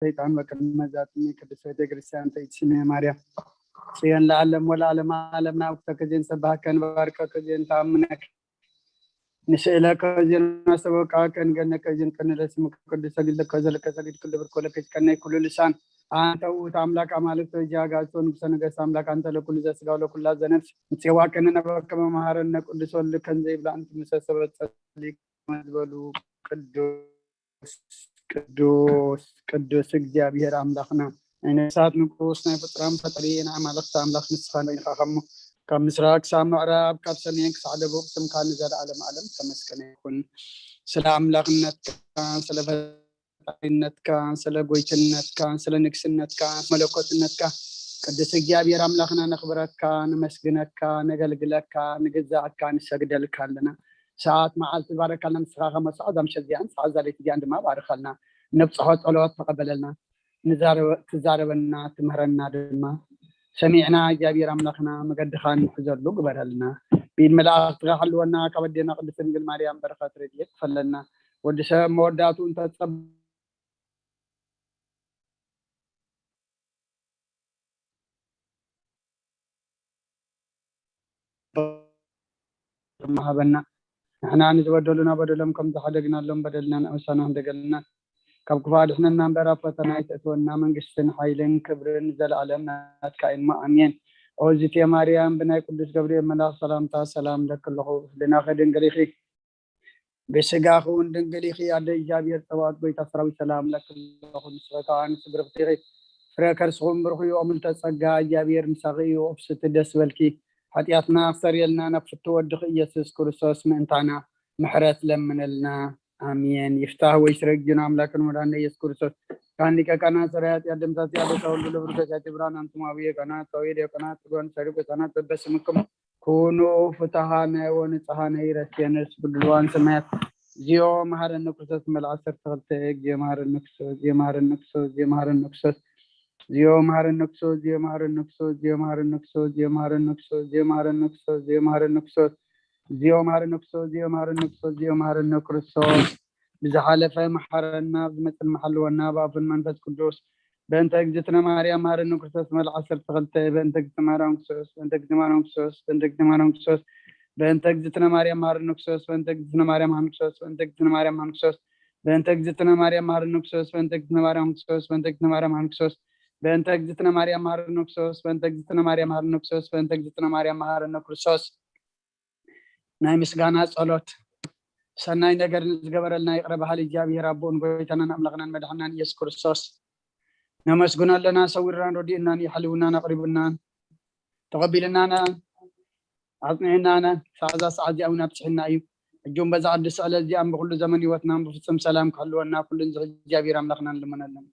ሰይጣን ወቅድመ ዛትኒ ቅድስት ቤተ ክርስቲያን ተይትስሜ ማርያም ጽዮን ለዓለም ወለዓለም ዓለም ናብተከ ዜን ሰባህከ ንባርከከ ዜን ተኣምነክ ንስእለከ ዜን ኣስተበቃ ቀንገነከ ዜን ቀንለ ስምከ ቅዱስ ሰግድ ለከ ዘለከ ሰግድ ክልብር ኮለከ ከነይ ኩሉ ልሳን አንተ ውእቱ አምላክ አማልክት ወእግዚአብሔር ንጉሰ ነገስት አምላክ አንተ ለኩሉ ዘስጋ ለኩላ ዘነፍስ ንሴዋ ቀንነ በከመ መሐረነ ቅዱስ ወልድ ከንዘ ይብላ እንት ምሰ ሰበት ጸሊቅ መዝበሉ ቅዱስ ቅዱስ ቅዱስ እግዚኣብሔር ኣምላኽና ናይ ነፍሳት ንጉስ ናይ ፍጥራን ፈጣሪ ናይ ኣማልኽቲ ኣምላኽ ንስኻ ኮይንካ ከሞ ካብ ምስራቅ ክሳብ ምዕራብ ካብ ሰሜን ክሳዕ ደቡብ ስምካ ንዘለዓለም ዓለም ተመስገነ ይኹን። ስለ ኣምላኽነትካ ስለ ፈጣሪነትካ ስለ ጎይትነትካ ስለ ንግስነትካ መለኮትነትካ ቅዱስ እግዚኣብሔር ኣምላኽና ነኽብረካ ነመስግነካ ነገልግለካ ንግዛእካ ንሰግደልካ ኣለና። ሰዓት መዓልቲ ባረካልና ንስኻ ከመ ሰዓት ዛምሸት እዚኣን ሰዓት ዛሌት እዚኣን ድማ ባርኸልና። ነብፅሖ ፀሎት ተቐበለልና። ንዛረበ- ትዛረበና ትምህረና ድማ ሰሚዕና እግዚኣብሔር ኣምላኽና መገድኻ ንሕዘሉ ግበረልና። ብኢድ መላእኽትኻ ሓልወና ካብ ኣዴና ቅድስት ድንግል ማርያም በረኸት ረድኤት ክፈለና። ወዲ ሰብ መወዳቱ እንተፀብ ድማ ሃበና። ንሕና ንዝበደሉና በደሎም ከም ዝሓደግናሎም በደልና ንኣበሳና ንደገልና ካብ ክፉእ ኣድሕነና እምበር ኣብ ፈተና ኣይተእትወና። መንግስትን ሓይልን ክብርን ዘለኣለም ናትካ እሞ ኣሜን። ኦ ዝቴ ማርያም ብናይ ቅዱስ ገብርኤል መልኣኽ ሰላምታ ሰላም ለኪ ኣለኹ። ህልናኺ ድንግል ኢኺ ብስጋኺ እውን ድንግል ኢኺ ኣደ እግዚኣብሔር ጸባኦት ጎይታ ሰራዊት ሰላም ለኪ ኣለኹ። ንስኺ ከኣ ኣንስቲ ብርኽቲ ኢኺ ፍረ ከርስኹም ብሩኽ እዩ። ኦ ምልዕተ ጸጋ እግዚኣብሔር ምሳኺ እዩ። ኦ ፍስሕቲ ደስ በልኪ ሓጢኣትና ኣስተርየልና ናብ ፍቱ ወድኺ ኢየሱስ ክርስቶስ ምእንታና ምሕረት ለምነልና። ኣሜን። ይፍታህ ወይ ስረግዩን ኣምላክን መድኃኒነ ኢየሱስ ክርስቶስ ካን ሊቀ ካህናት ሰራይ ኃጢአት ደምሳሲ አበሳ ሁሉ ለብሩክ ተሳቲ ብርሃን አንትሙ አብየ ካህናት ሰውየ ዲያቆናት ትጓን ሰሪቁ ህፃናት በበስምኩም ኩኑ ፍትሃነ ወንጽሃነ ይረስየነ ስብድልዋን ሰማያት ዚዮ መሐረነ ክርስቶስ መልዓ ዓሰርተ ክልተ ጊዜ መሐረነ ክርስቶስ ዚዮ መሐረነ ክርስቶስ ዚዮ መሐረነ ክርስቶስ ዚዮ መሐረነ ክርስቶስ ዚዮ መሐረነ ክርስቶስ ዚዮ መሐረነ ክርስቶስ ዚዮ መሐረነ ክርስቶስ ዚዮ መሐረነ ክርስቶስ ዚዮ መሐረነ ክርስቶስ ዚኦ መሐረነ ክርስቶስ ዚኦ መሐረነ ክርስቶስ ብዝሓለፈ መሐረና ብዝመፅእ መሐልወና ብኣፉን መንፈስ ቅዱስ በእንተ እግዝእትነ ማርያም መሐረነ ክርስቶስ መልዓ ዓሰርተ ክልተ በእንተ እግዝእትነ ማርያም ክርስቶስ በእንተ እግዝእትነ ማርያም ክርስቶስ በእንተ እግዝእትነ ማርያም ክርስቶስ በእንተ እግዝእትነ ማርያም መሐረነ ክርስቶስ በእንተ እግዝእትነ ማርያም መሐረነ ክርስቶስ በእንተ እግዝእትነ ማርያም መሐረነ ክርስቶስ በእንተ እግዝእትነ ማርያም መሐረነ ክርስቶስ በእንተ እግዝእትነ ማርያም መሐረነ ክርስቶስ በእንተ እግዝእትነ ማርያም መሐረነ ክርስቶስ በእንተ እግዝእትነ ማርያም መሐረነ ክርስቶስ በእንተ እግዝእትነ ማርያም መሐረነ ክርስቶስ ናይ ምስጋና ጸሎት። ሰናይ ነገር ንዝገበረልና ይቕረ በሃሊ እግዚኣብሔር ኣቦን ጎይታናን ኣምላኽናን መድሓናን ኢየሱስ ክርስቶስ ነመስግኖ ኣለና። ሰዊርናን ረዲኡናን እዩ፣ ሓልውናን ኣቕሪቡናን ተቐቢልናን ኣጽኒዕናን ሰዓዛ ሰዓት እዚኣ እውን ኣብፅሕና እዩ። ሕጂ እውን በዛ ቅድስቲ ዕለት እዚኣን ብኩሉ ዘመን ህይወትናን ብፍጹም ሰላም ክሕልወና ኩሉን ዝኽእል እግዚኣብሔር ኣምላኽና ንልመነሎም።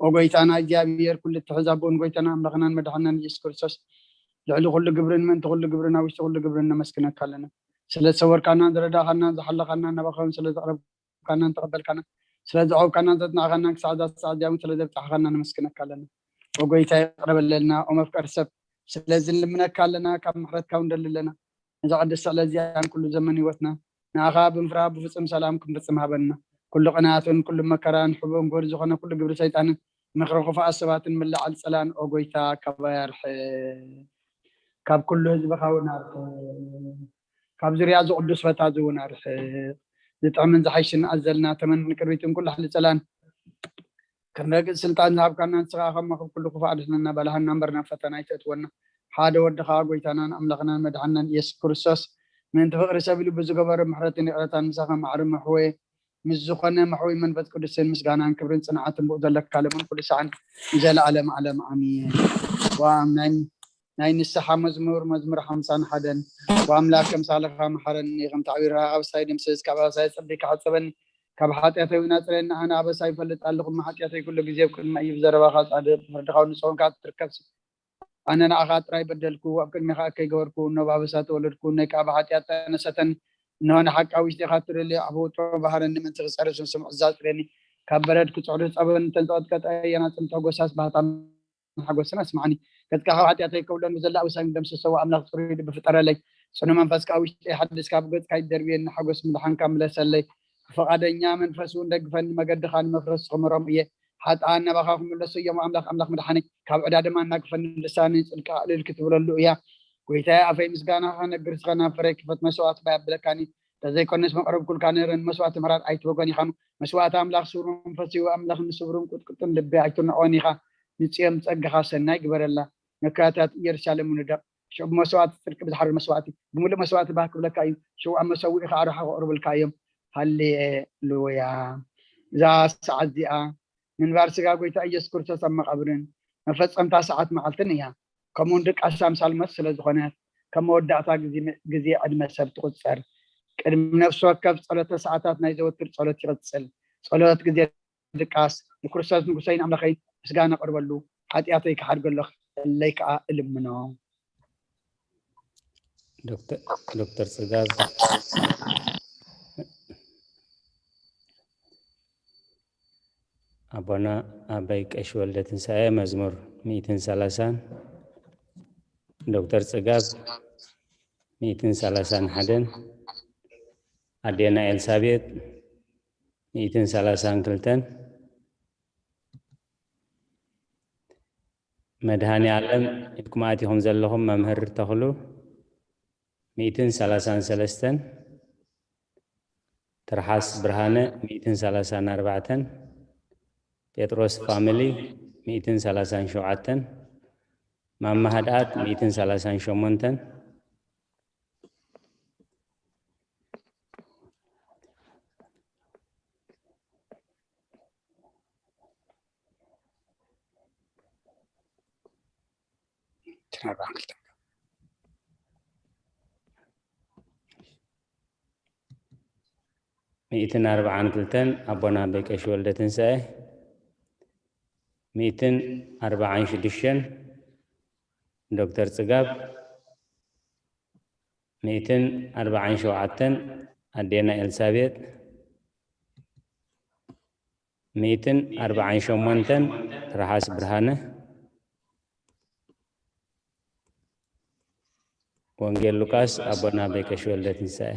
ኦ ጎይታና እግዚኣብሔር ኩሉ እትሕዝ ኣቦን ጎይታና ኣምላኽናን መድሓናን ኢየሱስ ክርስቶስ ልዕሊ ኩሉ ግብርን ምእንቲ ኩሉ ግብርን ኣብ ውሽጢ ኩሉ ግብርን ነመስግነካ ኣለና። ስለ ዝሰወርካናን ዝረዳኻናን ዝሓለኻናን ናባኻውን ስለ ዘቕረብካናን ተቐበልካናን ስለ ዘዕቆብካናን ዘጽናዕካናን ክሳዕ እዛ ሰዓት እዚኣ እውን ስለ ዘብጻሕኻና ነመስግነካ ኣለና። ኦ ጎይታ ይቕረ በለልና። ኦ መፍቀሪ ሰብ ስለዚ ንልምነካ ኣለና። ካብ ምሕረትካ እውን ንደሊ ኣለና። ነዛ ቅድስቲ ዕለት እዚኣን ኩሉ ዘመን ህይወትና ንኣኻ ብምፍራህ ብፍጹም ሰላም ክንፍጽም ሃበና። ኩሉ ቅንኣትን ኩሉ መከራን ሕቡእን ጎሪ ዝኾነ ኩሉ ግብሪ ሰይጣንን ምኽሪ ክፉኣት ሰባትን ምልዓል ጸላን ኦ ጎይታ ካባይ ኣርሕቕ። ካብ ኩሉ ህዝብኻ እውን ኣርሕቕ። ካብ ዙርያ እዚ ቅዱስ ቦታ እዚ እውን ኣርሕቕ። ዝጥዕምን ዝሓይሽን ኣዘልና ተመን ንቅድሚትን ኩሉ ሓሊ ጸላን ክንረግጽ ስልጣን ዝሃብካና ንስኻ ከማኹም ኩሉ ክፉእ ኣድሕነና በላሃና እምበር ናብ ፈተና ኣይተእትወና። ሓደ ወድኻ ጎይታናን ኣምላኽናን መድሓናን ኢየሱስ ክርስቶስ ምእንቲ ፍቕሪ ሰብ ኢሉ ብዝገበሮ ምሕረትን ይቕረታን ምሳኻ ማዕሪ መሕወየ ምስ ዝኾነ መሕወይ መንፈስ ቅዱስን ምስጋናን ክብርን ጽንዓትን ብኡ ዘለካ ለምን ኩሉ ሰዓን ንዘለኣለም ዓለም ኣሜን። ዋም ናይ ናይ ንስሓ መዝሙር መዝሙር ሓምሳን ሓደን ብኣምላክ ከምሳልኻ መሓረኒ ከም ታዕቢርካ ኣበሳይ ደምስስ ካብ ኣበሳይ ጽርዲ ክሓጽበኒ ካብ ሓጢኣተይ እውን ኣጽረኒ ኣነ ኣበሳይ ይፈልጥ ኣለኹ እሞ ሓጢኣተይ ኩሉ ግዜ ኣብ ቅድመይ እዩ ብዘረባኻ ጻድቅ ብፍርድኻ እውን ንጹህ ኮይንካ ትርከብ ኣነ ንኣኻ ጥራይ በደልኩ ኣብ ቅድሜኻ ከይገበርኩ እኖ ብኣበሳ ተወለድኩ እኖይ ከዓ ብሓጢኣት ጠነሰተኒ እነሆ ንሓቂ ኣብ ውሽጢኻ ትርሊ ኣቦ ወትሮ ባህረኒ ምእንቲ ክጸርስ ንስምዑ እዛ ኣጽርየኒ ካብ በረድ ክጽዕዱ ጸበኒ እተን ዝቐጥቀጠ ኣየናጽን ተጎሳስ ባህታን ሓጎስን ኣስምዓኒ። ገጽካ ካብ ሓጢኣተይ ከውሎን ብዘላ ኣውሳኝ ደምስሰዎ ኣምላኽ ጽሩይ ልቢ ፍጠረለይ። ጽኑ መንፈስካ ኣብ ውሽጠይ ሓድስ ካብ ገጽካ ይደርብየኒ ሓጎስ ምድሓንካ ምለሰለይ። ፍቓደኛ መንፈስ እውን ደግፈኒ መገድኻ ንምፍረስ ክምሮም እየ። ሓጥኣን ናባኻ ክምለሱ እዮም። ኣምላኽ ኣምላኽ መድሓኒ ካብ ዕዳ ድማ እናግፈኒ ልሳነይ ጽድቅኻ እልል ክትብለሉ እያ። ጎይታየ ኣፈይ ምስጋናኻ ክነግር ስኸ ናብ ፍረ ክፈት መስዋዕቲ ባይ ኣብለካኒ። ተዘይኮነስ መቕረብኩልካ ነይረ ንመስዋዕቲ ምሕራት ኣይትበጎን ኢኻ። መስዋዕቲ ኣምላኽ ስውር መንፈስ እዩ። ኣምላኽ ንስብሩን ቁጥቁጥን ልቢ ኣይትንዖን ኢኻ። ንጽዮን ብጸጋኻ ሰናይ ግበረላ። መካታት ኢየሩሳሌም ንደቕ። ሽዑ ብመስዋዕቲ ጽድቂ ብዝሓርር መስዋዕቲ ብምሉእ መስዋዕቲ ባህ ክብለካ እዩ። ሽዑ ኣብ መሰውኢ ከዓ ኣርሓ ከቕርቡልካ እዮም። ሃሌሉያ። እዛ ሰዓት እዚኣ ምንባር ስጋ ጎይታ ኢየሱስ ክርስቶስ ኣብ መቓብርን መፈጸምታ ሰዓት መዓልትን እያ። ከምኡውን ድቃስ ኣምሳል ሞት ስለ ዝኾነት ከም መወዳእታ ግዜ ዕድመ ሰብ ትቑጸር። ቅድሚ ነፍሲ ወከፍ ጸሎተ ሰዓታት ናይ ዘወትር ጸሎት ይቕጽል። ጸሎት ግዜ ድቃስ ንክርስቶስ ንጉሰይን ኣምላኸይን ምስጋና ኣቕርበሉ። ሓጢኣተይ ክሓድገሉ ከለይ ከኣ እልምኖ። ዶክተር ጽጋብ ኣቦና ኣባይ ቀሺ ወልደ ትንሳኤ መዝሙር ሚእትን ሰላሳን፣ ዶክተር ጽጋብ ሚእትን ሰላሳን ሓደን፣ ኣዴና ኤልሳቤጥ ሚእትን ሰላሳን ክልተን፣ መድሃኔ ኣለም ኢድኩም ኣቲኹም ዘለኹም መምህር ተኽሉ ሚእትን ሰላሳን ሰለስተን፣ ትርሓስ ብርሃነ ሚእትን ሰላሳን ኣርባዕተን፣ ጴጥሮስ ፋሚሊ ሚእትን ሰላሳን ሸውዓተን፣ ማማ ሃድኣት ሚእትን ሰላሳን ሸሞንተን፣ ሚእትን ኣርባዓን ክልተን ኣቦና ኣቦይ ቀሺ ወልደ ትንሳኤ፣ ሚእትን ኣርባዓን ሽዱሽተን ዶክተር ጽጋብ፣ ሚእትን ኣርባዓን ሸውዓተን ኣዴና ኤልሳቤጥ፣ ሚእትን ኣርባዓን ሸሞንተን ትርሓስ ብርሃነ፣ ወንጌል ሉቃስ ኣቦና ኣቦይ ቀሺ ወልደ ትንሳኤ።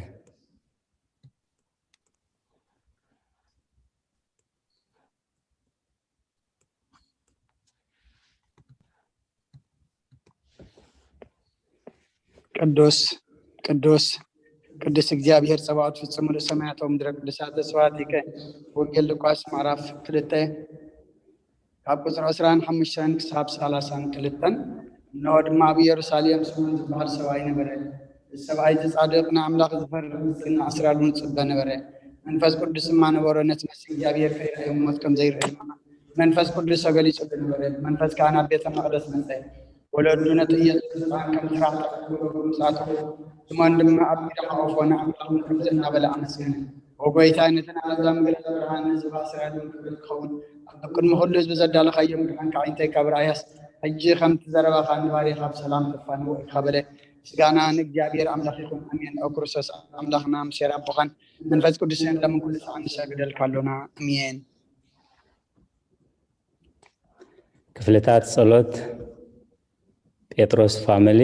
ቅዱስ ቅዱስ ቅዱስ እግዚኣብሔር ጸባኦት ፍጹም ምሉእ ሰማያት ወምድረ ቅዱሳተ ስብሐት ይከ። ወንጌል ሉቃስ ምዕራፍ ክልተ ካብ ቁጽሪ ዕስራን ሓሙሽተን ክሳብ ሰላሳን ክልተን። እንሆ ድማ ኣብ ኢየሩሳሌም ስምዖን ዝበሃል ሰብኣይ ነበረ። እዚ ሰብኣይ እዚ ጻድቕ ንኣምላኽ ዝፈርህ ምስግና ኣስራሉ ንጽበ ነበረ። መንፈስ ቅዱስ ድማ ነበሮ። ነቲ መሲሕ እግዚኣብሔር ከይረኣዮም ሞት ከም ዘይርኢ ድማ መንፈስ ቅዱስ ተገሊጹሉ ነበረ። ብመንፈስ ከኣ ናብ ቤተ መቕደስ መጸ። ወለዱ ነቲ ኢየሱስ ህጻን ከም ስራሕ ተቐብሎ ብምጽኣቱ ስምዖን ድማ ኣብ ኢዱ ሓቆፎ ንኣምላኽ ምሕረት እናበለ ኣመስገነ። ኦ ጐይታይ ነቲ ንኣሕዛብ ምግላጽ ብርሃን ንህዝቢ ኣስራሉ ክብሪ ክኸውን ኣብ ቅድሚ ኩሉ ህዝቢ ዘዳለኻዮ ምድሓንካ ኣዒንተይ ካብ ረኣያስ ሕጂ ከምቲ ዘረባኻ ንባርያኻ ብሰላም ተፋንዎ ኢኻ በለ። ምስጋና ንእግዚኣብሔር ኣምላኽ ይኹን ኣሜን። ኦ ክርስቶስ ኣምላኽና ምሴር ኣቦኻን መንፈስ ቅዱስን ለምን ኩሉ ሰዓት ንሰግደልካ ኣሎና ኣሜን። ክፍልታት ጸሎት ጴጥሮስ ፋሚሊ።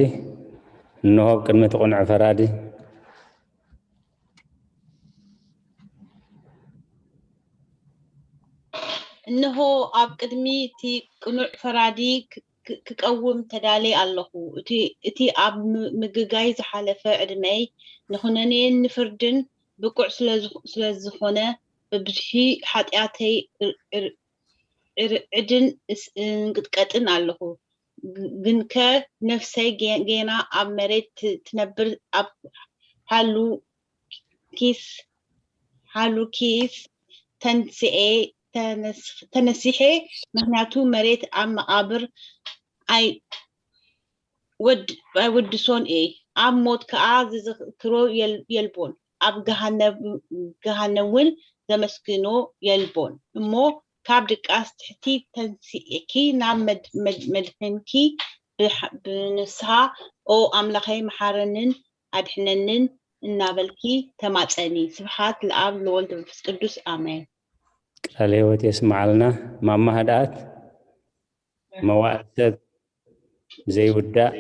እንሆ ኣብ ቅድሚ እቲ ቅኑዕ ፈራዲ። እንሆ ኣብ ቅድሚ እቲ ቅኑዕ ፈራዲ ክቀውም ተዳልየ ኣለኹ። እቲ ኣብ ምግጋይ ዝሓለፈ ዕድመይ ንኹነኔን ንፍርድን ብቁዕ ስለዝኾነ ብብዝሒ ሓጢኣተይ እርዕድን እንቅጥቀጥን ኣለኹ። ግንከ ነፍሰይ ጌና ኣብ መሬት ትነብር ኣብ ሃሉኪስ ሃሉኪስ ተንስኤ ተነሲሐ፣ ምኽንያቱ መሬት ኣብ መቓብር ኣይ ኣይወድሶን እየ፣ ኣብ ሞት ከኣ ዝዝክሮ የልቦን፣ ኣብ ገሃነም እውን ዘመስግኖ የልቦን እሞ፣ ካብ ድቃስ ትሕቲ ተንሲእኪ ናብ መድሕንኪ ብንስሃ ኦ ኣምላኸይ መሓረንን ኣድሕነንን እናበልኪ ተማጸኒ። ስብሓት ለኣብ ለወልድ መንፈስ ቅዱስ ኣሜን። ቃለ ህይወት የስምዓልና። ማማ ህድኣት መዋእል ሰብ ዘይውዳእ።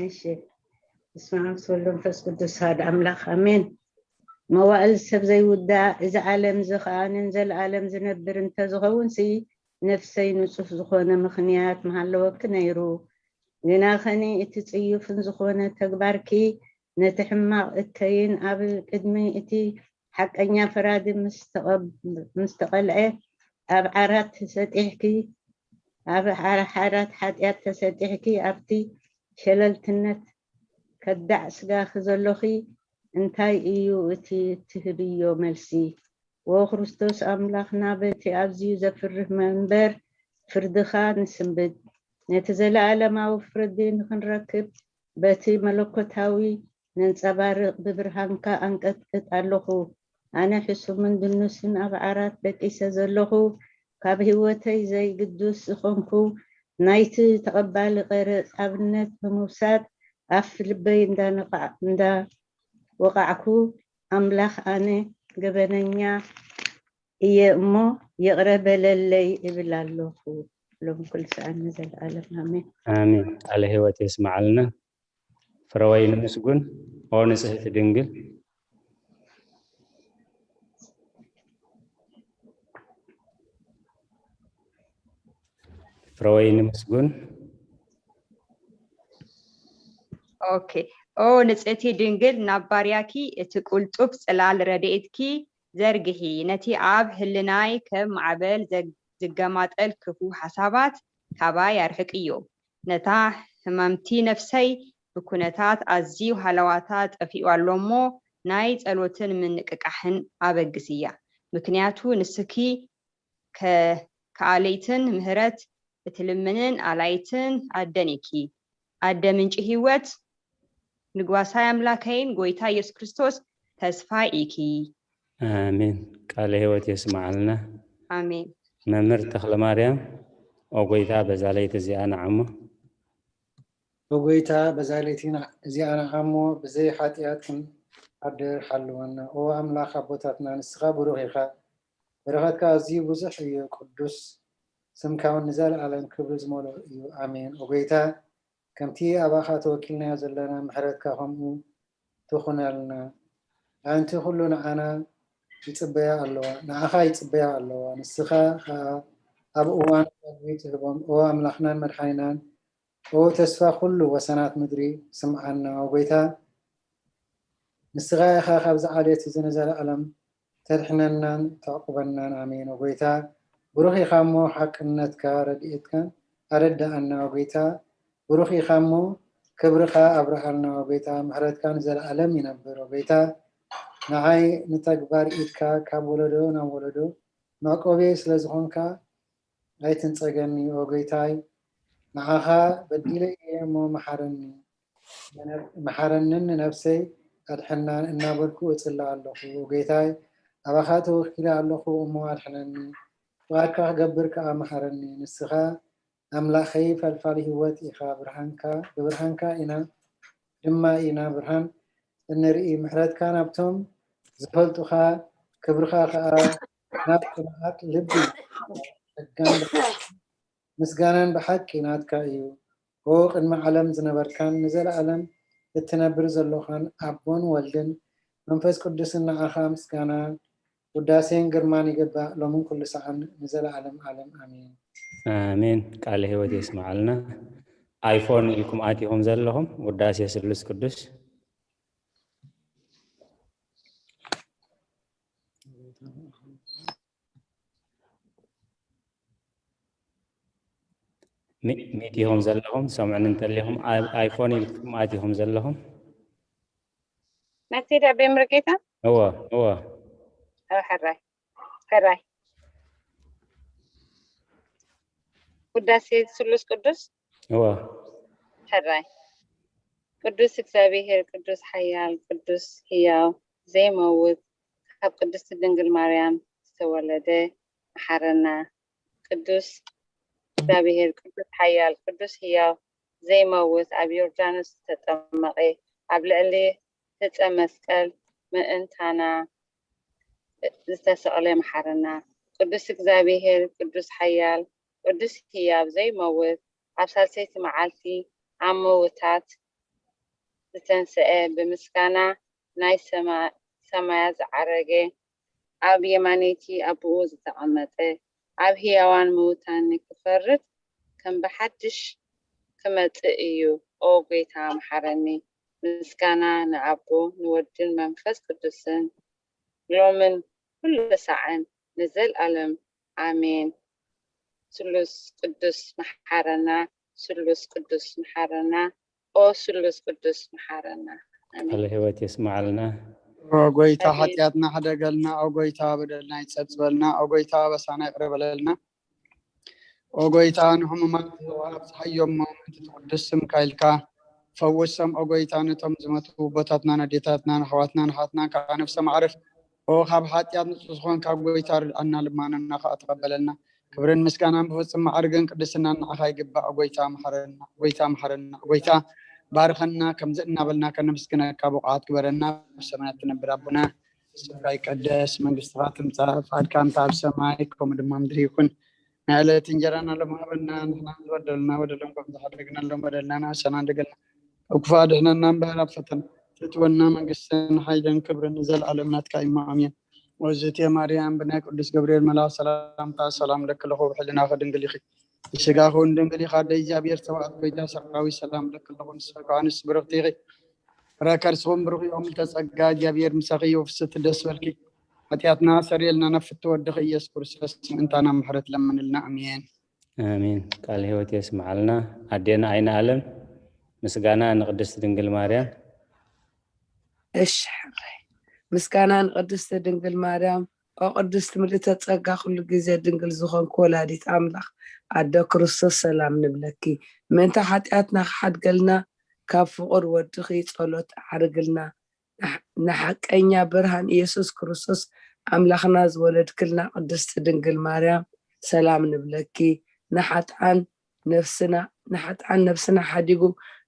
እሺ። በስመ አብ ወወልድ ወመንፈስ ቅዱስ አሐዱ አምላክ አሜን። መዋእል ሰብ ዘይውዳእ፣ እዚ ዓለም እዚ ኸኣ ንዘለኣለም ዝነብር እንተዝኸውንሲ፣ ነፍሰይ ንጹህ ዝኾነ ምኽንያት ምሃለወኪ ነይሩ። ግና ኸኒ እቲ ጽዩፍን ዝኾነ ተግባርኪ፣ ነቲ ሕማቕ እከይን ኣብ ቅድሚ እቲ ሓቀኛ ፈራዲ ምስ ተቐብ-፣ ምስ ተቐልዐ፣ ኣብ ዓራት ተሰጢሕኪ፣ ኣብ ሓ-፣ ሓራት ሓጢኣት ተሰጢሕኪ፣ ኣብቲ ሸለልትነት ከዳዕ ስጋኺ ዘሎኺ እንታይ እዩ እቲ ትህብዮ መልሲ? ዎ ክርስቶስ ኣምላኽና፣ በቲ ኣዝዩ ዘፍርህ መንበር ፍርድኻ ንስንብድ። ነቲ ዘለኣለማዊ ፍርዲ ንኽንረክብ በቲ መለኮታዊ ነንጸባርቕ ብብርሃንካ ኣንቀጥቅጥ ኣለኹ። ኣነ ሕሱምን ድኑስን ኣብ ዓራት ደቂሰ ዘለኹ፣ ካብ ህይወተይ ዘይግዱስ ዝኾንኩ ናይቲ ተቐባሊ ቀረጽ ኣብነት ብምውሳድ ኣፍ ልበይ እንዳነቓዕ-፣ እንዳወቓዕኩ፣ ኣምላኽ ኣነ ገበነኛ እየ እሞ ይቕረ በለለይ እብል ኣለኹ። ሎም ኩሉ ሰዓት ንዘለኣለም ኣሜን። ኣሜን። ቃለ ህይወት የስምዓልና። ፍረወይኒ ምስጉን፣ ኦ ንጽህቲ ድንግል። ፍረወይኒ ምስጉን። ኦኬ። ኦ ንጽህቲ ድንግል፣ ናብ ባርያኪ እቲ ቁልጡፍ ጽላል ረድኤትኪ ዘርግሒ፣ ነቲ ኣብ ህልናይ ከም ማዕበል ዘግ-፣ ዝገማጠል ክፉ ሓሳባት ካባይ ኣርሕቅዮ። ነታ ህማምቲ ነፍሰይ ብኩነታት ኣዝዩ ሃለዋታ ጠፊኡ ኣሎ እሞ፣ ናይ ጸሎትን ምንቅቃሕን ኣበግስያ። ምክንያቱ ንስኪ ከ-፣ ከኣለይትን ምህረት እትልምንን ኣላይትን ኣደን ኢኪ። ኣደ ምንጪ ህይወት፣ ንጓሳይ ኣምላከይን ጎይታ ኢየሱስ ክርስቶስ ተስፋይ ኢኪ። ኣሜን። ቃለ ህይወት የስምዓልና። ኣሜን። መምህር ተኽለ ማርያም፣ ኦ ጎይታ፣ በዛ ለይቲ እዚኣ ንዓሞ። ኦ ጎይታ፣ በዛ ለይቲ ና-፣ እዚኣ ንዓሞ፣ ብዘይ ሓጢኣት ክንሓድር ሓልወና። ኦ ኣምላኽ ኣቦታትና፣ ንስኻ ብሩኽ ኢኻ። በረኸትካ ኣዝዩ ብዙሕ እዩ። ቅዱስ ስምካ እውን ንዘለኣለም ክብሪ ዝመልኦ እዩ። ኣሜን። ኦ ጎይታ፣ ከምቲ ኣባኻ ተወኪልናዮ ዘለና፣ ምሕረትካ ከምኡ ትኹነልና። ኣንቲ ኩሉ ንዓና ይጽበያ ኣለዋ፣ ንዓኻ ይጽበያ ኣለዋ። ንስኻ ኸኣ ኣብ እዋን ቀትሪ ትህቦም። ኦ ኣምላኽናን መድሓኒናን፣ ኦ ተስፋ ኩሉ ወሰናት ምድሪ፣ ስምዓና። ኦ ጎይታ፣ ንስኻ ኢኻ ካብዚ ዓሌት እዚ ንዘለኣለም ተድሕነናን ተዕቁበናን። ኣሜን። ኦ ጎይታ፣ ብሩኽ ኢኻ እሞ ሓቅነትካ ረድኤትካን ኣረድኣና። ኦ ጎይታ፣ ብሩኽ ኢኻ እሞ ክብርኻ ኣብርሃልና። ኦ ጎይታ፣ ምሕረትካ ንዘለኣለም ይነብር። ኦ ጎይታ፣ ንዓይ ንተግባር ኢድካ ካብ ወለዶ ናብ ወለዶ መዕቆብየይ ስለ ዝኾንካ ኣይትንጸገኒ። ኦ ጎይታይ፣ ንዓኻ በዲለ እየ እሞ መሓረኒ። መሓረንን ንነፍሰይ ኣድሕናን እናበልኩ እጽሊ ኣለኹ። ኦ ጎይታይ፣ ኣባኻ ተወኪለ ኣለኹ እሞ ኣድሕነኒ። ፍቓድካ ክገብር ከኣ መሓረኒ። ንስኻ ኣምላኸይ ፈልፋሊ ህይወት ኢኻ። ብርሃንካ፣ ብብርሃንካ ኢና ድማ ኢና ብርሃን እንርኢ። ምሕረትካ ናብቶም ዝፈልጡኻ፣ ክብርኻ ከኣ ናብ ጽኑዓት ልቢ። ጸጋን ምስጋናን ብሓቂ ናትካ እዩ። ኦ ቅድሚ ዓለም ዝነበርካን ንዘለኣለም እትነብር ዘሎኻን ኣቦን ወልድን መንፈስ ቅዱስን ንዓኻ ምስጋና ውዳሴን ግርማን ይግባእ፣ ሎምን ኩሉ ሰዓን ንዘለኣለም ዓለም። ኣሜን። ኣሜን። ቃለ ህይወት የስምዓልና። ኣይፎን ኢልኩም ኣቲኹም ዘለኹም፣ ውዳሴ ስሉስ ቅዱስ። ሚ-፣ ሚት ኢኹም ዘለኹም፣ ሰምዑኒ እንተሊኹም፣ ኣይ-፣ ኣይፎን ኢልኩም ኣቲኹም ዘለኹም። መክቲ ደቤ ምርጌታ? እወ፣ እወ። እወ፣ ሕራይ፣ ሕራይ። ውዳሴ ስሉስ ቅዱስ? እወ። ሕራይ። ቅዱስ እግዚኣብሔር፣ ቅዱስ ሓያል፣ ቅዱስ ህያው፣ ዘይመውት፣ ካብ ቅድስቲ ድንግል ማርያም ዝተወለደ፣ መሓረና። ቅዱስ እግዚኣብሔር፣ ቅዱስ ሓያል፣ ቅዱስ ህያው፣ ዘይመውት፣ ኣብ ዮርዳኖስ ዝተጠመቐ፣ ኣብ ልዕሊ ዕፀ መስቀል ምእንታና ዝተሰቕለ፣ መሓረና። ቅዱስ እግዚኣብሔር፣ ቅዱስ ሓያል፣ ቅዱስ ህያብ፣ ዘይመውት፣ ኣብ ሳልሰይቲ መዓልቲ ኣብ ምውታት ዝተንስአ፣ ብምስጋና ናይ ሰማ-፣ ሰማያት ዝዓረገ፣ ኣብ የማነይቲ ኣቦኡ ዝተቐመጠ፣ ኣብ ህያዋን ምውታን ክፈርድ ከም ብሓድሽ ክመጽእ እዩ። ኦ ጐይታ፣ መሓረኒ። ምስጋና ንኣቦ፣ ንወድን መንፈስ ቅዱስን፣ ሎምን ኩሉ ሳዕን ንዘልኣለም ኣሜን። ስሉስ ቅዱስ መሓረና፣ ስሉስ ቅዱስ መሓረና፣ ኦ ስሉስ ቅዱስ መሓረና። ኣሜን። ቃለ ህይወት የስምዓልና። ኦ ጎይታ፣ ኣሜን። ሓጢኣትና ሕደገልና። ኦ ጎይታ፣ በደልና ይጸብጽበልና። ኦ ጎይታ፣ ኣበሳና ይቕረ በለልና። ኦ ጎይታ፣ ንሕሙማት ዝሃብዝሓዮም ምእንቲ ትቕድስ ስምካ ኢልካ ፈውሶም። ኦ ጎይታ፣ ነቶም ዝመቱ ኣቦታትናን ኣዴታትናን ኣሕዋትናን ኣሓትናን ከዓ ነፍሶም ኣዕርፍ። ኦ ካብ ሓጢኣት ንጹህ ዝኾንካ ጎይታ፣ ርድኣና፣ ልማኖና ከዓ ተቐበለልና። ክብርን ምስጋናን ብፍጹም ማዕርግን ቅድስናን ንዓኻ ይግባእ። ኦ ጎይታ፣ መሓረና። ኦ ጎይታ፣ መሓረና። ኦ ጎይታ፣ ባርኸና። ከምዚ እናበልና ከነመስግነካ ብቑዓት ግበረና። ኣብ ሰማያት ትነብር ኣቦና፣ ስምካ ይቀደስ፣ መንግስትኻ ትምጻእ፣ ፍቓድካ እንተ ኣብ ሰማይ ከምኡ ድማ ምድሪ ይኹን። ናይ ዕለት እንጀራና ሎም ሃበና፣ ንሕና ዝበደሉና በደሎም ከም ዝሓደግናሎም በደልና ንኣሰና እንደገና፣ ካብ ክፉእ ኣድሕነና እምበር፣ ኣብ ፈተና ተእትወና። መንግስትን ሓይልን ክብርን ንዘለኣለም ናትካ እዩ፣ ኣሜን። ወዝእትየ ማርያም፣ ብናይ ቅዱስ ገብርኤል መልኣኽ ሰላምታ ሰላም እለኪ ኣለኹ፣ ብሕልናኺ ድንግል ኢኺ፣ ብስጋኺ እውን ድንግል ኢኻ፣ ኣደ እግዚኣብሔር፣ ሰብኣት ጎይታ ሰራዊት ሰላም እለኪ ኣለኹ፣ ንስኺ ከኣ ኣንስቲ ብርኽቲ ኢኺ፣ ፍረ ከርስኹም ብሩኽ እዩ። ኦም ተጸጋ እግዚኣብሔር ምሳኺ እዩ፣ ፍስቲ ደስ በልኪ፣ ሓጢኣትና ኣሰርየልና፣ ናብ ፍትው ወድኺ ኢየሱስ ክርስቶስ ምእንታና ምሕረት ለምንልና፣ ኣሜን። ኣሜን። ቃል ህይወት የስምዓልና። ኣዴና ኣይነ ኣለም፣ ምስጋና ንቅድስቲ ድንግል ማርያም። እሺ፣ ሕራይ። ምስጋና ንቅድስቲ ድንግል ማርያም። ኦ ቅድስቲ ምልእተ ጸጋ፣ ኩሉ ግዜ ድንግል ዝኾንኪ ወላዲት ኣምላኽ፣ ኣደ ክርስቶስ፣ ሰላም ንብለኪ። ምእንቲ ሓጢኣትና ክሓድገልና፣ ካብ ፍቑር ወድኺ ጸሎት ኣዕርግልና። ንሕ-፣ ንሓቀኛ ብርሃን ኢየሱስ ክርስቶስ ኣምላኽና ዝወለድክልና ቅድስቲ ድንግል ማርያም፣ ሰላም ንብለኪ። ንሓጥኣን ነፍስና፣ ንሓጥኣን ነፍስና ሓዲጉ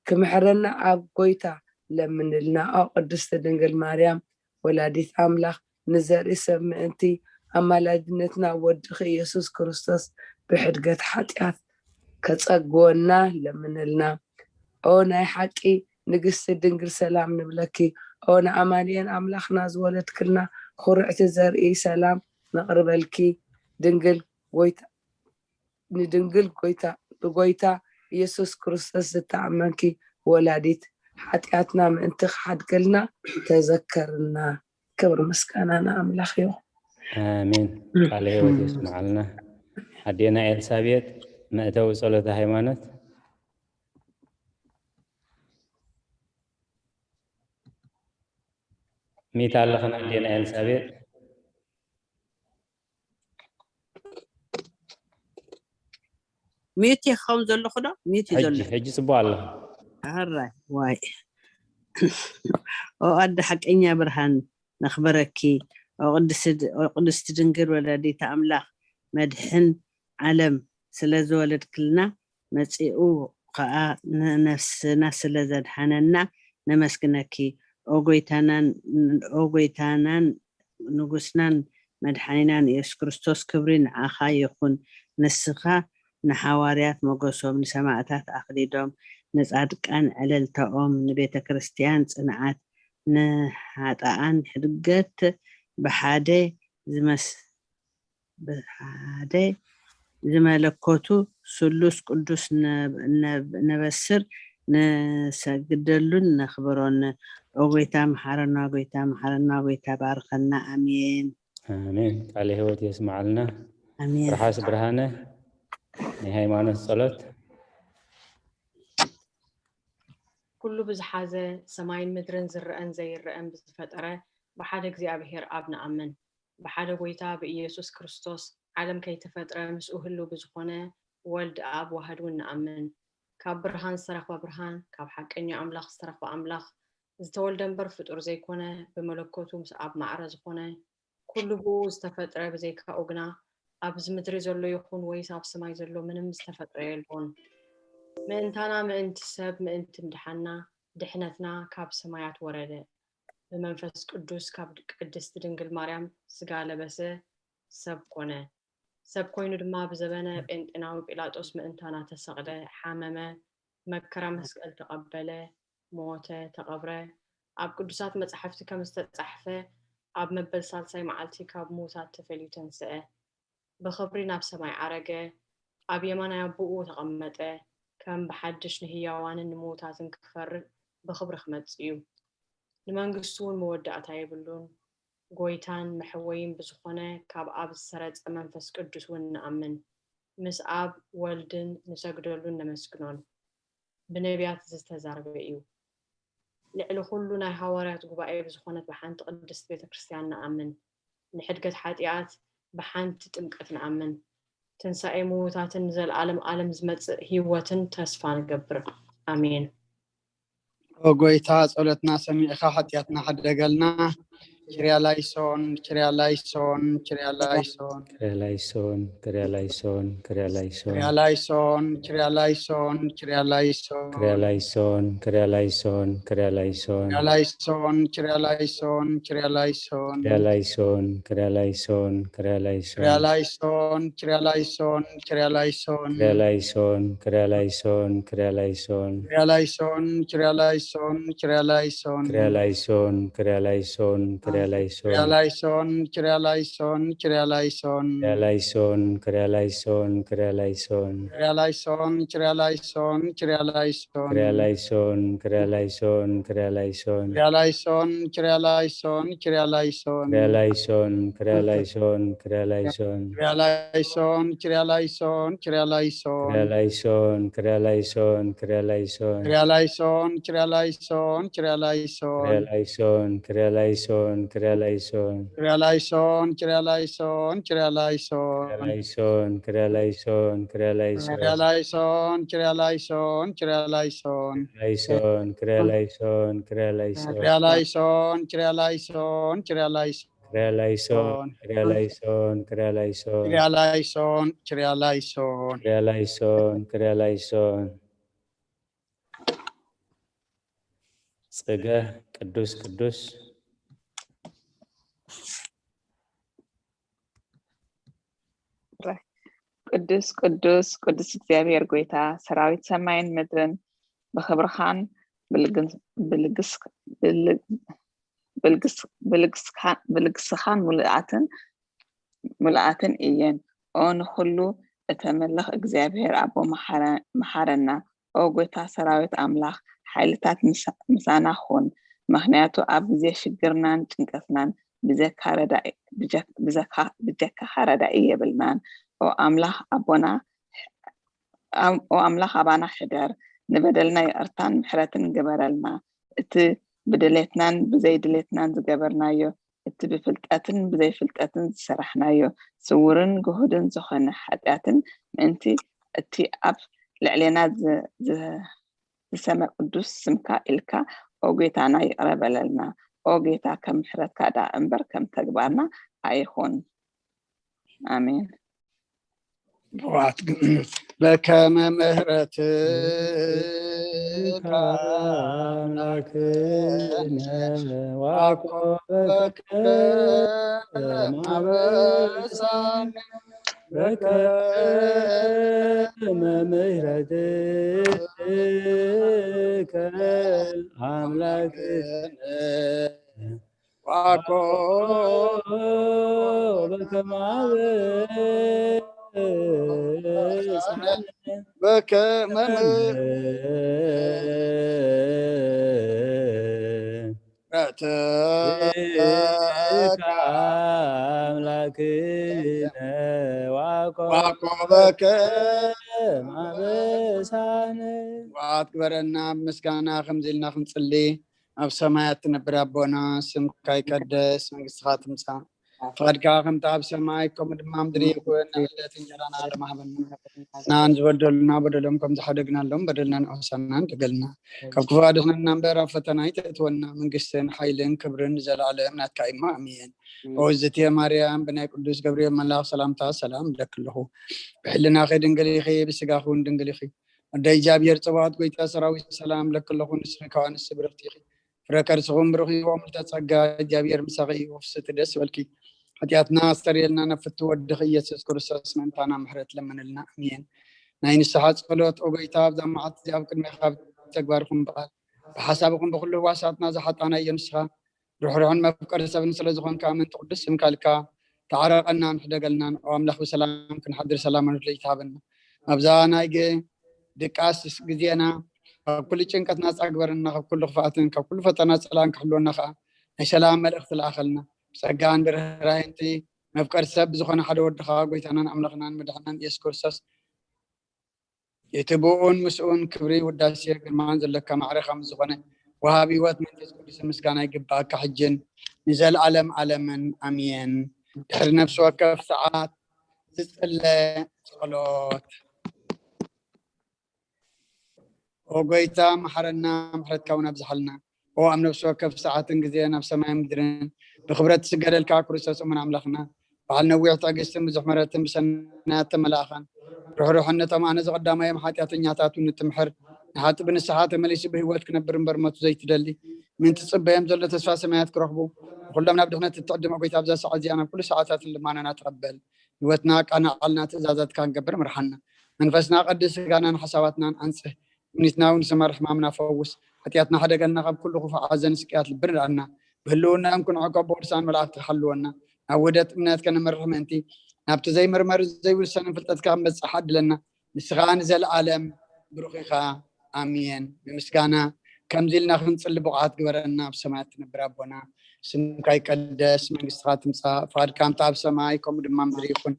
ክምሕረና ኣብ ጎይታ ለምንልና። ኦ ቅድስቲ ድንግል ማርያም፣ ወላዲት ኣምላኽ፣ ንዘርኢ ሰብ ምእንቲ ኣማላድነትና ወድኺ ኢየሱስ ክርስቶስ ብሕድገት ሓጢኣት ከጸግወና ለምንልና። ኦ ናይ ሓቂ ንግስቲ ድንግል፣ ሰላም ንብለኪ። ኦ ንኣማኑኤል ኣምላኽና ዝወለድክልና፣ ኹርዕቲ ዘርኢ፣ ሰላም ነቕርበልኪ። ድንግል ጎይታ፣ ንድንግል ጎይታ፣ ብጎይታ ኢየሱስ ክርስቶስ ዝተኣመንኪ ወላዲት፣ ሓጢኣትና ምእንቲ ክሓድገልና ተዘከርና። ክብሪ ምስጋና ንኣምላኽ ይኹን። ኣሜን። ቃለ ህይወት የስምዓልና። ኣዴና ኤልሳቤጥ፣ መእተዊ ጸሎተ ሃይማኖት። ሚት ኣለኽን ኣዴና ኤልሳቤጥ? ሚዩት ይኸውን ዘለኹ ዶ? ሚዩት እዩ ሕጂ፣ ዘሎ። ሕጂ ጽቡቕ ኣለኹ። ኣራይ፣ ዋይ። ኦ ኣደ ሓቀኛ ብርሃን፣ ነኽብረኪ። ኦ ቅድስቲ ድ-፣ ኦ ቅድስቲ ድንግል ወላዲተ ኣምላኽ፣ መድሕን ዓለም ስለ ዝወለድክልና፣ መጺኡ ኸኣ ንነፍስና ስለ ዘድሓነና ነመስግነኪ። ኦ ጎይታናን፣ ኦ ጎይታናን ንጉስናን መድሓኒናን ኢየሱስ ክርስቶስ፣ ክብሪ ንዓኻ ይኹን። ንስኻ ንሓዋርያት ሞገሶም፣ ንሰማእታት ኣኽሊሎም፣ ንጻድቃን ዕልልታኦም፣ ንቤተ ክርስቲያን ጽንዓት፣ ንሓጥኣን ሕድገት፣ ብሓደ ዝመስ-፣ ብሓደ ዝመለኮቱ ስሉስ ቅዱስ ነ-፣ ነ-፣ ነበስር፣ ንሰግደሉን ነኽብሮን። ኦ ጎይታ መሓረና፣ ጎይታ መሓረና፣ ጎይታ ባርኸና። ኣሜን። ኣሜን። ቃለ ህይወት የስምዓልና። ኣሜን። ርሓስ ብርሃነ ናይ ሃይማኖት ጸሎት። ኩሉ ብዝሓዘ፣ ሰማይን ምድርን ዝረአን ዘይረአን ብዝፈጠረ ብሓደ እግዚኣብሔር ኣብ ንኣምን። ብሓደ ጎይታ ብኢየሱስ ክርስቶስ ዓለም ከይተፈጥረ ምስኡ ህልው ብዝኾነ ወልድ ኣብ ዋህድ እውን ንኣምን። ካብ ብርሃን ዝተረኽበ ብርሃን፣ ካብ ሓቀኛ ኣምላኽ ዝተረኽበ ኣምላኽ፣ ዝተወልደ እምበር ፍጡር ዘይኮነ፣ ብመለኮቱ ምስ ኣብ ማዕረ ዝኾነ፣ ኩሉ ብኡ ዝተፈጥረ፣ ብዘይካኡ ግና ኣብዚ ምድሪ ዘሎ ይኹን ወይስ ኣብ ሰማይ ዘሎ ምንም ዝተፈጥረ የልቦን። ምእንታና፣ ምእንቲ ሰብ፣ ምእንቲ ምድሓንና፣ ድሕነትና ካብ ሰማያት ወረደ። ብመንፈስ ቅዱስ ካብ ቅድስቲ ድንግል ማርያም ስጋ ለበሰ፣ ሰብ ኮነ። ሰብ ኮይኑ ድማ ብዘበነ ጴንጤናዊ ጲላጦስ ምእንታና ተሰቕለ፣ ሓመመ፣ መከራ መስቀል ተቐበለ፣ ሞተ፣ ተቐብረ። ኣብ ቅዱሳት መጻሕፍቲ ከም ዝተጻሕፈ፣ ኣብ መበል ሳልሳይ መዓልቲ ካብ ምዉታት ተፈልዩ ተንስአ። ብኽብሪ ናብ ሰማይ ዓረገ፣ ኣብ የማናይ ኣቦኡ ተቐመጠ፣ ከም ብሓድሽ ንህያዋንን ንምዉታትን ክፈርድ ብኽብሪ ክመጽእ እዩ። ንመንግስቱ እውን መወዳእታ የብሉን። ጎይታን መሕወይን ብዝኾነ ካብ ኣብ ዝሰረጸ መንፈስ ቅዱስ እውን ንኣምን። ምስ ኣብ ወልድን ንሰግደሉን ነመስግኖን። ብነቢያት ዝተዛረበ እዩ። ልዕሊ ኩሉ ናይ ሃዋርያት ጉባኤ ብዝኾነት ብሓንቲ ቅድስት ቤተ ክርስቲያን ንኣምን። ንሕድገት ሓጢኣት ብሓንቲ ጥምቀት ንኣምን። ትንሳኤ ምዉታትን ንዘለኣለም ዓለም ዝመጽእ ህይወትን ተስፋ ንገብር። ኣሜን። ኦ ጎይታ፣ ጸሎትና ሰሚዕኻ ሓጢኣትና ሓደገልና። ኪርያላይሶን፣ ኪርያላይሶን፣ ኪርያላይሶን። ክርያላይሶን፣ ክርያላይሶን፣ ክርያላይሶን። ኪርያላይሶን፣ ኪርያላይሶን፣ ኪርያላይሶን። ክርያላይሶን፣ ክርያላይሶን፣ ክርያላይሶን። ኪርያላይሶን፣ ኪርያላይሶን፣ ኪርያላይሶን። ክርያላይሶን፣ ክርያላይሶን፣ ክርያላይሶን። ኪርያላይሶን፣ ኪርያላይሶን፣ ኪርያላይሶን። ክርያላይሶን፣ ክርያላይሶን፣ ክርያላይሶን። ኪርያላይሶን፣ ኪርያላይሶን፣ ኪርያላይሶን። ክርያላይሶን፣ ክርያላይሶን፣ ክርያላይሶን። ኪርያላይሶን፣ ኪርያላይሶን፣ ኪርያላይሶን። ክርያላይሶን፣ ክርያላይሶን፣ ክርያላይሶን። ኪርያላይሶን፣ ኪርያላይሶን፣ ኪርያላይሶን። ክርያላይሶን፣ ክርያላይሶን፣ ክርያላይሶን። ኪርያላይሶን፣ ኪርያላይሶን፣ ኪርያላይሶን። ክርያላይሶን፣ ክርያላይሶን፣ ክርያላይሶን። ኪርያላይሶን፣ ኪርያላይሶን፣ ኪርያላይሶን። ክርያላይሶን፣ ክርያላይሶን፣ ክርያላይሶን። ኪርያላይሶን፣ ኪርያላይሶን፣ ኪርያላይሶን። ክርያላይሶን፣ ክርያላይሶን፣ ክርያላይሶን። ኪርያላይሶን፣ ኪርያላይሶን፣ ኪርያላይሶን። ክርያላይሶን፣ ክርያላይሶን፣ ክርያላይሶን። ኪርያላይሶን፣ ኪርያላይሶን፣ ኪርያላይሶን። ክርያላይሶን፣ ክርያላይሶን፣ ክርያላይሶን። ኪርያላይሶን፣ ኪርያላይሶን፣ ኪርያላይሶን። ክርያላይሶን፣ ክርያላይሶን፣ ክርያላይሶን። ኪርያላይሶን፣ ኪርያላይሶን። ክርያላይሶን፣ ክርያላይሶን። ጽገ ቅዱስ ቅዱስ። ቅዱስ ቅዱስ ቅዱስ እግዚኣብሔር ጎይታ ሰራዊት ሰማይን ምድርን ብኽብርኻን ብልግን- ብልግስ- ብል- ብልግስ- ብልግስካ- ብልግስኻን ምሉኣትን ምሉኣትን እየን። ኦ ንኹሉ እተምልኽ እግዚኣብሔር ኣቦ መሓረ- መሓረና። ኦ ጎይታ ሰራዊት ኣምላኽ ሓይልታት ምሳ- ምሳና ኹን። ምኽንያቱ ኣብ ግዜ ሽግርናን ጭንቀትናን ብጀካ ረዳኢ- ብጀ- ብዘካ- ብጀካኻ ረዳኢ የብልናን። ኦ ኣምላኽ ኣቦና ኣም- ኦ ኣምላኽ ኣባና ሕደር፣ ንበደልና ይቕርታን ምሕረትን ግበረልና። እቲ ብድሌትናን ብዘይድሌትናን ዝገበርናዮ፣ እቲ ብፍልጠትን ብዘይፍልጠትን ዝሰራሕናዮ፣ ስውርን ግሁድን ዝኾነ ሓጢኣትን ምእንቲ እቲ ኣብ ልዕሌና ዝ- ዝ- ዝሰመ ቅዱስ ስምካ ኢልካ ኦ ጌታና ይቕረ በለልና። ኦ ጌታ ከም ምሕረትካ ደኣ እምበር ከም ተግባርና ኣይኹን። ኣሜን። በከመ ምሕረትከ ኣምላክነ ዋኮ በከመ አበሳነ በከመ ምሕረትከ አምላክነ ዋኮ በከመ አበሳነ በከመ ምሕረትከ አምላክነ ዋኮ ዋኮ በከ አበሳነ ዋት ግበረና። ምስጋና ከምዚ ኢልና ክንጽሊ። ኣብ ሰማያት ትነብር ኣቦና፣ ስምካ ይቀደስ፣ መንግስትኻ ትምጻእ፣ ፍቓድካ ከምቲ ኣብ ሰማይ ከምኡ ድማ ኣብ ምድሪ ይኹን። ዕለት እንጀራና ሃበና፣ ንዝበደሉና በደሎም ከም ዝሓደግናሎም በደልና ንዕወሰና ንደገልና፣ ካብ ክፉእ ኣድሕነና እምበር ኣብ ፈተና ኣይተእትወና፣ መንግስትን ሓይልን ክብርን ንዘለኣለም ናትካ እሞ ኣሜን። ኦ እዝእትየ ማርያም፣ ብናይ ቅዱስ ገብርኤል መልኣኽ ሰላምታ ሰላም እብለኪ ኣለኹ። ብሕልናኺ ድንግል ኢኺ፣ ብስጋኺ እውን ድንግል ኢኺ። ወደ እግዚኣብሔር ጽባኦት ጎይታ ሰራዊት ሰላም እብለኪ ኣለኹ። ንስኺ ካብ ኣንስቲ ብርኽቲ ኢኺ፣ ፍረ ከርስኺ እውን ብሩኽ እዩ። ኦ ምልዕተ ጸጋ፣ እግዚኣብሔር ምሳኺ እዩ፣ ፍስሕቲ ደስ ይበልኪ። ሓጢኣትና ኣስተርእየልና፣ ናብ ፍትው ወድኺ ኢየሱስ ክርስቶስ ምእንታና ምሕረት ለምንልና። ኣሜን። ናይ ንስሓ ጸሎት። ኦ ጎይታ፣ ኣብዛ መዓልቲ እዚኣ ኣብ ቅድሜኻ ብተግባር ይኹን ብቓል ብሓሳብ ይኹን ብኹሉ ህዋሳትና ዝሓጣናዮ ንስኻ ርሕሩሕን መፍቀሪ ሰብን ስለ ዝኾንካ፣ ምእንቲ ቅዱስ ስምካ ኢልካ ተዓረቐናን ሕደገልናን። ኦ ኣምላኽ፣ ብሰላም ክንሓድር ሰላም ርድኢት ሃበና። ኣብዛ ናይ ገ-፣ ድቃስ ግዜና ካብ ኩሉ ጭንቀት ናጻ ግበረና፣ ካብ ኩሉ ክፍኣትን ካብ ኩሉ ፈተና ጸላእን ክሕልወና ከኣ ናይ ሰላም መልእኽቲ ለኣኸልና። ብጸጋን ብርህራሄንቲ መፍቀሪ ሰብ ዝኾነ ሓደ ወድኻ፣ ጎይታናን ኣምላኽናን መድሓናን ኢየሱስ ክርስቶስ፣ እቲ ብኡን ምስኡን ክብሪ፣ ውዳሴ፣ ግርማን ዘለካ ማዕረ ከም ዝኾነ፣ ወሃቢ ህይወት መንፈስ ቅዱስ ምስጋና ይግባእካ፣ ሕጅን ንዘለዓለም ዓለምን። ኣሜን። ድሕሪ ነፍሲ ወከፍ ሰዓት ዝጽለ ጸሎት። ኦ ጎይታ፣ መሓረና፣ ምሕረትካ እውን ኣብዝሓልና። ኦ ኣብ ነፍሲ ወከፍ ሰዓትን ግዜን ኣብ ሰማይ ምድርን ብኽብረት ትስገደልካ ክርስቶስ እሙን ኣምላኽና፣ በዓል ነዊሕ ትዕግስትን ብዙሕ ምሕረትን፣ ብሰናያት ተመላእኻን ርሕሩሕን፣ ነቶም ኣነ ዝቐዳማዮም ሓጢኣተኛታት እውን እትምሕር፣ ንሓጢእ ብንስሓ ተመሊሱ ብህይወት ክነብር እምበር ሞቱ ዘይትደሊ፣ ምእንቲ ትጽበዮም ዘሎ ተስፋ ሰማያት ክረኽቡ፣ ንኹሎም ናብ ድሕነት እትዕድም ኦ ጎይታ፣ ኣብዛ ሰዓት እዚኣ ናብ ኩሉ ሰዓታትን ልማናና ተቐበል። ህይወትና ኣቃናዓልና፣ ትእዛዛትካ ክንገብር ምርሓና። መንፈስና ቀድስ፣ ስጋናን ሓሳባትናን ኣንጽህ። እምኒትና እውን ስመር፣ ሕማምና ፈውስ። ሓጢኣትና ሕደገልና፣ ካብ ኩሉ ክፉእ ሓዘን ስቅያት ልቢ ንድኣና። ብህልውና እንኩን ዕቆ ብቅዱሳን መላእኽቲ ሓልወና። ናብ ውህደት እምነት ከነምርሕ ምእንቲ፣ ናብቲ ዘይምርመር ዘይውሰንን ፍልጠትካ ክንበጽሕ ዓድለና። ንስኻ ንዘለኣለም ብሩኽ ኢኻ። ኣሜን። ንምስጋና ከምዚ ኢልና ክንጽሊ ብቑዓት ግበረና። ኣብ ሰማያት ትነብር ኣቦና፣ ስምካ ይቀደስ፣ መንግስትኻ ትምጻእ፣ ፍቓድካ ከምቲ ኣብ ሰማይ ከምኡ ድማ ምድሪ ይኹን።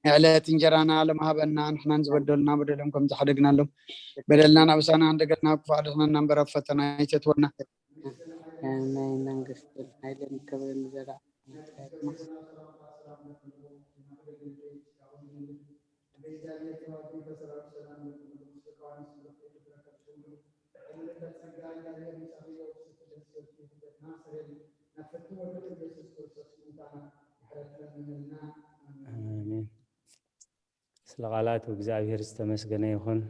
ንዕለት እንጀራና ሎም ሃበና፣ ንሕናን ዝበደሉና በደሎም ከም ዝሓደግናሎም፣ በደልናን ኣበሳና እንደገና ክፉእ ኣድሕነና እምበር ኣብ ፈተና ኣይተእትወና። ናይ መንግስትን ሓይልን ክብርን ንዘለዓለም። ኣሜን። ስለ ቃላቱ እግዚኣብሔር ዝተመስገነ ይኹን።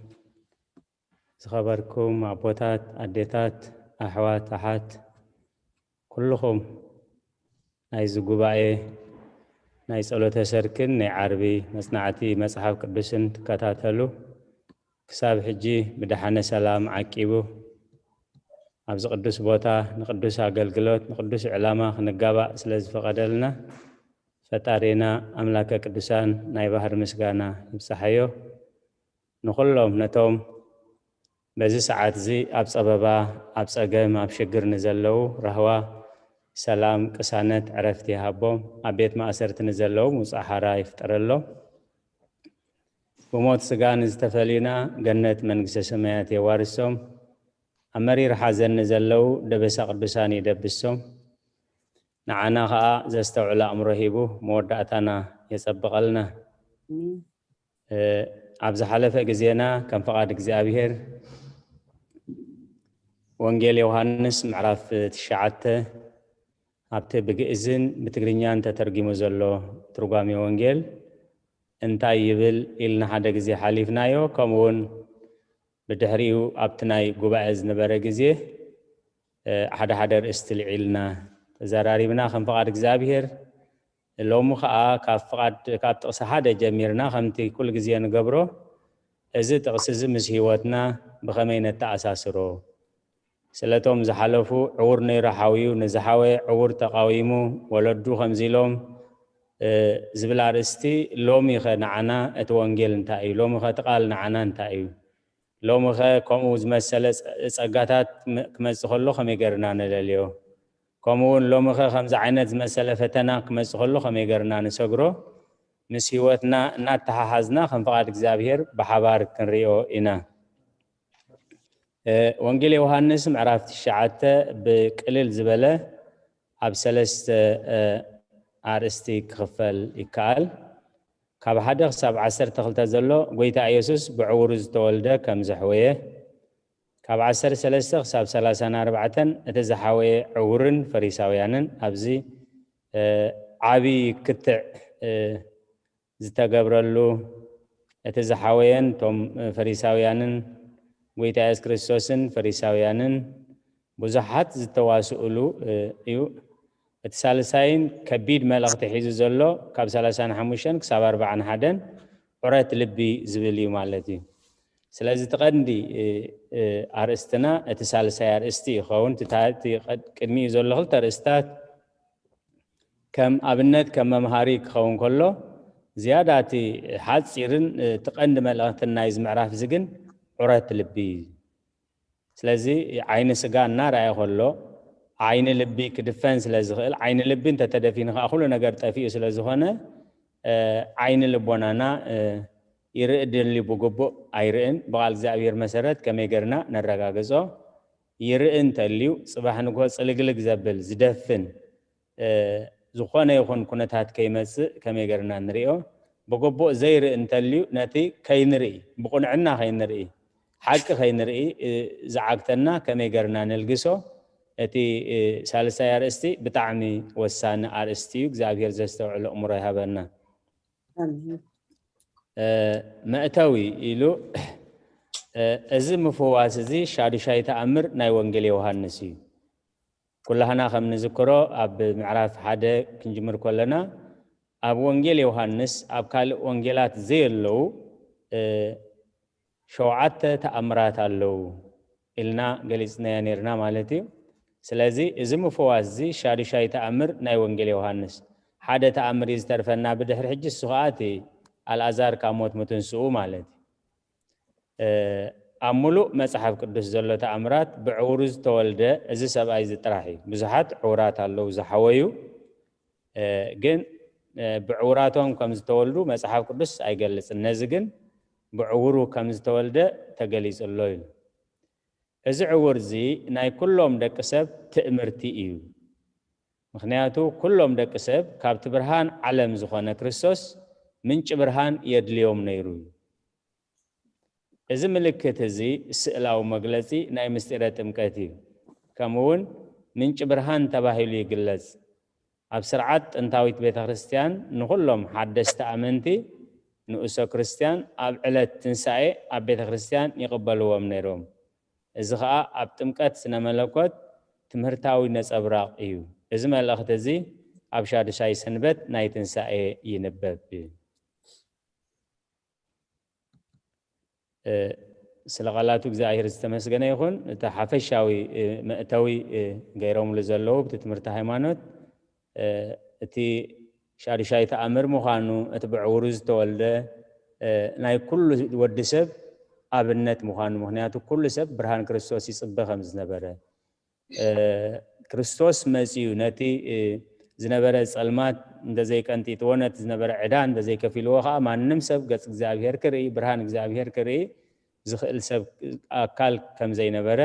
ዝኸበርኩም ኣቦታት፣ ኣዴታት፣ ኣሕዋት፣ ኣሓት፣ ኩልኹም ናይዚ ጉባኤ ናይ ጸሎተ ሰርክን ናይ ዓርቢ መጽናዕቲ መጽሓፍ ቅዱስን ትከታተሉ፣ ክሳብ ሕጂ ብደሓነ ሰላም ዓቂቡ ኣብዚ ቅዱስ ቦታ ንቅዱስ ኣገልግሎት ንቅዱስ ዕላማ ክንጋባእ ስለ ዝፈቐደልና ፈጣሪና ኣምላከ ቅዱሳን ናይ ባህር ምስጋና ይብጽሓዮ። ንኹሎም ነቶም በዚ ሰዓት እዚ ኣብ ጸበባ፣ ኣብ ጸገም፣ ኣብ ሽግር ንዘለዉ ራህዋ፣ ሰላም፣ ቅሳነት፣ ዕረፍቲ ይሃቦም። ኣብ ቤት ማእሰርቲ ንዘለዉ ምውጻእ ሓራ ይፍጠረሎም። ብሞት ስጋ ንዝተፈልዩና ገነት መንግስተ ሰማያት የዋርሶም። ኣብ መሪር ሓዘን ንዘለዉ ደበሳ ቅዱሳን ይደብሶም። ንዓና ኸኣ ዘስተውዕል ኣእምሮ ሂቡ መወዳእታና የጸብቐልና። እ፣ ኣብ ዝሓለፈ ግዜና ከም ፍቓድ እግዚኣብሔር ወንጌል ዮሃንስ ምዕራፍ ትሽዓተ ኣብቲ ብግእዝን ብትግርኛን ተተርጊሙ ዘሎ ትርጓሜ ወንጌል እንታይ ይብል ኢልና ሓደ ግዜ ሓሊፍናዮ። ከምኡ እውን ብድሕሪኡ ኣብቲ ናይ ጉባኤ ዝነበረ ግዜ፣ እ፣ ሓደ ሓደ ርእስቲ ልዒልና ተዘራሪብና ከም ፍቓድ እግዚኣብሔር። ሎሚ ኸኣ ካብ ፍቓድ፣ ካብ ጥቕሲ ሓደ ጀሚርና ከምቲ ኩሉ ግዜ ንገብሮ፣ እዚ ጥቕሲ እዚ ምስ ህይወትና ብኸመይ ነተኣሳስሮ? ስለቶም ዝሓለፉ ዕዉር ነይሩ ሓውዩ፣ ንዝሓወየ ዕዉር ተቓዊሙ፣ ወለዱ ከምዚ ኢሎም፣ እ፣ ዝብል ኣርእስቲ ሎሚ ኸ ንዓና እቲ ወንጌል እንታይ እዩ? ሎሚ ኸ እቲ ቃል ንዓና እንታይ እዩ? ሎሚ ኸ ከምኡ ዝመሰለ ጸ-፣ ጸጋታት ም-፣ ክመጽእ ከሎ ከመይ ገርና ንለልዮ? ከምኡ እውን ሎሚ ኸ ከምዚ ዓይነት ዝመሰለ ፈተና ክመጽእ ከሎ ከመይ ገርና ንሰግሮ? ምስ ህይወትና እናተሓሓዝና ከም ፍቓድ እግዚኣብሔር ብሓባር ክንሪኦ ኢና። እ፣ ወንጌል ዮሃንስ ምዕራፍ ትሽዓተ ብቅልል ዝበለ ኣብ ሰለስተ፣ እ፣ ኣርእስቲ ክኽፈል ይከኣል። ካብ ሓደ ክሳብ ዓሰርተ ክልተ ዘሎ ጎይታ ኢየሱስ ብዕውሩ ዝተወልደ ከም ዘሕወየ፣ ካብ ዓሰርተ ሰለስተ ክሳብ ሰላሳን ኣርባዕተን እቲ ዝሓወየ ዕውርን ፈሪሳውያንን ኣብዚ፣ እ፣ ዓቢ ክትዕ፣ እ፣ ዝተገብረሉ፣ እቲ ዝሓወየን እቶም ፈሪሳውያንን ጎይታ የሱስ ክርስቶስን ፈሪሳውያንን ብዙሓት ዝተዋስኡሉ፣ እ፣ እዩ። እቲ ሳልሳይን ከቢድ መልእኽቲ ሒዙ ዘሎ ካብ ሰላሳን ሓሙሽተን ክሳብ ኣርባዓን ሓደን ዑረት ልቢ ዝብል እዩ ማለት እዩ። ስለዚ እቲ ቀንዲ፣ እ፣ እ፣ ኣርእስትና እቲ ሳልሳይ ኣርእስቲ ይኸውን። እቲ ታ-፣ እቲ ቀድ-፣ ቅድሚኡ ዘሎ ክልተ ኣርእስታት ከም ኣብነት፣ ከም መምሃሪ ክኸውን ከሎ፣ ዝያዳ እቲ ሓጺርን፣ እ፣ እቲ ቀንዲ መልእኽትን ናይዚ ምዕራፍ እዚ ግን ዑረት ልቢ እዩ። ስለዚ ዓይኒ ስጋ እናረኣየ ከሎ፣ ዓይኒ ልቢ ክድፈን ስለ ዝኽእል፣ ዓይኒ ልቢ እንተተደፊኑ ከዓ ኩሉ ነገር ጠፊኡ ስለ ዝኾነ፣ እ፣ ዓይኒ ልቦናና፣ እ፣ ይርኢ ድልዩ ብግቡእ ኣይርእን። ብቓል እግዚኣብሔር መሰረት ከመይ ገርና ነረጋግጾ? ይርኢ እንተልዩ፣ ጽባሕ ንግሆ ጽልግልግ ዘብል፣ ዝደፍን፣ እ፣ ዝኾነ ይኹን ኩነታት ከይመጽእ ከመይ ገርና ንርእዮ? ብግቡእ ዘይርኢ እንተልዩ፣ ነቲ ከይንርኢ፣ ብቕንዕና ከይንርኢ፣ ሓቂ ከይንርኢ፣ እ፣ ዝዓግተና ከመይ ገርና ነልግሶ? እቲ፣ እ፣ ሳልሳይ ኣርእስቲ ብጣዕሚ ወሳኒ ኣርእስቲ እዩ። እግዚኣብሔር ዘስተውዕል ኣእምሮ ይሃበና። ኣሜን። እ፣ መእተዊ ኢሉ፣ እ፣ እዚ ምፍዋስ እዚ ሻዱሻይ ተኣምር ናይ ወንጌል ዮሃንስ እዩ። ኩላህና ከም ንዝክሮ፣ ኣብ ምዕራፍ ሓደ ክንጅምር ከለና፣ ኣብ ወንጌል ዮሃንስ፣ ኣብ ካልእ ወንጌላት ዘየለዉ፣ እ፣ ሸውዓተ ተኣምራት ኣለዉ ኢልና ገሊጽናዮ ነይርና ማለት እዩ። ስለዚ እዚ ምፍዋስ እዚ ሻዱሻይ ተኣምር ናይ ወንጌል ዮሃንስ። ሓደ ተኣምር እዩ ዝተርፈና ብድሕሪ ሕጂ፣ እሱ ኸኣ እቲ ኣልኣዛር ካብ ሞት ምትንስኡ ማለት እዩ። እ፣ ኣብ ምሉእ መጽሓፍ ቅዱስ ዘሎ ተኣምራት ብዕውሩ ዝተወልደ እዚ ሰብኣይ እዚ ጥራሕ እዩ። ብዙሓት ዕውራት ኣለዉ ዝሓወዩ፣ እ፣ ግን፣ እ፣ ብዕውራቶም ከም ዝተወልዱ መጽሓፍ ቅዱስ ኣይገልጽን። ነዚ ግን ብዕውሩ ከም ዝተወልደ ተገሊጹ ኣሎ ኢሉ። እዚ ዕውር እዚ ናይ ኩሎም ደቂ ሰብ ትእምርቲ እዩ። ምኽንያቱ ኩሎም ደቂ ሰብ ካብቲ ብርሃን ዓለም ዝኾነ ክርስቶስ ምንጪ ብርሃን የድልዮም ነይሩ እዩ። እዚ ምልክት እዚ ስእላዊ መግለጺ ናይ ምስጢረ ጥምቀት እዩ። ከምኡ እውን ምንጪ ብርሃን ተባሂሉ ይግለጽ። ኣብ ስርዓት ጥንታዊት ቤተ ክርስቲያን ንኹሎም ሓደስቲ ኣመንቲ ንኡሰ ክርስቲያን ኣብ ዕለት ትንሳኤ ኣብ ቤተ ክርስቲያን ይቕበልዎም ነይሮም። እዚ ኸኣ ኣብ ጥምቀት ስነ መለኮት ትምህርታዊ ነጸብራቕ እዩ። እዚ መልእኽቲ እዚ ኣብ ሻዱሻይ ሰንበት ናይ ትንሳኤ ይንበብ። እ፣ ስለ ቃላቱ እግዚኣብሔር ዝተመስገነ ይኹን። እቲ ሓፈሻዊ፣ እ፣ መእተዊ፣ እ፣ ገይሮምሉ ዘለዉ ብቲ ትምህርቲ ሃይማኖት፣ እ፣ እቲ ሻዱሻይ ተኣምር ምዃኑ፣ እቲ ብዕውሩ ዝተወልደ፣ እ፣ ናይ ኩሉ ወዲ ሰብ ኣብነት ምዃኑ፣ ምኽንያቱ ኩሉ ሰብ ብርሃን ክርስቶስ ይጽበ ከም ዝነበረ፣ እ፣ ክርስቶስ መጺኡ ነቲ፣ እ፣ ዝነበረ ጸልማት እንተዘይቀንጢጥዎ፣ ነቲ ዝነበረ ዕዳ እንተዘይከፊልዎ ኸኣ፣ ማንም ሰብ ገጽ እግዚኣብሔር ክርኢ፣ ብርሃን እግዚኣብሔር ክርኢ ዝኽእል ሰብ ኣካል ከም ዘይነበረ፣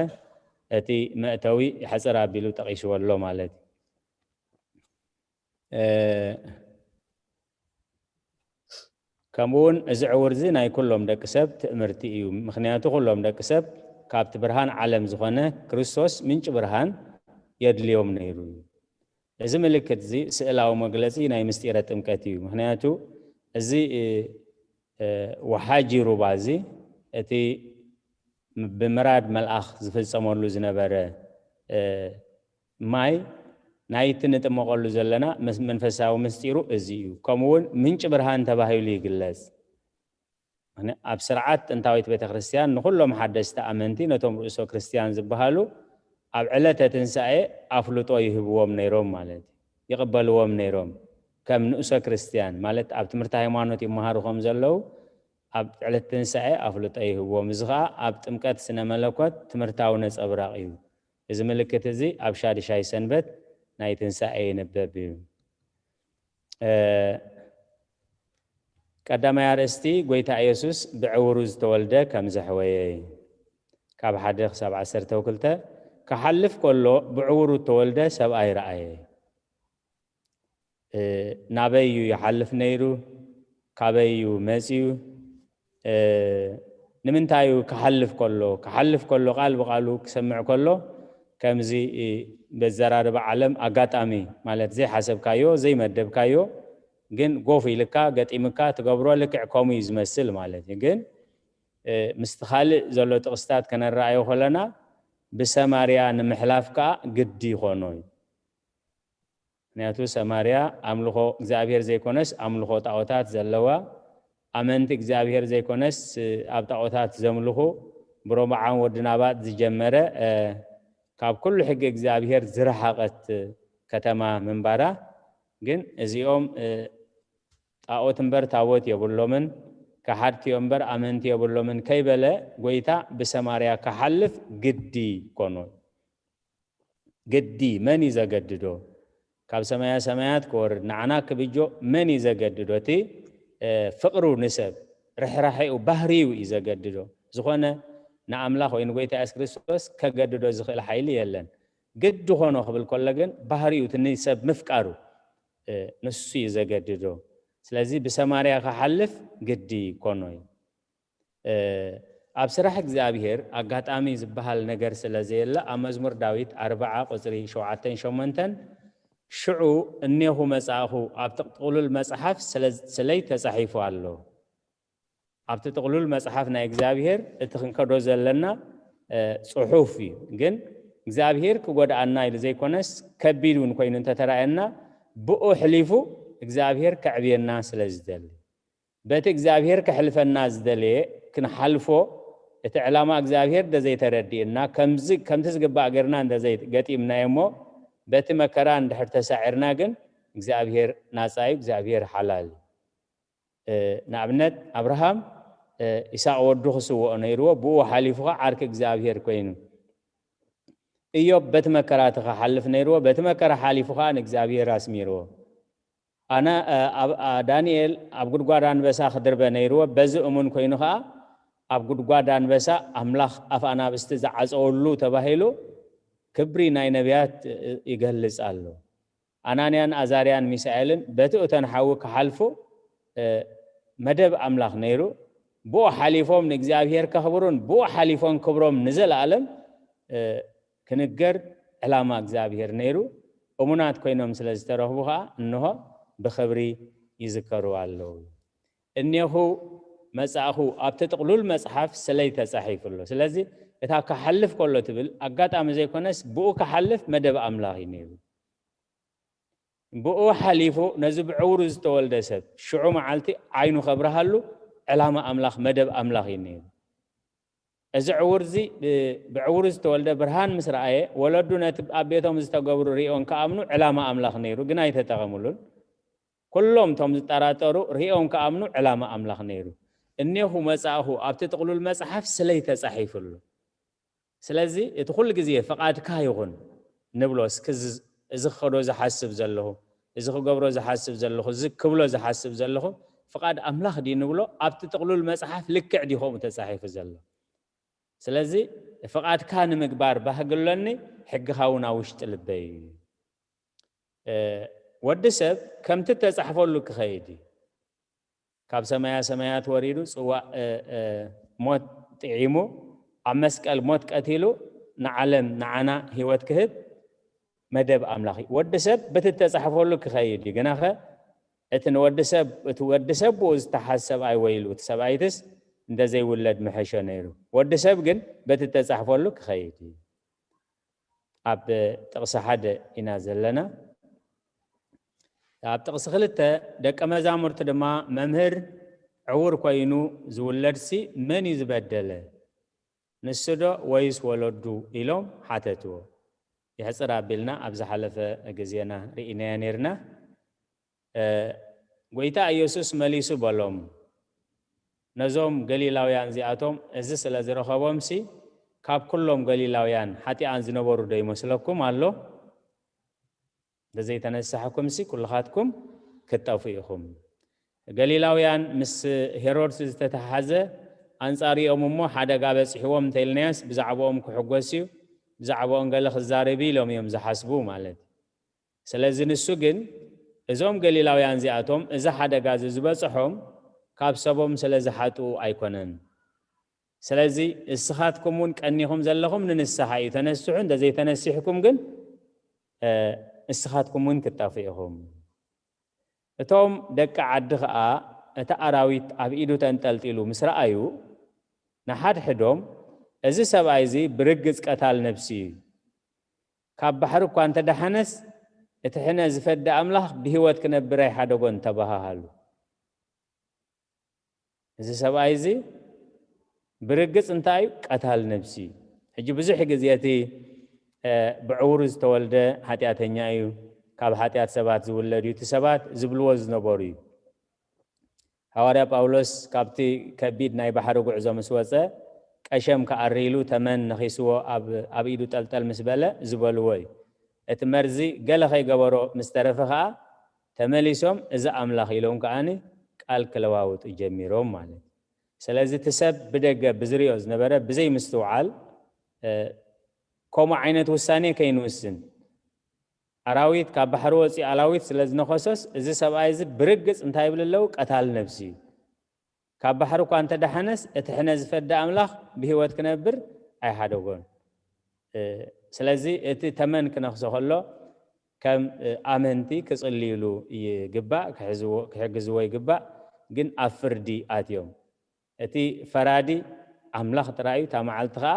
እቲ መእተዊ ሕጽር ኣቢሉ ጠቒስዎ ኣሎ ማለት እዩ። እ፣ ከምኡ እውን እዚ ዕውር እዚ ናይ ኩሎም ደቂ ሰብ ትእምርቲ እዩ። ምኽንያቱ ኩሎም ደቂ ሰብ ካብቲ ብርሃን ዓለም ዝኾነ ክርስቶስ ምንጪ ብርሃን የድልዮም ነይሩ እዩ። እዚ ምልክት እዚ ስእላዊ መግለጺ ናይ ምስጢረ ጥምቀት እዩ። ምኽንያቱ እዚ፣ እ፣ እ፣ ወሓጂ ሩባ እዚ እቲ ብምራድ መልኣኽ ዝፍጸመሉ ዝነበረ፣ እ፣ ማይ ናይቲ ንጥመቐሉ ዘለና መስ-፣ መንፈሳዊ ምስጢሩ እዚ እዩ። ከምኡ እውን ምንጪ ብርሃን ተባሂሉ ይግለጽ። ምኽንያ-፣ ኣብ ስርዓት ጥንታዊት ቤተ ክርስቲያን ንኹሎም ሓደስቲ ኣመንቲ፣ ነቶም ርእሶ ክርስቲያን ዝበሃሉ፣ ኣብ ዕለተ ትንሳኤ ኣፍልጦ ይህብዎም ነይሮም ማለት እዩ። ይቕበልዎም ነይሮም። ከም ንኡሰ ክርስቲያን ማለት ኣብ ትምህርቲ ሃይማኖት ይመሃሩ ከም ዘለዉ፣ ኣብ ዕለት ትንሳኤ ኣፍልጦ ይህብዎም። እዚ ኸኣ ኣብ ጥምቀት ስነ መለኮት ትምህርታዊ ነጸብራቕ እዩ። እዚ ምልክት እዚ ኣብ ሻድሻይ ሰንበት ናይ ትንሳኤ ይንበብ እዩ። እ፣ ቀዳማይ ኣርእስቲ፣ ጐይታ ኢየሱስ ብዕውሩ ዝተወልደ ከም ዘሕወየ፣ ካብ ሓደ ክሳብ ዓሰርተ ክልተ፣ ክሓልፍ ከሎ ብዕውሩ እተወልደ ሰብኣይ ረኣየ። እ፣ ናበይ እዩ ይሓልፍ ነይሩ? ካበይ እዩ መጺኡ? እ፣ ንምንታይ እዩ ክሓልፍ ከሎ፣ ክሓልፍ ከሎ ቃል ብቃሉ ክሰምዕ ከሎ ከምዚ፣ እ፣ በዘራርባ ዓለም ኣጋጣሚ ማለት ዘይሓሰብካዮ፣ ዘይመደብካዮ፣ ግን ጎፍ ኢልካ ገጢምካ ትገብሮ ልክዕ ከምኡ እዩ ዝመስል ማለት እዩ። ግን፣ እ፣ ምስቲ ካልእ ዘሎ ጥቕስታት ከነረኣዮ ከለና ብሰማርያ ንምሕላፍ ከኣ ግዲ ይኾኖ እዩ። ምኽንያቱ ሰማርያ ኣምልኾ እግዚኣብሔር ዘይኮነስ ኣምልኾ ጣዖታት ዘለዋ፣ ኣመንቲ እግዚኣብሔር ዘይኮነስ ኣብ ጣዖታት ዘምልኹ ብሮብዓም ወዲ ናባጥ ዝጀመረ ካብ ኩሉ ሕጊ እግዚኣብሔር ዝረሓቐት ከተማ ምንባራ ግን እዚኦም ጣዖት እምበር ታቦት የብሎምን፣ ከሓድቲ እዮም እምበር ኣመንቲ የብሎምን ከይበለ ጎይታ ብሰማርያ ክሓልፍ ግዲ ኮኖ። ግዲ መን እዩ ዘገድዶ? ካብ ሰማያ ሰማያት ክወርድ ንዓና ክብጆ መን እዩ ዘገድዶ? እቲ ፍቕሩ ንሰብ ርሕራሐኡ ባህርዩ እዩ ዘገድዶ። ዝኾነ ንኣምላኽ ወይ ንጎይታ የሱስ ክርስቶስ ከገድዶ ዝኽእል ሓይሊ የለን። ግዲ ኾኖ ክብል ከሎ ግን ባህርዩ እቲ ንሰብ ምፍቃሩ ንሱ እዩ ዘገድዶ። ስለዚ ብሰማርያ ክሓልፍ ግዲ ኮኖ እዩ። ኣብ ስራሕ እግዚኣብሔር ኣጋጣሚ ዝበሃል ነገር ስለ ዘየለ ኣብ መዝሙር ዳዊት ኣርብዓ ቁፅሪ ሸውዓተን ሸሞንተን ሽዑ እኔኹ መጻእኹ ኣብ ጥቕጥቕሉል መጽሓፍ ስለይ ተጻሒፉ ኣሎ። ኣብቲ ጥቕሉል መጽሓፍ ናይ እግዚኣብሔር እቲ ክንከዶ ዘለና ጽሑፍ እዩ። ግን እግዚኣብሔር ክጎድኣና ኢሉ ዘይኮነስ ከቢድ እውን ኮይኑ እንተተራእየና ብኡ ሕሊፉ እግዚኣብሔር ከዕብየና ስለ ዝደሊ በቲ እግዚኣብሔር ከሕልፈና ዝደለየ ክንሓልፎ እቲ ዕላማ እግዚኣብሔር እንደዘይተረዲእና ከምቲ ዝግባእ ገርና እንደዘይገጢምናዮ እሞ በቲ መከራ እንድሕር ተሳዒርና ግን እግዚኣብሔር ናፃ እዩ፣ እግዚኣብሔር ሓላል እዩ። ንኣብነት ኣብርሃም ኢሳቅ ወዱ ክስውኦ ነይርዎ፣ ብኡ ሓሊፉ ከዓ ዓርኪ እግዚኣብሔር ኮይኑ። እዮብ በቲ መከራ እቲ ክሓልፍ ነይርዎ፣ በቲ መከራ ሓሊፉ ከዓ ንእግዚኣብሔር ኣስሚርዎ። ኣነ ዳንኤል ኣብ ጉድጓድ ኣንበሳ ክድርበ ነይርዎ፣ በዚ እሙን ኮይኑ ከዓ ኣብ ጉድጓድ ኣንበሳ ኣምላኽ ኣፍ ኣናብስቲ ዝዓፀወሉ ተባሂሉ ክብሪ ናይ ነቢያት ይገልፅ ኣሎ። ኣናንያን ኣዛርያን ሚሳኤልን በቲ እቶን ሓዊ ክሓልፉ መደብ ኣምላኽ ነይሩ። ብኡ ሓሊፎም ንእግዚኣብሔር ከኽብሩን ብኡ ሓሊፎም ክብሮም ንዘለኣለም ክንገር ዕላማ እግዚኣብሔር ነይሩ። እሙናት ኮይኖም ስለ ዝተረኽቡ ከዓ እንሆ ብኽብሪ ይዝከሩ ኣለዉ። እኔኹ መጻእኹ ኣብቲ ጥቕሉል መጽሓፍ ስለይ ተጻሒፉ ኣሎ። ስለዚ እታ ክሓልፍ ከሎ ትብል ኣጋጣሚ ዘይኮነስ ብኡ ክሓልፍ መደብ ኣምላኽ እዩ ነይሩ። ብኡ ሓሊፉ ነዚ ብዕውሩ ዝተወልደ ሰብ ሽዑ መዓልቲ ዓይኑ ከብርሃሉ ዕላማ ኣምላኽ መደብ ኣምላኽ እዩ ነይሩ። እዚ ዕውር እዚ ብዕውሩ ዝተወልደ ብርሃን ምስ ረኣየ ወለዱ ነቲ ኣብ ቤቶም ዝተገብሩ ሪኦም ክኣምኑ ዕላማ ኣምላኽ ነይሩ፣ ግን ኣይተጠቐምሉን። ኩሎም እቶም ዝጠራጠሩ ሪኦም ክኣምኑ ዕላማ ኣምላኽ ነይሩ። እኔኹ መጻእኹ ኣብቲ ጥቕሉል መጽሓፍ ስለይ ተጻሒፉ ኣሎ። ስለዚ እቲ ኩሉ ግዜ ፍቓድካ ይኹን ንብሎ እስኪ እዚ ክኸዶ ዝሓስብ ዘለኹ፣ እዚ ክገብሮ ዝሓስብ ዘለኹ፣ እዚ ክብሎ ዝሓስብ ዘለኹ ፍቓድ ኣምላኽ ድዩ ንብሎ ኣብቲ ጥቕሉል መጽሓፍ ልክዕ ድዩ ከምኡ ተጻሒፉ ዘሎ? ስለዚ ፍቓድካ ንምግባር ባህጊ ኣሎኒ፣ ሕግኻ እውን ኣብ ውሽጢ ልበይ እዩ። ወዲ ሰብ ከምቲ እተጻሕፈሉ ክኸይድ እዩ። ካብ ሰማያ ሰማያት ወሪዱ ጽዋእ ሞት ጥዒሙ ኣብ መስቀል ሞት ቀቲሉ ንዓለም ንዓና ህይወት ክህብ መደብ ኣምላኽ እዩ። ወዲ ሰብ በቲ እተጻሕፈሉ ክኸይድ እዩ። ግናኸ እቲ ንወዲ ሰብ እቲ ወዲ ሰብ ብኡ ዝተሓዝ ሰብኣይ ወይሉ እቲ ሰብኣይትስ እንተዘይውለድ ምሐሾ ነይሩ። ወዲ ሰብ ግን በቲ እተጻሕፈሉ ክኸይድ እዩ። ኣብ ጥቕሲ ሓደ ኢና ዘለና። ኣብ ጥቕሲ ክልተ ደቀ መዛሙርቲ ድማ መምህር ዕውር ኮይኑ ዝውለድሲ መን እዩ ዝበደለ? ንሱ ዶ ወይስ ወለዱ? ኢሎም ሓተትዎ። ይሕፅር ኣቢልና ኣብ ዝሓለፈ ግዜና ርኢናዮ ነይርና። ጎይታ ኢየሱስ መሊሱ በሎም፣ ነዞም ገሊላውያን እዚኣቶም እዚ ስለ ዝረኸቦምሲ ካብ ኩሎም ገሊላውያን ሓጢኣን ዝነበሩ ዶ ይመስለኩም ኣሎ? እንተዘይተነሳሕኩምሲ ኩልኻትኩም ክትጠፉ ኢኹም። ገሊላውያን ምስ ሄሮድስ ዝተተሓሓዘ ኣንጻሪኦም እሞ ሓደጋ በጺሕዎም እንተኢልናዮስ ብዛዕባኦም ክሕጎስ እዩ፣ ብዛዕባኦም ገለ ክዛረብ እዩ ኢሎም እዮም ዝሓስቡ ማለት እዩ። ስለዚ ንሱ ግን እዞም ገሊላውያን እዚኣቶም እዚ ሓደጋ እዚ ዝበጽሖም ካብ ሰቦም ስለ ዝሓጥኡ ኣይኮነን። ስለዚ እስኻትኩም እውን ቀኒኹም ዘለኹም ንንስሓ እዩ። ተነስሑ፣ እንተዘይተነሲሕኩም ግን እስኻትኩም እውን ክትጠፉ ኢኹም። እቶም ደቂ ዓዲ ኸኣ እቲ ኣራዊት ኣብ ኢዱ ተንጠልጢሉ ምስ ረኣዩ ንሓድሕዶም፣ እዚ ሰብኣይ እዚ ብርግጽ ቀታል ነብሲ እዩ። ካብ ባሕሪ እኳ እንተደሓነስ እቲ ሕነ ዝፈዲ ኣምላኽ ብህይወት ክነብር ኣይሓደጎን ተባሃሃሉ። እዚ ሰብኣይ እዚ ብርግጽ እንታይ እዩ? ቀታል ነብሲ እዩ። ሕጂ ብዙሕ ግዜ እቲ ብዕውሩ ዝተወልደ ሓጢኣተኛ እዩ፣ ካብ ሓጢኣት ሰባት ዝውለድ እዩ፣ እቲ ሰባት ዝብልዎ ዝነበሩ እዩ። ሃዋርያ ጳውሎስ ካብቲ ከቢድ ናይ ባሕሪ ጉዕዞ ምስ ወጸ፣ ቀሸም ክኣሪ ኢሉ ተመን ነኺስዎ ኣብ ኢዱ ጠልጠል ምስ በለ ዝበልዎ እዩ። እቲ መርዚ ገለ ከይገበሮ ምስ ተረፈ ኸኣ ተመሊሶም እዚ ኣምላኽ ኢሎም ከኣ ቃል ክለዋውጡ ጀሚሮም ማለት እዩ። ስለዚ እቲ ሰብ ብደገ ብዝሪኦ ዝነበረ ብዘይ ምስትውዓል ከምኡ ዓይነት ውሳኔ ከይንውስን ኣራዊት ካብ ባሕሪ ወፂኡ ኣላዊት ስለ ዝነኸሶስ እዚ ሰብኣይ እዚ ብርግፅ እንታይ ይብል ኣለዉ? ቀታል ነብሲ እዩ። ካብ ባሕሪ እኳ እንተደሓነስ እቲ ሕነ ዝፈደ ኣምላኽ ብህይወት ክነብር ኣይሓደጎን። ስለዚ እቲ ተመን ክነኽሶ ከሎ ከም ኣመንቲ ክፅልይሉ ይግባእ፣ ክሕግዝዎ ይግባእ። ግን ኣብ ፍርዲ ኣትዮም። እቲ ፈራዲ ኣምላኽ ጥራይ እዩ። እታ መዓልቲ ከዓ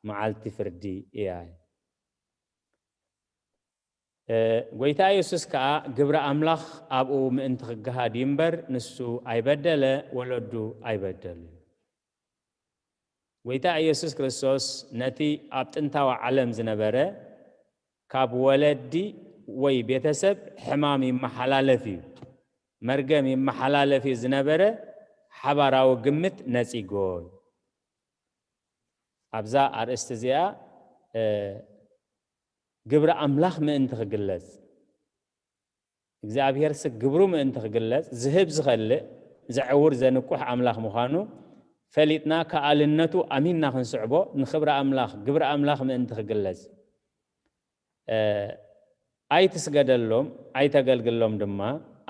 መዓልቲ ፍርዲ እያ። ጎይታ ኢየሱስ ከዓ ግብሪ ኣምላኽ ኣብኡ ምእንቲ ክገሃድ እዩ እምበር ንሱ ኣይበደለ፣ ወለዱ ኣይበደሉ። ጎይታ ኢየሱስ ክርስቶስ ነቲ ኣብ ጥንታዊ ዓለም ዝነበረ ካብ ወለዲ ወይ ቤተሰብ ሕማም ይመሓላለፍ እዩ፣ መርገም ይመሓላለፍ እዩ ዝነበረ ሓባራዊ ግምት ነጺጎ እዩ። ኣብዛ ኣርእስቲ እዚኣ ግብሪ ኣምላኽ ምእንቲ ክግለጽ፣ እግዚኣብሔር ስ ግብሩ ምእንቲ ክግለጽ ዝህብ ዝኸልእ ዘዕውር ዘንቁሕ ኣምላኽ ምዃኑ ፈሊጥና ከኣልነቱ ኣሚንና ክንስዕቦ ንክብሪ ኣምላኽ ግብሪ ኣምላኽ ምእንቲ ክግለጽ ኣይትስገደሎም ኣይተገልግሎም ድማ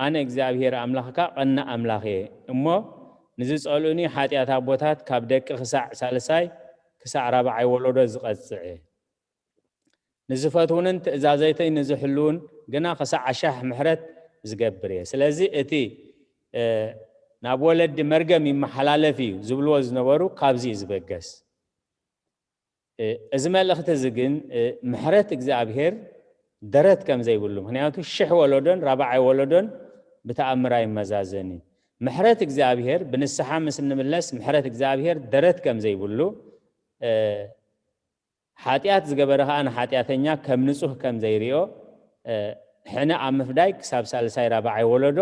ኣነ እግዚኣብሔር ኣምላኽካ ቀና ኣምላኽ እየ እሞ ንዝጸልኡኒ ሓጢኣት ኣቦታት ካብ ደቂ ክሳዕ ሳልሳይ ክሳዕ ራብዓይ ወለዶ ዝቐጽዕ እየ። ንዝፈትውንን ትእዛዘይተይ ንዝሕልውን ግና ክሳዕ ኣሻሕ ምሕረት ዝገብር እየ። ስለዚ እቲ ናብ ወለዲ መርገም ይመሓላለፍ እዩ ዝብልዎ ዝነበሩ ካብዚ እዩ ዝበገስ። እዚ መልእኽቲ እዚ ግን ምሕረት እግዚኣብሔር ደረት ከም ዘይብሉ፣ ምክንያቱ ሽሕ ወለዶን ራብዓይ ወለዶን ብተኣምር ኣይመዛዘን እዩ። ምሕረት እግዚኣብሔር ብንስሓ ምስ እንምለስ ምሕረት እግዚኣብሔር ደረት ከም ዘይብሉ ሓጢኣት ዝገበረ ኸዓ ንሓጢኣተኛ ከም ንጹህ ከም ዘይሪኦ ሕነ ኣብ ምፍዳይ ክሳብ ሳልሳይ ራብዓይ ወለዶ፣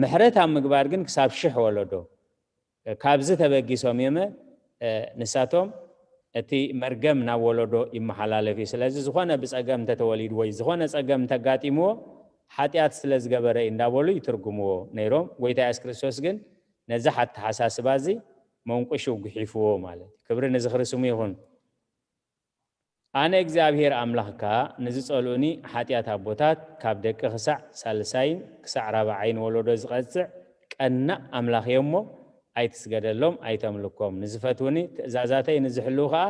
ምሕረት ኣብ ምግባር ግን ክሳብ ሽሕ ወለዶ። ካብዚ ተበጊሶም እዮመ ንሳቶም እቲ መርገም ናብ ወለዶ ይመሓላለፍ እዩ። ስለዚ ዝኾነ ብጸገም እንተተወሊዱ ወይ ዝኾነ ጸገም እንተጋጢምዎ ሓጢኣት ስለ ዝገበረ እዩ እንዳበሉ ይትርጉምዎ ነይሮም። ጎይታ የሱስ ክርስቶስ ግን ነዚ ኣተሓሳስባ እዚ መንቁሹ ጉሒፍዎ ማለት እዩ። ክብሪ ንዝኽሪ ስሙ ይኹን። ኣነ እግዚኣብሔር ኣምላኽካ ንዝጸልኡኒ ሓጢኣት ኣቦታት ካብ ደቂ ክሳዕ ሳልሳይን ክሳዕ ራብዓይን ወለዶ ዝቐጽዕ ቀናእ ኣምላኽ እየ እሞ ኣይትስገደሎም ኣይተምልኮም። ንዝፈትውኒ ትእዛዛተይ ንዝሕልው ከኣ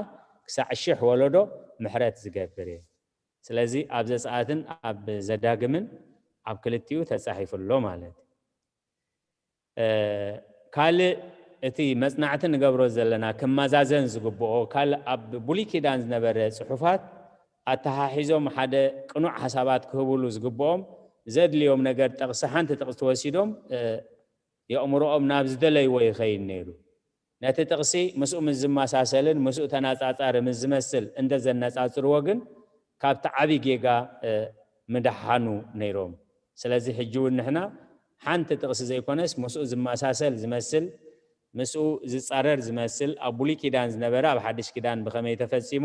ክሳዕ ሽሕ ወለዶ ምሕረት ዝገብር እየ። ስለዚ ኣብ ዘጸኣትን ኣብ ዘዳግምን ኣብ ክልቲኡ ተጻሒፉ ኣሎ ማለት እዩ። ካልእ እቲ መጽናዕቲ ንገብሮ ዘለና ክመዛዘን ዝግብኦ ካልእ ኣብ ብሉይ ኪዳን ዝነበረ ጽሑፋት ኣተሓሒዞም ሓደ ቅኑዕ ሓሳባት ክህብሉ ዝግብኦም ዘድልዮም ነገር ጥቕሲ ሓንቲ ጥቕሲ ተወሲዶም የእምሮኦም ናብ ዝደለይዎ ይኸይድ ነይሩ። ነቲ ጥቕሲ ምስኡ ምስ ዝመሳሰልን ምስኡ ተነጻጻሪ ምስ ዝመስል እንተ ዘነጻጽርዎ ግን ካብቲ ዓቢ ጌጋ ምደሓኑ ነይሮም። ስለዚ ሕጂ እውን ንሕና ሓንቲ ጥቕሲ ዘይኮነስ ምስኡ ዝመሳሰል ዝመስል ምስኡ ዝጻረር ዝመስል ኣብ ብሉይ ኪዳን ዝነበረ ኣብ ሓድሽ ኪዳን ብኸመይ ተፈጺሙ፣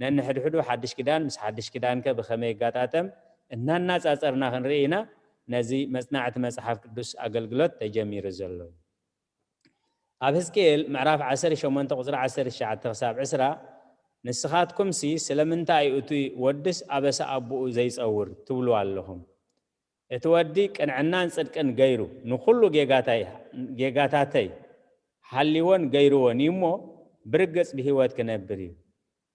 ነንሕድሕዱ ሓድሽ ኪዳን ምስ ሓድሽ ኪዳንከ ብኸመይ ይጋጣጠም እናናጻጸርና ክንርኢ ኢና ነዚ መጽናዕቲ መጽሓፍ ቅዱስ ኣገልግሎት ተጀሚሩ ዘሎ። ኣብ ህዝቅኤል ምዕራፍ ዓሰርተ ሸሞንተ ቁጽሪ ዓሰርተ ትሽዓተ ክሳብ ዕስራ ንስኻትኩምሲ ስለምንታይ እዩ እቲ ወድስ ኣበሳ ኣቦኡ ዘይጸውር ትብሉ ኣለኹም? እቲ ወዲ ቅንዕናን ጽድቅን ገይሩ ንኹሉ ጌጋታይ ጌጋታተይ ሓሊዎን ገይርዎን እዩ እሞ ብርግጽ ብህይወት ክነብር እዩ።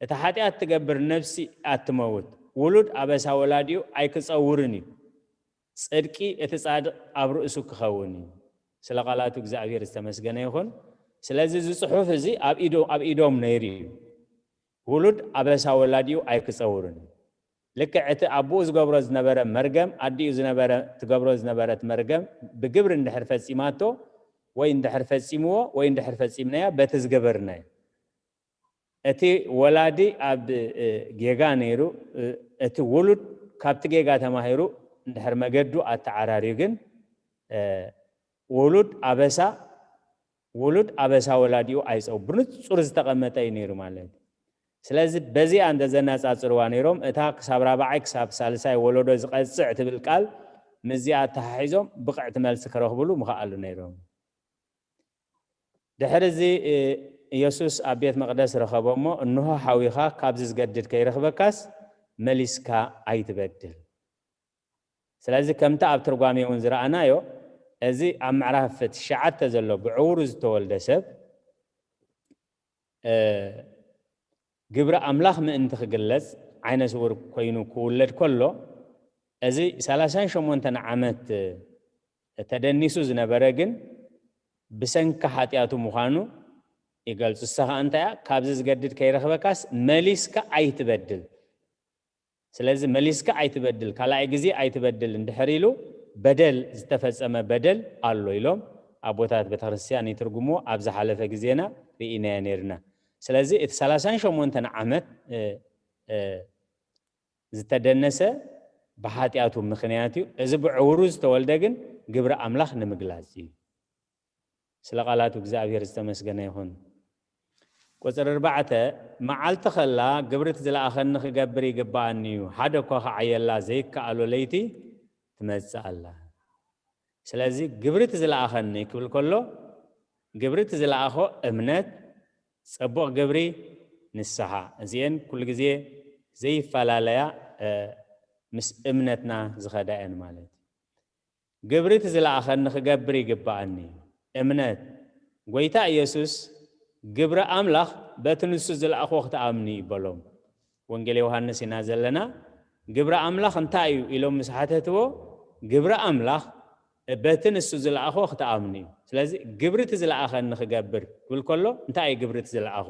እቲ ሓጢኣት ትገብር ነፍሲ እያ እትመውት። ውሉድ ኣበሳ ወላዲኡ ኣይክጸውርን እዩ። ጽድቂ እቲ ጻድቕ ኣብ ርእሱ ክኸውን እዩ። ስለ ቃላቱ እግዚኣብሔር ዝተመስገነ ይኹን። ስለዚ እዚ ጽሑፍ እዚ ኣብ ኢዶ ኣብ ኢዶም ነይሩ እዩ። ውሉድ ኣበሳ ወላዲኡ ኣይክጸውርን እዩ። ልክዕ እቲ ኣቦኡ ዝገብሮ ዝነበረ መርገም ኣዲኡ ዝነበረ ትገብሮ ዝነበረት መርገም ብግብሪ እንድሕር ፈጺማቶ ወይ እንድሕር ፈጺምዎ ወይ እንድሕር ፈጺምናዮ በቲ ዝገበርናዮ። እቲ ወላዲ ኣብ ጌጋ ነይሩ፣ እቲ ውሉድ ካብቲ ጌጋ ተማሂሩ እንድሕር መገዱ ኣተዓራርዩ ግን ውሉድ ኣበሳ ውሉድ ኣበሳ ወላዲኡ ኣይፀው ብንፁር ዝተቐመጠ እዩ ነይሩ ማለት እዩ። ስለዚ በዚኣ እንተዘናፃፅርዋ ነይሮም እታ ክሳብ ራብዓይ ክሳብ ሳልሳይ ወለዶ ዝቐፅዕ ትብል ቃል ምስዚኣ ኣተሓሒዞም ብቕዕቲ መልሲ ክረኽብሉ ምኽኣሉ ነይሮም። ድሕሪ እዚ ኢየሱስ ኣብ ቤት መቕደስ ረኸቦ እሞ እንሆ ሓዊኻ ካብዚ ዝገድድ ከይረኽበካስ መሊስካ ኣይትበድል። ስለዚ ከምቲ ኣብ ትርጓሜ እውን ዝረኣናዮ እዚ ኣብ ምዕራፍ ትሽዓተ ዘሎ ብዕውሩ ዝተወልደ ሰብ ግብሪ ኣምላኽ ምእንቲ ክግለጽ ዓይነ ስውር ኮይኑ ክውለድ ከሎ እዚ ሰላሳን ሸሞንተን ዓመት ተደኒሱ ዝነበረ ግን ብሰንኪ ሓጢኣቱ ምዃኑ ይገልጹ። እሳ ከዓ እንታይ እያ? ካብዚ ዝገድድ ከይረኽበካስ መሊስካ ኣይትበድል። ስለዚ መሊስካ ኣይትበድል፣ ካልኣይ ግዜ ኣይትበድል እንድሕር ኢሉ በደል ዝተፈጸመ በደል ኣሎ ኢሎም ኣቦታት ቤተክርስትያን ይትርጉምዎ። ኣብ ዝሓለፈ ግዜና ርኢናዮ ነይርና። ስለዚ እቲ ሰላሳን ሸሞንተን ዓመት ዝተደነሰ ብሓጢኣቱ ምኽንያት እዩ። እዚ ብዕውሩ ዝተወልደ ግን ግብሪ ኣምላኽ ንምግላጽ እዩ። ስለ ቃላቱ እግዚኣብሔር ዝተመስገነ ይኹን። ቁፅሪ ኣርባዕተ፣ መዓልቲ ኸላ ግብርት ዝለኣኸኒ ክገብር ይግባኣኒ እዩ፣ ሓደ እኳ ክዓየላ ዘይከኣሎ ለይቲ ትመፅእ ኣላ። ስለዚ ግብርት ዝለኣኸኒ ክብል ከሎ ግብርት ዝለኣኾ እምነት፣ ፅቡቕ ግብሪ፣ ንስሓ፣ እዚአን ኩሉ ግዜ ዘይፈላለያ ምስ እምነትና ዝኸዳ እየን ማለት እዩ። ግብሪ እቲ ዝለኣኸኒ ክገብር ይግብኣኒ። እምነት ጎይታ ኢየሱስ ግብሪ ኣምላኽ በቲ ንሱ ዝለኣኾ ክትኣምኒ እዩ በሎም። ወንጌል ዮሃንስ ኢና ዘለና። ግብሪ ኣምላኽ እንታይ እዩ ኢሎም ምስ ሓተትዎ፣ ግብሪ ኣምላኽ በቲ ንሱ ዝለኣኾ ክትኣምኒ እዩ። ስለዚ ግብሪ እቲ ዝለኣኸኒ ክገብር ክብል ከሎ እንታይ እዩ ግብሪ እቲ ዝለኣኾ?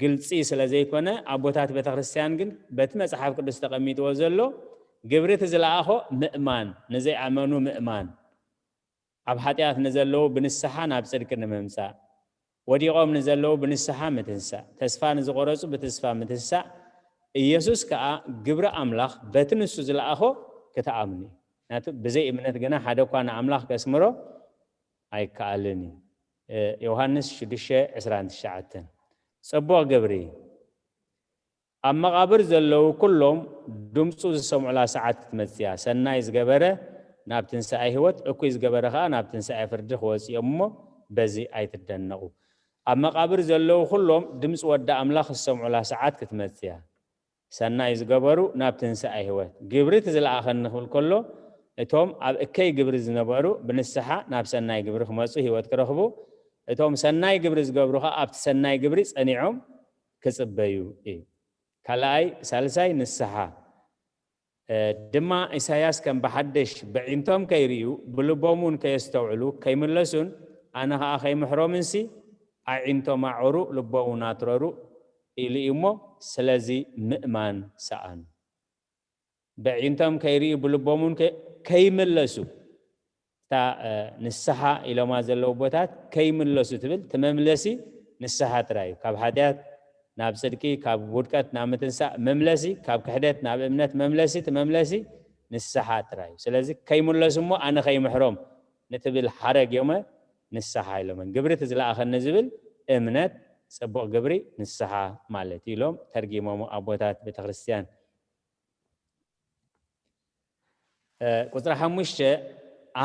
ግልፂ ስለ ዘይኮነ ኣቦታት ቤተክርስትያን ግን በቲ መፅሓፍ ቅዱስ ተቐሚጥዎ ዘሎ ግብሪ እቲ ዝለኣኾ ምእማን፣ ንዘይኣመኑ ምእማን፣ ኣብ ሓጢኣት ንዘለዉ ብንስሓ ናብ ፅድቂ ንምምፃእ፣ ወዲቖም ንዘለዉ ብንስሓ ምትንሳእ፣ ተስፋ ንዝቆረፁ ብተስፋ ምትንሳእ፣ ኢየሱስ ከዓ ግብሪ ኣምላኽ በቲ ንሱ ዝለኣኾ ክትኣምኑ እዩ። ምክንያቱ ብዘይ እምነት ግና ሓደ እኳ ንኣምላኽ ከስምሮ ኣይከኣልን እዩ። ዮሃንስ ሽዱሽተ ዕስራን ትሽዓተን። ጽቡቕ ግብሪ። ኣብ መቓብር ዘለዉ ኩሎም ድምፁ ዝሰምዑላ ሰዓት ክትመጽእ እያ። ሰናይ ዝገበረ ናብ ትንሳኤ ህይወት፣ እኩይ ዝገበረ ኸኣ ናብ ትንሳኤ ፍርዲ ክወጽእ እዮም እሞ በዚ ኣይትደነቑ። ኣብ መቓብር ዘለዉ ኩሎም ድምፂ ወዲ ኣምላኽ ዝሰምዑላ ሰዓት ክትመጽእ እያ። ሰናይ ዝገበሩ ናብ ትንሳኤ ህይወት። ግብሪ እቲ ዝለኣኸኒ ክብል ከሎ እቶም ኣብ እከይ ግብሪ ዝነበሩ ብንስሓ ናብ ሰናይ ግብሪ ክመፁ ህይወት ክረኽቡ፣ እቶም ሰናይ ግብሪ ዝገብሩ ኸዓ ኣብቲ ሰናይ ግብሪ ፀኒዖም ክፅበዩ እዩ። ካልኣይ ሳልሳይ ንስሓ ድማ ኢሳያስ ከም ብሓደሽ ብዒንቶም ከይርእዩ ብልቦም እውን ከየስተውዕሉ ከይምለሱን ኣነ ኸዓ ከይምሕሮምንሲ ኣዒንቶም ኣዕሩ ልቦም እውን ኣትረሩ ኢሉ እዩ እሞ ስለዚ ምእማን ሰኣኑ። ብዒንቶም ከይርእዩ ብልቦም እውን ከይምለሱ እታ ንስሓ ኢሎማ ዘለዉ ቦታት ከይምለሱ ትብል ትመምለሲ ንስሓ ጥራይ እዩ። ካብ ሓጢኣት ናብ ጽድቂ፣ ካብ ውድቀት ናብ ምትንሳእ መምለሲ፣ ካብ ክሕደት ናብ እምነት መምለሲ ትመምለሲ ንስሓ ጥራይ እዩ። ስለዚ ከይምለሱ እሞ ኣነ ከይምሕሮም ንትብል ሓረግ እዮመ ንስሓ ኢሎመን። ግብሪ እቲ ዝለኣኸኒ ዝብል እምነት፣ ጽቡቕ ግብሪ ንስሓ ማለት እዩ ኢሎም ተርጊሞሞ ኣቦታት ቤተክርስትያን። ቁፅሪ ሓሙሽተ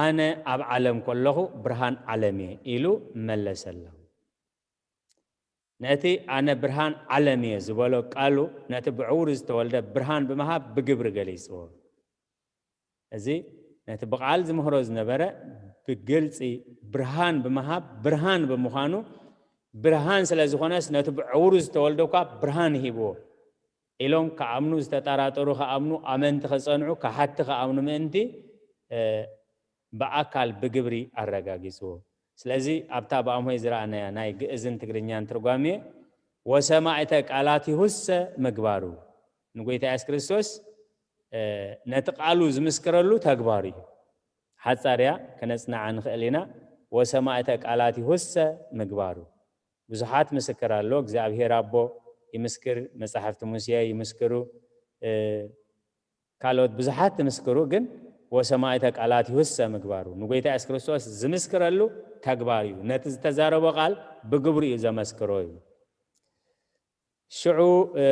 ኣነ ኣብ ዓለም ከለኹ ብርሃን ዓለም እየ ኢሉ መለሰሎም። ነቲ ኣነ ብርሃን ዓለም እየ ዝበሎ ቃሉ ነቲ ብዕውሩ ዝተወልደ ብርሃን ብምሃብ ብግብሪ ገሊፅዎ። እዚ ነቲ ብቓል ዝምህሮ ዝነበረ ብግልፂ ብርሃን ብምሃብ ብርሃን ብምዃኑ ብርሃን ስለ ዝኾነስ ነቲ ብዕውሩ ዝተወልደ እኳ ብርሃን ሂብዎ ኢሎም ክኣምኑ ዝተጠራጠሩ ክኣምኑ ኣመንቲ ክፀንዑ ክሓቲ ክኣምኑ ምእንቲ ብኣካል ብግብሪ ኣረጋጊፅዎ። ስለዚ ኣብታ ብኣምሆይ ዝረኣናያ ናይ ግእዝን ትግርኛን ትርጓሜ ወሰማዕተ ቃላቲሁሰ ምግባሩ ንጎይታ የሱስ ክርስቶስ ነቲ ቃሉ ዝምስክረሉ ተግባሩ እዩ። ሓጻር እያ፣ ከነጽንዓ ንኽእል ኢና። ወሰማዕተ ቃላቲሁሰ ምግባሩ። ብዙሓት ምስክር ኣሎ። እግዚኣብሔር ኣቦ ይምስክር፣ መጻሕፍቲ ሙሴ ይምስክሩ፣ እ፣ ካልኦት ብዙሓት ትምስክሩ፣ ግን ወሰማዕተ ቃላቲሁሰ ምግባሩ፣ ንጎይታ የሱስ ክርስቶስ ዝምስክረሉ ተግባር እዩ። ነቲ ዝተዛረቦ ቃል ብግብሩ እዩ ዘመስክሮ እዩ። ሽዑ፣ እ፣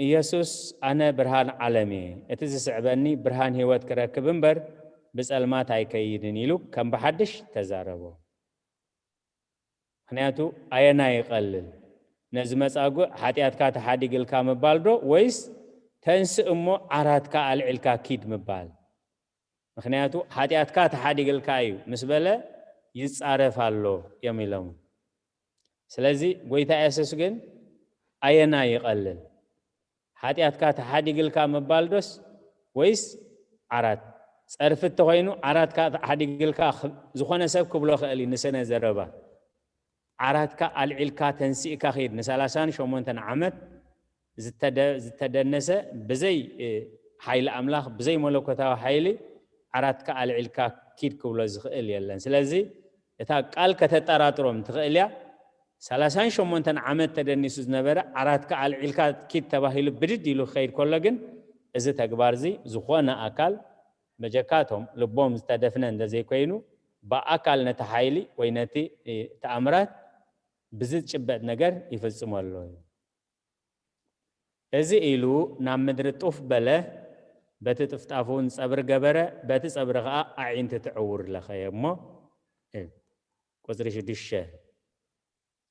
ኢየሱስ፣ "ኣነ ብርሃን ዓለም እየ፣ እቲ ዝስዕበኒ ብርሃን ህይወት ክረክብ እምበር ብጸልማት ኣይከይድን" ኢሉ ከም ብሓድሽ ተዛረቦ። ምኽንያቱ ኣየናይ ይቐልል? ነዚ መጻጉዕ ሓጢኣትካ ተሓዲግልካ ምባል ዶ፣ ወይስ ተንስእ እሞ ዓራትካ ኣልዒልካ ኪድ ምባል? ምኽንያቱ ሓጢኣትካ ተሓዲግልካ እዩ ምስ በለ ይጻረፍ ኣሎ እዮም ኢሎም። ስለዚ ጎይታ የሱስ ግን ኣየናይ ይቐልል? ሓጢኣትካ ተሓዲግልካ ምባል ዶስ ወይስ ዓራት? ጸርፊ እንተኾይኑ ዓራትካ ተሓዲግልካ ኽ-፣ ዝኾነ ሰብ ክብሎ ክእል እዩ ንስነ ዘረባ። ዓራትካ ኣልዒልካ ተንሲእካ ኺድ። ንሰላሳን ሸሞንተን ዓመት ዝተደ-፣ ዝተደነሰ ብዘይ፣ እ፣ ሓይሊ ኣምላኽ፣ ብዘይ መለኮታዊ ሓይሊ ዓራትካ ኣልዒልካ ኪድ ክብሎ ዝኽእል የለን። ስለዚ እታ ቃል ከተጠራጥሮም ትኽእል እያ። ሰላሳን ሸሞንተን ዓመት ተደኒሱ ዝነበረ ዓራትካ ኣልዒልካ ኪድ ተባሂሉ ብድድ ኢሉ ክኸይድ ከሎ ግን፣ እዚ ተግባር እዚ ዝኾነ ኣካል በጀካቶም ልቦም ዝተደፍነ እንተዘይኮይኑ፣ ብኣካል ነቲ ሓይሊ ወይ ነቲ፣ እ፣ ተኣምራት ብዝጭበጥ ነገር ይፍጽሞ ኣሎ እዩ። እዚ ኢሉ ናብ ምድሪ ጡፍ በለ፣ በቲ ጥፍጣፉ እውን ጸብሪ ገበረ፣ በቲ ጸብሪ ኸኣ ኣዒንቲ እቲ ዕዉር ለኸየ እሞ፣ እ፣ ቁጽሪ ሽዱሽተ፣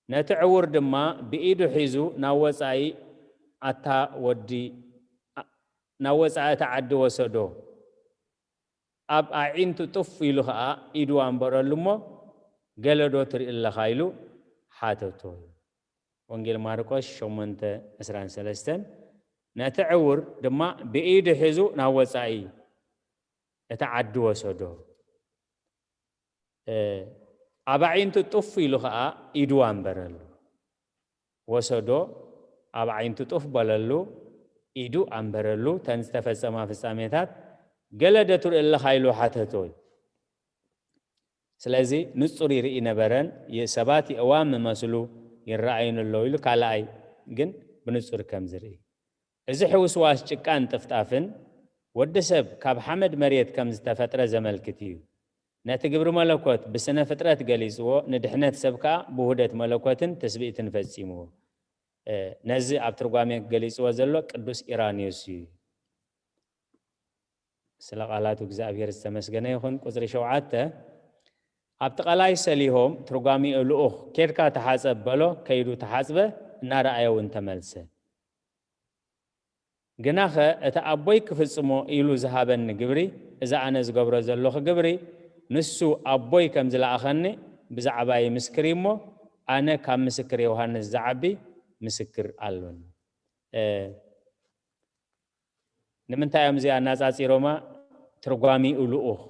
ነቲ ዕዉር ድማ ብኢዱ ሒዙ ናብ ወጻኢ ኣታ ወዲ፣ ኣ-፣ ናብ ወጻኢ እቲ ዓዲ ወሰዶ። ኣብ ኣዒንቱ ጡፍ ኢሉ ኸኣ ኢዱ ኣንበረሉ እሞ፣ "ገለ ዶ ትርኢ ኣለኻ?" ኢሉ ሓተቶ። ወንጌል ማርቆስ ሸሞንተ ዕስራን ሰለስተን፣ ነቲ ዕዉር ድማ ብኢዱ ሒዙ ናብ ወጻኢ እቲ ዓዲ ወሰዶ። እ፣ ኣብ ኣዒንቱ ጡፍ ኢሉ ኸኣ ኢዱ ኣንበረሉ። ወሰዶ፣ ኣብ ኣዒንቱ ጡፍ በለሉ፣ ኢዱ ኣንበረሉ። እተን ዝተፈጸማ ፍጻሜታት፣ "ገለ ዶ ትርኢ ኣለኻ?" ኢሉ ሓተቶ። ስለዚ ንጹር ይርኢ ነበረን፣ የ-፣ ሰባት የእዋም ምመስሉ ይረኣዩኒ ኣለዉ ኢሉ ካልኣይ ግን ብንጹር ከም ዝርኢ። እዚ ሕውስዋስ ጭቃን ጥፍጣፍን ወዲ ሰብ ካብ ሓመድ መሬት ከም ዝተፈጥረ ዘመልክት እዩ። ነቲ ግብሪ መለኮት ብስነ ፍጥረት ገሊጽዎ፣ ንድሕነት ሰብ ከኣ ብውህደት መለኮትን ትስብእትን ፈጺምዎ። እ፣ ነዚ ኣብ ትርጓሜ ገሊጽዎ ዘሎ ቅዱስ ኢራንዮስ እዩ። ስለ ቃላቱ እግዚኣብሔር ዝተመስገነ ይኹን። ቁጽሪ ሸውዓተ፣ ኣብቲ ቀላይ ሰሊሆም ትርጓሜኡ ልኡኽ፣ "ኬድካ ተሓጸብ" በሎ፣ ከይዱ ተሓጽበ፣ እናረኣየ እውን ተመልሰ። ግናኸ እቲ ኣቦይ ክፍጽሞ ኢሉ ዝሃበኒ ግብሪ፣ እዚ ኣነ ዝገብሮ ዘለኹ ግብሪ፣ ንሱ ኣቦይ ከም ዝለኣኸኒ ብዛዕባይ ምስክር እዩ እሞ፣ ኣነ ካብ ምስክር ዮሃንስ ዝዓቢ ምስክር ኣሎኒ። እ፣ ንምንታይ እዮም እዚኣ ኣነጻጺሮማ? ትርጓሚኡ ልኡኽ።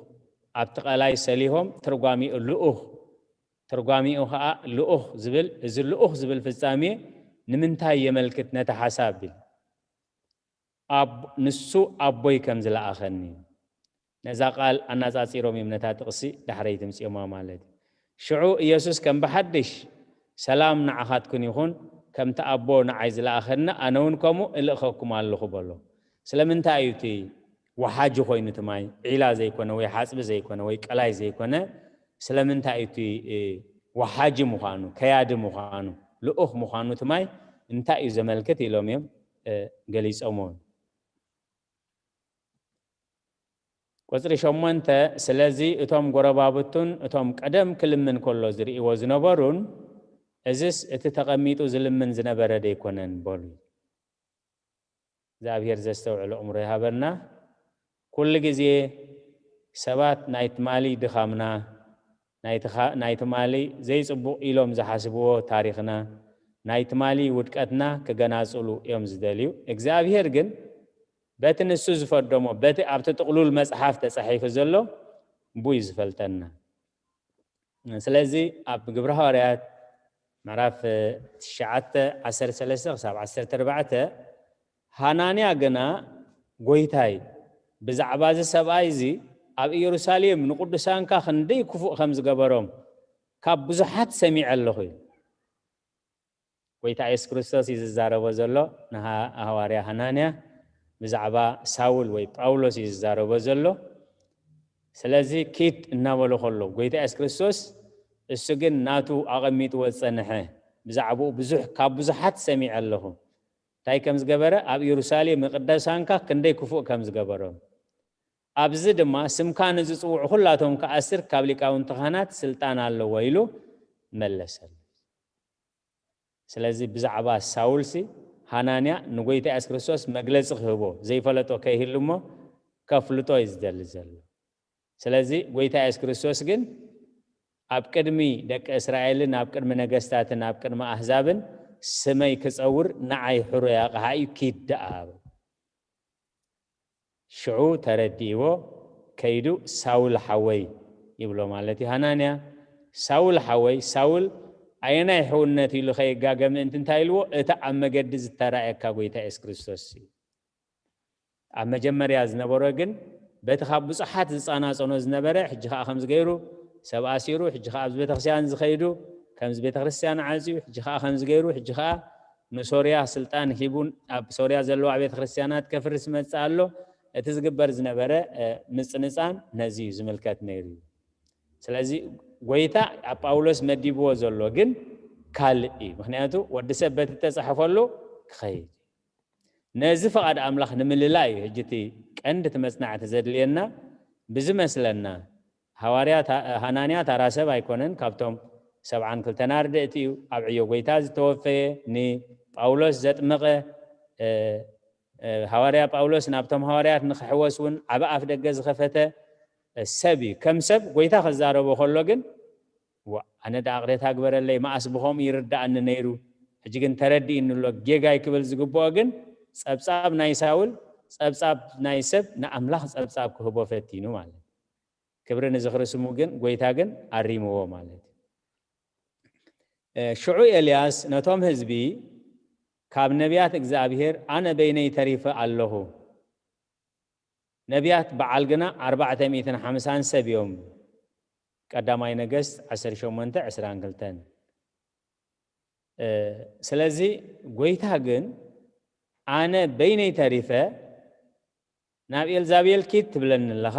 ኣብቲ ቀላይ ሰሊሆም ትርጓሚኡ ልኡኽ። ትርጓሚኡ ኸኣ ልኡኽ ዝብል፣ እዚ ልኡኽ ዝብል ፍጻሜ ንምንታይ የመልክት ነቲ ሓሳብ ቢል? ኣብ-፣ ንሱ ኣቦይ ከም ዝለኣኸኒ። ነዛ ቃል ኣነጻጺሮም እዮም ነታ ጥቕሲ ዳሕረይ ትምጽዮማ ማለት እዩ። ሽዑ ኢየሱስ ከም ብሓድሽ፣ "ሰላም ንዓኻትኩን ይኹን፣ ከምቲ ኣቦ ንዓይ ዝለኣኸኒ፣ ኣነ እውን ከምኡ እልእኸኩም ኣለኹ" በሎ። ስለምንታይ እዩ እቲ ወሓጂ ኮይኑ እቲ ማይ? ዒላ ዘይኮነ ወይ ሓጽቢ ዘይኮነ ወይ ቀላይ ዘይኮነ፣ ስለምንታይ እዩ እቲ፣ እ፣ ወሓጂ ምዃኑ፣ ከያዲ ምዃኑ፣ ልኡኽ ምዃኑ እቲ ማይ እንታይ እዩ ዘመልክት ኢሎም እዮም፣ እ፣ ገሊጾምዎ። ቁጽሪ ሸሞንተ፣ ስለዚ እቶም ጎረባብቱን እቶም ቀደም ክልምን ከሎ ዝርእይዎ ዝነበሩን፣ "እዝስ እቲ ተቐሚጡ ዝልምን ዝነበረ ደይኮነን?" በሉ። እግዚኣብሔር ዘስተውዕል ኣእምሮ ይሃበልና። ኩሉ ግዜ ሰባት ናይ ትማሊ ድኻምና፣ ናይ ትኻ-፣ ናይ ትማሊ ዘይጽቡቕ ኢሎም ዝሓስብዎ ታሪኽና፣ ናይ ትማሊ ውድቀትና ክገናጽሉ እዮም ዝደልዩ። እግዚኣብሔር ግን በቲ ንሱ ዝፈደሞ፣ በቲ ኣብቲ ጥቕሉል መጽሓፍ ተጻሒፉ ዘሎ ብኡ እዩ ዝፈልጠና። ስለዚ ኣብ ግብሪ ሃዋርያት ምዕራፍ ትሽዓተ፣ ዓሰርተ ሰለስተ ክሳብ ዓሰርተ ኣርባዕተ፣ ሃናንያ ግና፣ "ጐይታይ፣ ብዛዕባ እዚ ሰብኣይ እዚ ኣብ ኢየሩሳሌም ንቅዱሳንካ ክንደይ ክፉእ ከም ዝገበሮም፣ ካብ ብዙሓት ሰሚዐ ኣለኹ ኢሉ። ጎይታ የሱስ ክርስቶስ እዩ ዝዛረቦ ዘሎ ንሃዋርያ ሃናንያ። ብዛዕባ ሳውል ወይ ጳውሎስ እዩ ዝዛረቦ ዘሎ። ስለዚ ኪድ እናበሎ ከሎ ጎይታ የሱስ ክርስቶስ እሱ ግን ናቱ ኣቐሚጥዎ ዝጸንሐ፣ ብዛዕባኡ ብዙሕ ካብ ብዙሓት ሰሚዐ ኣለኹ። እንታይ ከም ዝገበረ፣ ኣብ ኢየሩሳሌም ምቕደሳንካ ክንደይ ክፉእ ከም ዝገበሮም፣ ኣብዚ ድማ ስምካ ንዝጽውዑ ኩላቶም ክኣስር ካብ ሊቃውንቲ ካህናት ስልጣን ኣለዎ ኢሉ መለሰሉ። ስለዚ ብዛዕባ ሳውልሲ ሃናንያ ንጎይታ የሱስ ክርስቶስ መግለጺ ክህቦ ዘይፈለጦ ከይህሉ እሞ ከፍልጦ እዩ ዝደሊ ዘሎ። ስለዚ ጎይታ የሱስ ክርስቶስ ግን ኣብ ቅድሚ ደቂ እስራኤልን ኣብ ቅድሚ ነገስታትን ኣብ ቅድሚ ኣህዛብን ስመይ ክጸውር ንዓይ ሕሩይ ኣቕሓ እዩ፣ ኪድ ደኣ። ሽዑ ተረዲእዎ ከይዱ ሳውል ሓወይ ይብሎ ማለት እዩ። ሃናንያ ሳውል ሓወይ፣ ሳውል ኣየናይ ሕውነት ኢሉ ከይጋገ ምእንቲ እንታይ ኢልዎ? እቲ ኣብ መገዲ ዝተራእየካ ጎይታ የሱስ ክርስቶስ እዩ። ኣብ መጀመርያ ዝነበሮ ግን በቲ ካብ ብዙሓት ዝጸናጸኖ ዝነበረ፣ ሕጂ ከኣ ከምዚ ገይሩ ሰብ ኣሲሩ፣ ሕጂ ከኣ ኣብዚ ቤተክርስትያን ዝኸይዱ ከምዚ ቤተክርስትያን ዓጽዩ፣ ሕጂ ከኣ ከምዚ ገይሩ፣ ሕጂ ከኣ ንሶርያ ስልጣን ሂቡን ኣብ ሶርያ ዘለዋ ቤተክርስትያናት ከፍርስ መጽእ ኣሎ። እቲ ዝግበር ዝነበረ ምጽንጻን ነዚ እዩ ዝምልከት ነይሩ እዩ። ስለዚ ጎይታ ኣብ ጳውሎስ መዲብዎ ዘሎ ግን ካልእ እዩ። ምክንያቱ ወዲ ሰብ በቲ ተጻሕፈሉ ክኸይድ እዩ። ነዚ ፍቓድ ኣምላኽ ንምልላይ እዩ ሕጂ እቲ ቀንዲ እቲ መጽናዕቲ ዘድልየና። ብዝመስለና ሃዋርያ ሃናንያ ታራ ሰብ ኣይኮነን፣ ካብቶም ሰብዓን ክልተን ኣርድእቲ እዩ። ኣብ ዕዮ ጎይታ ዝተወፈየ፣ ንጳውሎስ ዘጥመቐ፣ ሃዋርያ ጳውሎስ ናብቶም ሃዋርያት ንክሕወስ እውን ዓቢ ኣፍ ደገ ዝኸፈተ ሰብ እዩ። ከም ሰብ ጎይታ ክዛረቦ ከሎ ግን ኣነ ደኣ ቅሬታ ግበረለይ፣ መኣስ ብኸምኡ ይርድኣኒ ነይሩ፣ ሕጂ ግን ተረዲእኒ ኣሎ ጌጋይ ክብል ዝግብኦ ግን ጸብጻብ ናይ ሳውል፣ ጸብጻብ ናይ ሰብ ንኣምላኽ ጸብጻብ ክህቦ ፈቲኑ ማለት እዩ። ክብሪ ንዝኽሪ ስሙ ግን ጎይታ ግን ኣሪምዎ ማለት እዩ። ሽዑ ኤልያስ ነቶም ህዝቢ፣ ካብ ነቢያት እግዚኣብሔር ኣነ በይነይ ተሪፈ ኣለኹ፣ ነቢያት በዓል ግና ኣርባዕተ ሚእትን ሓምሳን ሰብ እዮም። ቀዳማይ ነገስት ዓሰርተ ሸሞንተ ዕስራን ክልተን። ስለዚ ጎይታ ግን ኣነ በይነይ ተሪፈ ናብ ኤልዛቤል ኪድ ትብለኒ ኣለኻ፣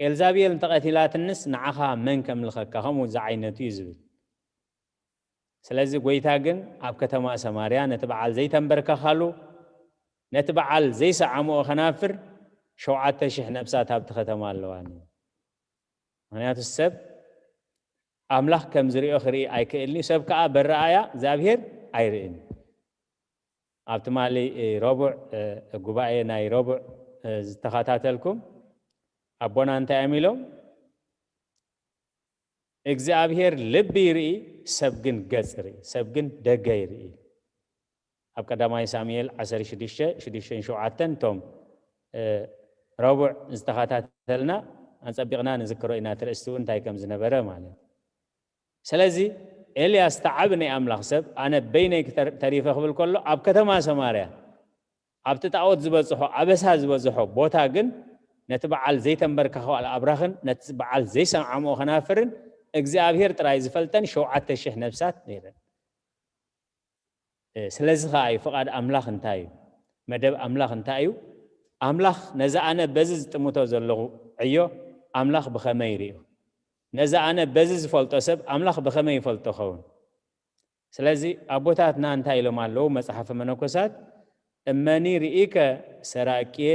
ኤልዛቤል እንተቐቲላትንስ ንዓኻ መን ከምልኸካ? ከምኡ ዝዓይነቱ እዩ ዝብል። ስለዚ ጎይታ ግን ኣብ ከተማ ሰማርያ ነቲ በዓል ዘይተንበርከኻሉ፣ ነቲ በዓል ዘይሰዓምኦ ከናፍር ሸውዓተ ሽሕ ነብሳት ኣብቲ ከተማ ኣለዋኒ። ምክንያቱ ሰብ ኣምላኽ ከም ዝሪኦ ክርኢ ኣይክእልን እዩ። ሰብ ከኣ በረኣያ እግዚኣብሔር ኣይርእን። ኣብ ትማሊ ረቡዕ ጉባኤ ናይ ረቡዕ ዝተኸታተልኩም ኣቦና እንታይ እዮም ኢሎም? እግዚኣብሔር ልቢ ይርኢ፣ ሰብ ግን ገጽ ይርኢ፣ ሰብ ግን ደገ ይርኢ። ኣብ ቀዳማይ ሳሙኤል ዓሰርተ ሽዱሽተ ሽዱሽተን ሸውዓተን እቶም ረቡዕ ዝተኸታተልና ኣንጸቢቕና ንዝክሮ ኢና፣ ትርእስቲ እውን እንታይ ከም ዝነበረ ማለት። ስለዚ ኤልያስ ተዓቢ ናይ ኣምላኽ ሰብ ኣነ በይነይ ተሪፈ ክብል ከሎ ኣብ ከተማ ሰማርያ ኣብቲ ጣዖት ዝበጽሖ ኣበሳ ዝበዝሖ ቦታ ግን ነቲ በዓል ዘይተንበርከኸ ኣልኣብራኽን ነቲ በዓል ዘይሰምዓምኦ ከናፍርን እግዚኣብሔር ጥራይ ዝፈልጠን ሸውዓተ ሽሕ ነብሳት ነይረን። ስለዚ ኸዓ እዩ ፍቓድ ኣምላኽ እንታይ እዩ? መደብ ኣምላኽ እንታይ እዩ? ኣምላኽ ነዚ ኣነ በዚ ዝጥምቶ ዘለኹ ዕዮ ኣምላኽ ብኸመይ ይርእዮ? ነዚ ኣነ በዚ ዝፈልጦ ሰብ ኣምላኽ ብኸመይ ይፈልጦ ኸውን? ስለዚ ኣቦታትና እንታይ ኢሎም ኣለዉ? መጽሓፈ መነኮሳት፣ እመኒ ርኢከ ሰራቅየ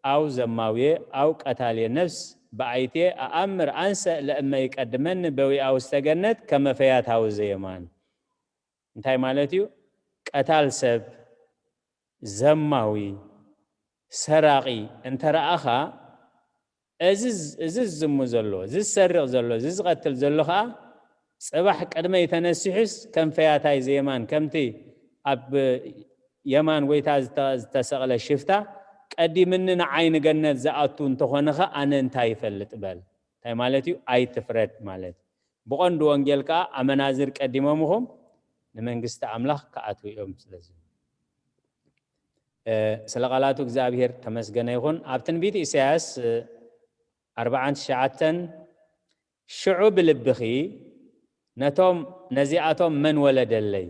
ኣው ዘማውየ ኣው ቀታልየ ነፍስ ብኣይትየ ኣኣምር ኣንሰ ለእመ ይቀድመኒ በዊኣ ውስተ ገነት ከመ ፈያታዊ ዘየማን። እንታይ ማለት እዩ? ቀታል ሰብ፣ ዘማዊ፣ ሰራቒ እንተ ረኣኻ፣ እዚ ዝዝሙ ዘሎ፣ እዚ ዝሰርቕ ዘሎ፣ እዚ ዝቐትል ዘሎ ኸኣ ጽባሕ ቅድመይ ተነሲሑስ ከም ፈያታይ ዘየማን፣ ከምቲ ኣብ የማን ጎይታ ዝተሰቕለ ሽፍታ ቀዲምኒ ንዓይ ንገነት ዝኣቱ እንተኾነኸ ኣነ እንታይ ይፈልጥ በል። እንታይ ማለት እዩ? ኣይትፍረድ ማለት እዩ። ብቐንዱ ወንጌል ከኣ ኣመናዝር ቀዲሞምኹም ንመንግስቲ ኣምላኽ ክኣትዉ እዮም። ስለዚ ስለ ቃላቱ እግዚኣብሔር ተመስገነ ይኹን። ኣብ ትንቢት ኢሳያስ ኣርባዓን ትሽዓተን ሽዑ ብልብኺ ነቶም ነዚኣቶም መን ወለደለይ?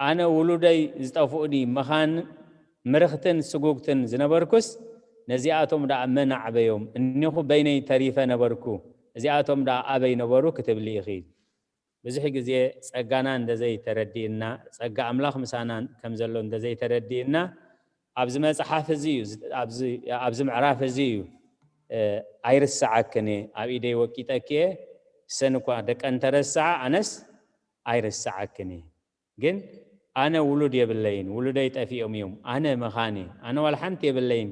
ኣነ ውሉደይ ዝጠፍኡ ድዩ መኻን ምርኽትን ስጉግትን ዝነበርኩስ፣ ነዚኣቶም ደኣ መን ኣዕበዮም? እኒኹ በይነይ ተሪፈ ነበርኩ፣ እዚኣቶም ደኣ ኣበይ ነበሩ ክትብሊ ኢኺ። ብዙሕ ግዜ ጸጋና እንደዘይተረዲእና፣ ጸጋ ኣምላኽ ምሳና ከም ዘሎ እንደዘይተረዲእና፣ ኣብዚ መጽሓፍ እዚ እዩ፣ ኣብዚ ኣብዚ ምዕራፍ እዚ እዩ፣ እ፣ "ኣይርስዓክን እየ፣ ኣብ ኢደይ ወቂጠኪ እየ፣ እሰን እኳ ደቀን ተረስዓ፣ ኣነስ ኣይርስዓክን እየ። ግን ኣነ ውሉድ የብለይን፣ ውሉደይ ጠፊኦም እዮም፣ ኣነ መኻን እየ፣ ኣነ ዋላ ሓንቲ የብለይን"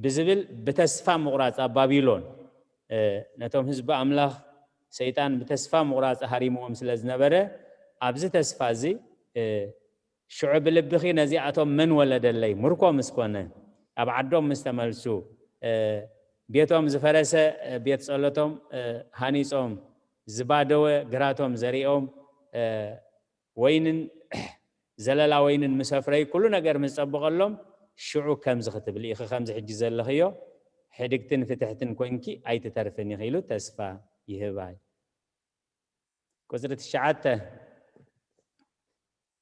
ብዝብል ብተስፋ ምቑራጽ ኣብ ባቢሎን፣ እ፣ ነቶም ህዝቢ ኣምላኽ ሰይጣን ብተስፋ ምቑራጽ ሃሪምዎም ስለ ዝነበረ፣ ኣብዚ ተስፋ እዚ፣ እ፣ "ሽዑ ብልብኺ ነዚኣቶም መን ወለደለይ?" ምርኮ ምስ ኮነ፣ ኣብ ዓዶም ምስ ተመልሱ፣ እ፣ ቤቶም ዝፈረሰ፣ እ፣ ቤት ጸሎቶም፣ እ፣ ሃኒጾም፣ ዝባደወ ግራቶም ዘሪኦም፣ እ፣ ወይንን ዘለላ ወይንን ምስ ኣፍረዩ፣ ኩሉ ነገር ምስ ጸበቐሎም፣ ሽዑ ከምዚ ክትብሊ ኢኺ፣ ከምዚ ሕጂ ዘለኽዮ ሕድግትን ፍትሕትን ኮንኪ ኣይትተርፍን ኢኺ ኢሉ ተስፋ ይህባ እዩ። ቁጽሪ ትሽዓተ፣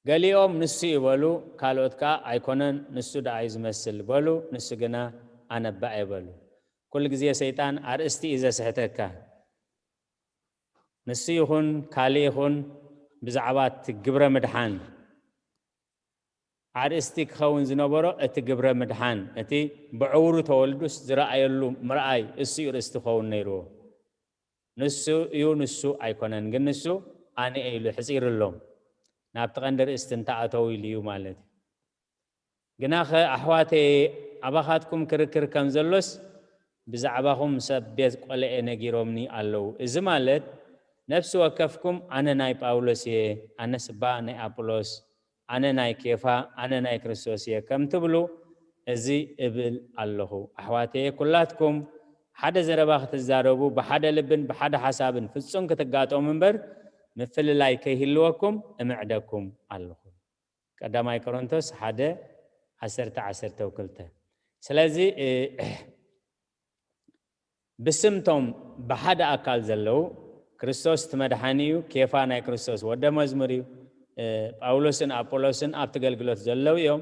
ገሊኦም "ንሱ እዩ" በሉ፣ ካልኦት ከኣ "ኣይኮነን፣ ንሱ ደኣ እዩ ዝመስል" በሉ፣ ንሱ ግና "ኣነ እባ እየ" በሉ። ኩሉ ግዜ ሰይጣን ኣርእስቲ እዩ ዘስሕተካ። ንሱ ይኹን ካልእ ይኹን ብዛዕባ እቲ ግብረ ምድሓን ኣርእስቲ ክኸውን ዝነበሮ እቲ ግብረ ምድሓን፣ እቲ ብዕውሩ ተወልዱስ ዝረኣየሉ ምርኣይ፣ እሱ እዩ ርእስቲ ክኸውን ነይርዎ። ንሱ እዩ፣ ንሱ ኣይኮነን፣ ግን ንሱ ኣነ እየ ኢሉ ሕጺርሎም። ናብቲ ቀንዲ ርእስቲ እንተኣተው ኢሉ እዩ ማለት እዩ። ግናኸ ኣሕዋተየ፣ ኣባኻትኩም ክርክር ከም ዘሎስ ብዛዕባኹም ሰብ ቤት ቆልኤ ነጊሮምኒ ኣለዉ። እዚ ማለት ነፍሲ ወከፍኩም ኣነ ናይ ጳውሎስ እየ፣ ኣነስ እባ ናይ ኣጵሎስ፣ ኣነ ናይ ኬፋ፣ ኣነ ናይ ክርስቶስ እየ ከም ትብሉ እዚ እብል ኣለኹ። ኣሕዋተየ ኩላትኩም ሓደ ዘረባ ክትዛረቡ ብሓደ ልብን ብሓደ ሓሳብን ፍጹም ክትጋጠሙ እምበር ምፍልላይ ከይህልወኩም እምዕደኩም ኣለኹ። ቀዳማይ ቆሮንቶስ ሓደ፣ ዓሰርተ፣ ዓሰርተ ክልተ። ስለዚ፣ እ፣ ብስምቶም ብሓደ ኣካል ዘለዉ፣ ክርስቶስ እቲ መድሓኒ እዩ፣ ኬፋ ናይ ክርስቶስ ወደ መዝሙር እዩ፣ እ፣ ጳውሎስን ኣጶሎስን ኣብቲ ኣገልግሎት ዘለዉ እዮም።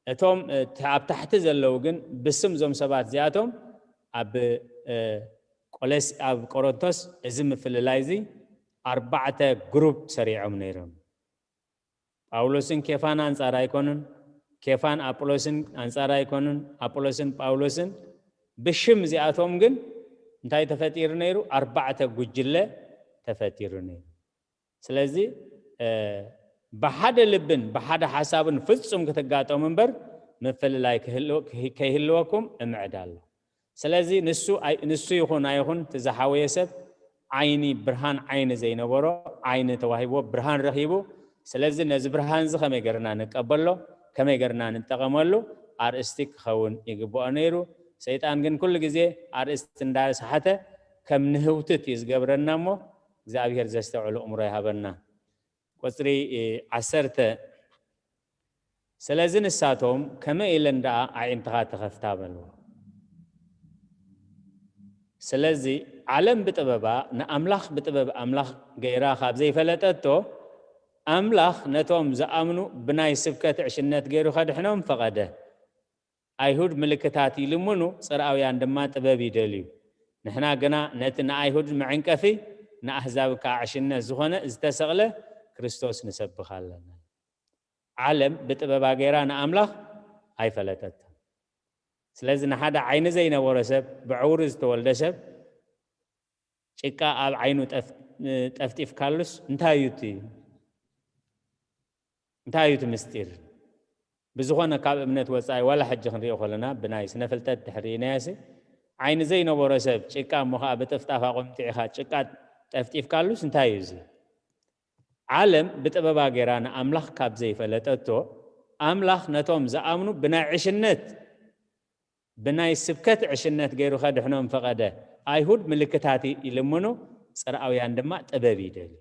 እቶም፣ እ፣ ታ-፣ ኣብ ታሕቲ ዘለዉ ግን ብስም እዞም ሰባት እዚኣቶም ኣብ፣ እ፣ ቆለስ-፣ ኣብ ቆሮንቶስ እዚ ምፍልላይ እዚ ኣርባዕተ ግሩፕ ሰሪዖም ነይሮም። ጳውሎስን ኬፋን ኣንጻር ኣይኮኑን፣ ኬፋን ኣጵሎስን ኣንጻር ኣይኮኑን፣ ኣጵሎስን ጳውሎስን። ብሽም እዚኣቶም ግን እንታይ ተፈጢሩ ነይሩ? ኣርባዕተ ጉጅለ ተፈጢሩ ነይሩ። ስለዚ፣ እ፣ ብሓደ ልብን ብሓደ ሓሳብን ፍጹም ክትጋጠሙ እምበር ምፍልላይ ክህልው-፣ ከይህልወኩም እምዕድ ኣሎ። ስለዚ ንሱ ኣይ-፣ ንሱ ይኹን ኣይኹን እቲ ዝሓወየ ሰብ ዓይኒ፣ ብርሃን ዓይኒ ዘይነበሮ ዓይኒ ተዋሂብዎ፣ ብርሃን ረኺቡ። ስለዚ ነዚ ብርሃን እዚ ከመይ ገርና ንቀበሎ፣ ከመይ ገርና ንጠቐመሉ ኣርእስቲ ክኸውን ይግብኦ ነይሩ። ሰይጣን ግን ኩሉ ግዜ ኣርእስቲ እንዳሰሓተ ከም ንህውትት እዩ ዝገብረና እሞ እግዚኣብሔር ዘስተውዕሉ እምሮ ይሃበና። ቁጽሪ፣ እ፣ ዓሰርተ፣ ስለዚ ንሳቶም ከመይ ኢለን ደኣ ኣዒንትኻ ተኸፍታ በልዎ። ስለዚ ዓለም ብጥበባ ንኣምላኽ ብጥበብ ኣምላኽ ገይራ ካብ ዘይፈለጠቶ፣ ኣምላኽ ነቶም ዝኣምኑ ብናይ ስብከት ዕሽነት ገይሩ ከድሕኖም ፈቐደ። ኣይሁድ ምልክታት ይልምኑ፣ ጽርኣውያን ድማ ጥበብ ይደልዩ። ንሕና ግና ነቲ ንኣይሁድ መዐንቀፊ፣ ንኣህዛብ ከኣ ዕሽነት ዝኾነ ዝተሰቕለ ክርስቶስ ንሰብኽ ኣለና። ዓለም ብጥበባ ገይራ ንኣምላኽ ኣይፈለጠቶን። ስለዚ ንሓደ ዓይኒ ዘይነበሮ ሰብ፣ ብዕውሪ ዝተወልደ ሰብ፣ ጭቃ ኣብ ዓይኑ ጠፍ-፣ ጠፍጢፍካሉስ እንታይ እዩ እቲ፣ እንታይ እዩ እቲ ምስጢር? ብዝኾነ ካብ እምነት ወጻኢ ዋላ ሕጂ ክንሪኦ ከለና ብናይ ስነ ፍልጠት ድሕሪ ርኢናዮሲ ዓይኒ ዘይነበሮ ሰብ ጭቃ እሞ ኸኣ ብጥፍጣፍ ኣቆምጢዕኻ ጭቃ ጠፍጢፍካሉስ እንታይ እዩ እዚ? ዓለም ብጥበባ ገይራ ንኣምላኽ ካብ ዘይፈለጠቶ ኣምላኽ ነቶም ዝኣምኑ ብናይ ዕሽነት ብናይ ስብከት ዕሽነት ገይሩ ከድሕኖም ፈቐደ። ኣይሁድ ምልክታት ይልምኑ፣ ጽርኣውያን ድማ ጥበብ ይደልዩ።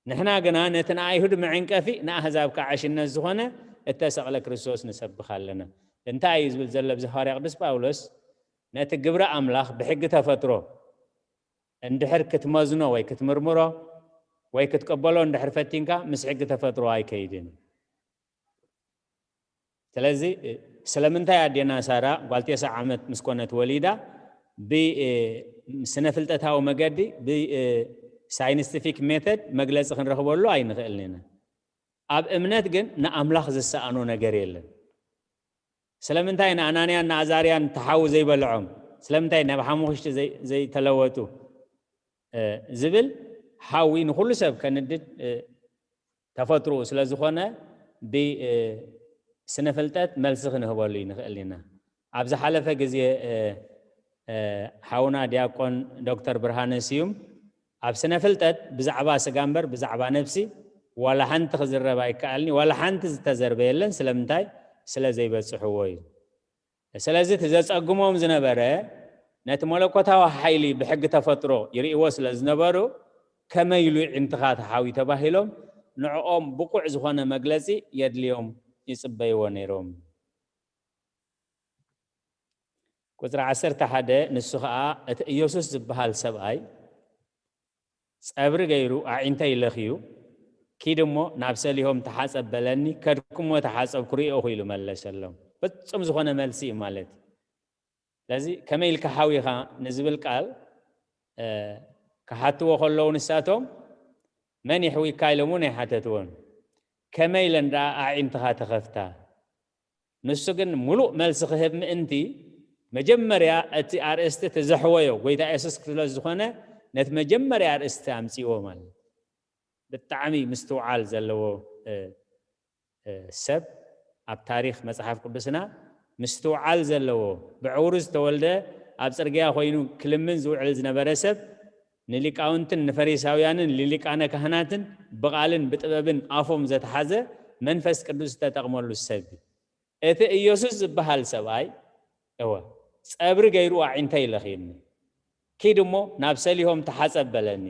ንሕና ግና ነቲ ንኣይሁድ መዐንቀፊ ንኣህዛብ ከዓ ዕሽነት ዝኾነ እተሰቕለ ክርስቶስ ንሰብኽ ኣለና። እንታይ እዩ ዝብል ዘሎ ኣብዚ ሃዋርያ ቅዱስ ጳውሎስ? ነቲ ግብሪ ኣምላኽ ብሕጊ ተፈጥሮ እንድሕር ክትመዝኖ ወይ ክትምርምሮ ወይ ክትቀበሎ እንድሕር ፈቲንካ ምስ ሕጊ ተፈጥሮ ኣይከይድን። ስለዚ ስለምንታይ ኣዴና ሳራ ጓል ተስዓ ዓመት ምስ ኮነት ወሊዳ ብስነ ፍልጠታዊ መገዲ ብሳይንስቲፊክ ሜተድ መግለፂ ክንረኽበሉ ኣይንኽእልን ኢና። ኣብ እምነት ግን ንኣምላኽ ዝሰኣኖ ነገር የለን። ስለምንታይ ንኣናንያን ንኣዛርያን ተሓዊ ዘይበልዖም? ስለምንታይ ናብ ሓሙኽሽቲ ዘይተለወጡ ዝብል ሓዊ ንኩሉ ሰብ ከንድድ ተፈጥሮኡ ስለ ዝኾነ ብስነ ፍልጠት መልሲ ክንህበሉ ንኽእል ኢና። ኣብ ዝሓለፈ ግዜ ሓውና ዲያቆን ዶክተር ብርሃነ ስዩም ኣብ ስነ ፍልጠት ብዛዕባ ስጋ እምበር ብዛዕባ ነብሲ ዋላ ሓንቲ ክዝረብ ኣይከኣልኒ፣ ዋላ ሓንቲ ዝተዘርበ የለን። ስለምንታይ? ስለ ዘይበጽሕዎ እዩ። ስለዚ እቲ ዘጸግሞም ዝነበረ ነቲ መለኮታዊ ሓይሊ ብሕጊ ተፈጥሮ ይርእይዎ ስለ ዝነበሩ ከመይ ኢሉ ይዕንትኻ ተሓዊ ተባሂሎም ንዕኦም ብቑዕ ዝኾነ መግለጺ የድልዮም ይጽበይዎ ነይሮም። ቁፅሪ ዓሰርተ ሓደ ንሱ ኸዓ እቲ ኢየሱስ ዝበሃል ሰብኣይ ጸብሪ ገይሩ ኣዒንተይ ለኽዩ ኪድ እሞ ናብ ሰሊሆም ተሓጸብ በለኒ፣ ከድኩሞ ተሓጸብኩ ርእኹ ኢሉ መለሰሎም። ፍጹም ዝኾነ መልሲ እዩ ማለት እዩ። ስለዚ ከመይ ኢልካ ሓዊኻ ንዝብል ቃል ክሓትዎ ከለዉ ንሳቶም መን ይሕዊካ ኢሎም እውን ኣይሓተትዎን። ከመይ ኢለን ደኣ ኣዒንትኻ ተኸፍታ? ንሱ ግን ሙሉእ መልሲ ክህብ ምእንቲ መጀመርያ እቲ ኣርእስቲ እቲ ዘሕወዮ ጎይታ የሱስ ስለ ዝኾነ ነቲ መጀመርያ ኣርእስቲ ኣምጺዎ ማለት ብጣዕሚ ምስትውዓል ዘለዎ ሰብ ኣብ ታሪኽ መጽሓፍ ቅዱስና ምስትውዓል ዘለዎ ብዕውሩ ዝተወልደ ኣብ ጽርግያ ኮይኑ ክልምን ዝውዕል ዝነበረ ሰብ ንሊቃውንትን ንፈሪሳውያንን ንሊቃነ ካህናትን ብቓልን ብጥበብን ኣፎም ዘተሓዘ መንፈስ ቅዱስ ዝተጠቕመሉ ሰብ እዩ። እቲ ኢየሱስ ዝበሃል ሰብኣይ እወ ጸብሪ ገይሩ ኣዒንተይ ለኺኒ ኪድ እሞ ናብ ሰሊሆም ተሓጸብ በለኒ።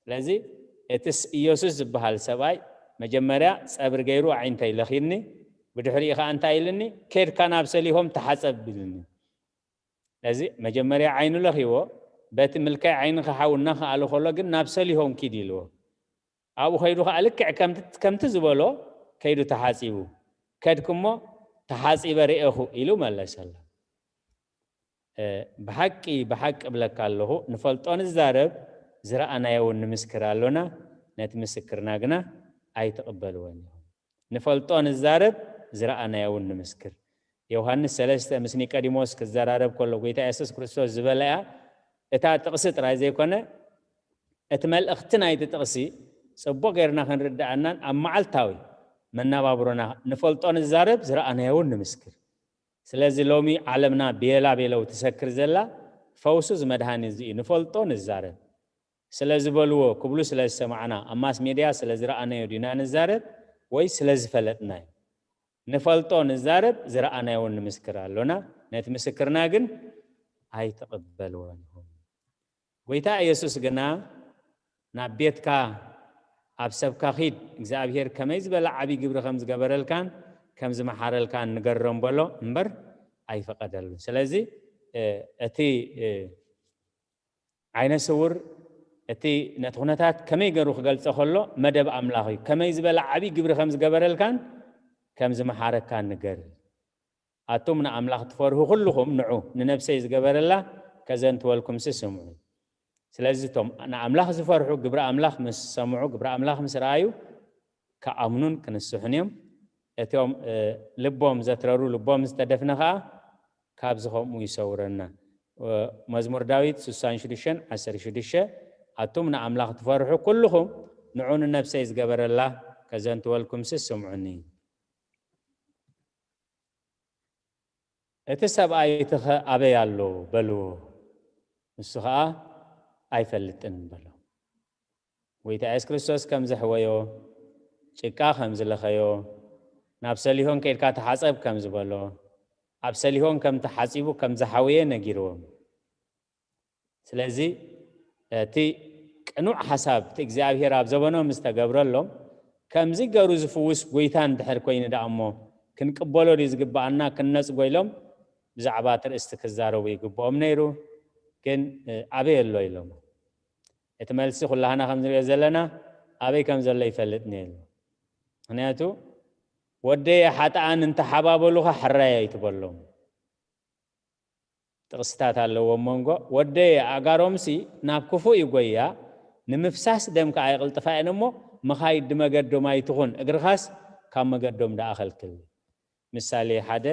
ስለዚ እቲ ኢየሱስ ዝበሃል ሰብኣይ መጀመርያ ጸብሪ ገይሩ ኣዒንተይ ለኺኒ ብድሕሪኡ ከዓ እንታይ ኢልኒ? ኬድካ ናብ ሰሊሆም ተሓጸብ ኢልኒ። ስለዚ መጀመርያ ዓይኑ ለኺዎ በቲ ምልካይ ዓይኒ ክሓው እናኸኣሉ ከሎ ግን ናብ ሰሊሆም ኪድ ኢልዎ። ኣብኡ ከይዱ ከዓ ልክዕ ከምቲ ዝበሎ ከይዱ ተሓፂቡ። ከድኩሞ ተሓፂበ ርኤኹ ኢሉ መለሰሎም። ብሓቂ ብሓቂ እብለካ ኣለኹ ንፈልጦ ንዛረብ ዝረኣናዮ እውን ንምስክር ኣሎና፣ ነቲ ምስክርና ግና ኣይትቕበልዎን ኢኹም። ንፈልጦ ንዛረብ ዝረኣናዮ እውን ንምስክር። ዮሃንስ ሰለስተ ምስ ኒቆዲሞስ ክዘራረብ ከሎ ጎይታ የሱስ ክርስቶስ ዝበለያ እታ ጥቕሲ ጥራይ ዘይኮነ እቲ መልእኽቲ ናይቲ ጥቕሲ ጽቡቕ ጌርና ክንርድኣናን ኣብ መዓልታዊ መነባብሮና ንፈልጦ ንዛረብ ዝረኣናዮ እውን ንምስክር። ስለዚ ሎሚ ዓለምና ቤላ ቤለው ትሰክር ዘላ ፈውሱ ዝመድሃኒ እዚ እዩ። ንፈልጦ ንዛረብ ስለ ዝበልዎ ክብሉ ስለ ዝሰማዕና ኣብ ማስ ሜድያ ስለ ዝረኣናዮ ዲና ንዛረብ ወይ ስለ ዝፈለጥናዮ? ንፈልጦ ንዛረብ ዝረኣናዮ እውን ንምስክር ኣሎና፣ ነቲ ምስክርና ግን ኣይትቕበልዎን ኢኹም። ጎይታ ኢየሱስ ግና ናብ ቤትካ ኣብ ሰብካ ኺድ እግዚኣብሔር ከመይ ዝበለ ዓብዪ ግብሪ ከም ዝገበረልካን ከም ዝመሓረልካን ንገሮም በሎ እምበር ኣይፈቐደሉን። ስለዚ እቲ ዓይነ ስውር እቲ ነቲ ኩነታት ከመይ ገይሩ ክገልጾ ከሎ መደብ ኣምላኽ እዩ። ከመይ ዝበለ ዓብዪ ግብሪ ከም ዝገበረልካን ከም ዝመሓረካን ንገር። ኣቱም ንኣምላኽ ትፈርሁ ኩልኹም ንዑ፣ ንነብሰይ ዝገበረላ ከዘንትወልኩምሲ ስምዑ። ስለዚ እቶም ንኣምላኽ ዝፈርሑ ግብሪ ኣምላኽ ምስ ሰምዑ፣ ግብሪ ኣምላኽ ምስ ረኣዩ ክኣምኑን ክንስሑን እዮም። እቶም ልቦም ዘትረሩ ልቦም ዝተደፍነ ኸዓ ካብዚ ከምኡ ይሰውረና። መዝሙር ዳዊት ስሳን ሽዱሽተን ዓሰርተ ሽዱሽተ ኣቱም ንኣምላኽ ትፈርሑ ኩልኹም ንዑ ንነብሰይ ዝገበረላ ከዘንትወልኩምሲ ስምዑኒ። እቲ ሰብኣይ እቲ ኸ ኣበይ ኣሎ በልዎ። ንሱ ኸዓ ኣይፈልጥን በሎ። ጎይታ የሱስ ክርስቶስ ከም ዘሕወዮ፣ ጭቃ ከም ዝለኸዮ፣ ናብ ሰሊሆን ከይድካ ተሓጸብ ከም ዝበሎ፣ ኣብ ሰሊሆን ከም ተሓጺቡ ከም ዝሓወየ ነጊርዎም። ስለዚ እቲ ቅኑዕ ሓሳብ እቲ እግዚኣብሔር ኣብ ዘበኖም ዝተገብረሎም ከምዚ ገሩ ዝፍውስ ጎይታ እንድሕር ኮይኑ ደኣ እሞ ክንቅበሎ ድዩ ዝግብኣና ክንነጽጎ ኢሎም ብዛዕባ እቲ ርእስቲ ክዛረቡ ይግብኦም ነይሩ። ግን ኣበይ ኣሎ ኢሎም እቲ መልሲ ኩላህና ከም ንሪኦ ዘለና ኣበይ ከም ዘሎ ይፈልጥ ነይሩ። ምክንያቱ ወደየ ሓጥኣን እንተሓባበሉኻ ሕራይ ኣይትበሎም። ጥቕስታት ኣለዎ ኣብ መንጎ። ወደየ ኣእጋሮምሲ ናብ ክፉእ ይጎያ፣ ንምፍሳስ ደም ከኣ ይቕልጥፋ እየን እሞ፣ መኻይድ መገዶም ኣይትኹን፣ እግርኻስ ካብ መገዶም ደኣ ኸልክል። ምሳሌ ሓደ፣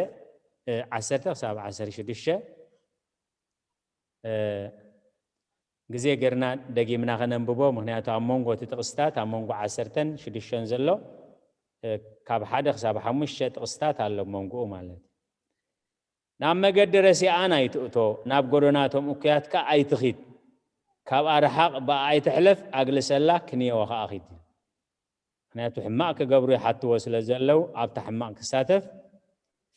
እ፣ ዓሰርተ ክሳብ ዓሰርተ ሽዱሽተ፣ እ፣ ግዜ ጌርና ደጊምና ከነንብቦ፣ ምኽንያቱ ኣብ መንጎ እቲ ጥቕስታት፣ ኣብ መንጎ ዓሰርተን ሽዱሽተን ዘሎ፣ እ፣ ካብ ሓደ ክሳብ ሓሙሽተ ጥቕስታት ኣሎ ኣብ መንጎኡ ማለት እዩ። ናብ መገዲ ረሲኣን ኣይትእቶ፣ ናብ ጎደናቶም እኩያት ከኣ ኣይትኺድ። ካብኣ ርሓቕ፣ ብኣ ኣይትሕለፍ፣ ኣግልሰላ፣ ክንየዋ ከኣ ኺድ። ምኽንያቱ ሕማቕ ክገብሩ ይሓትዎ ስለ ዘለዉ፣ ኣብታ ሕማቕ ክሳተፍ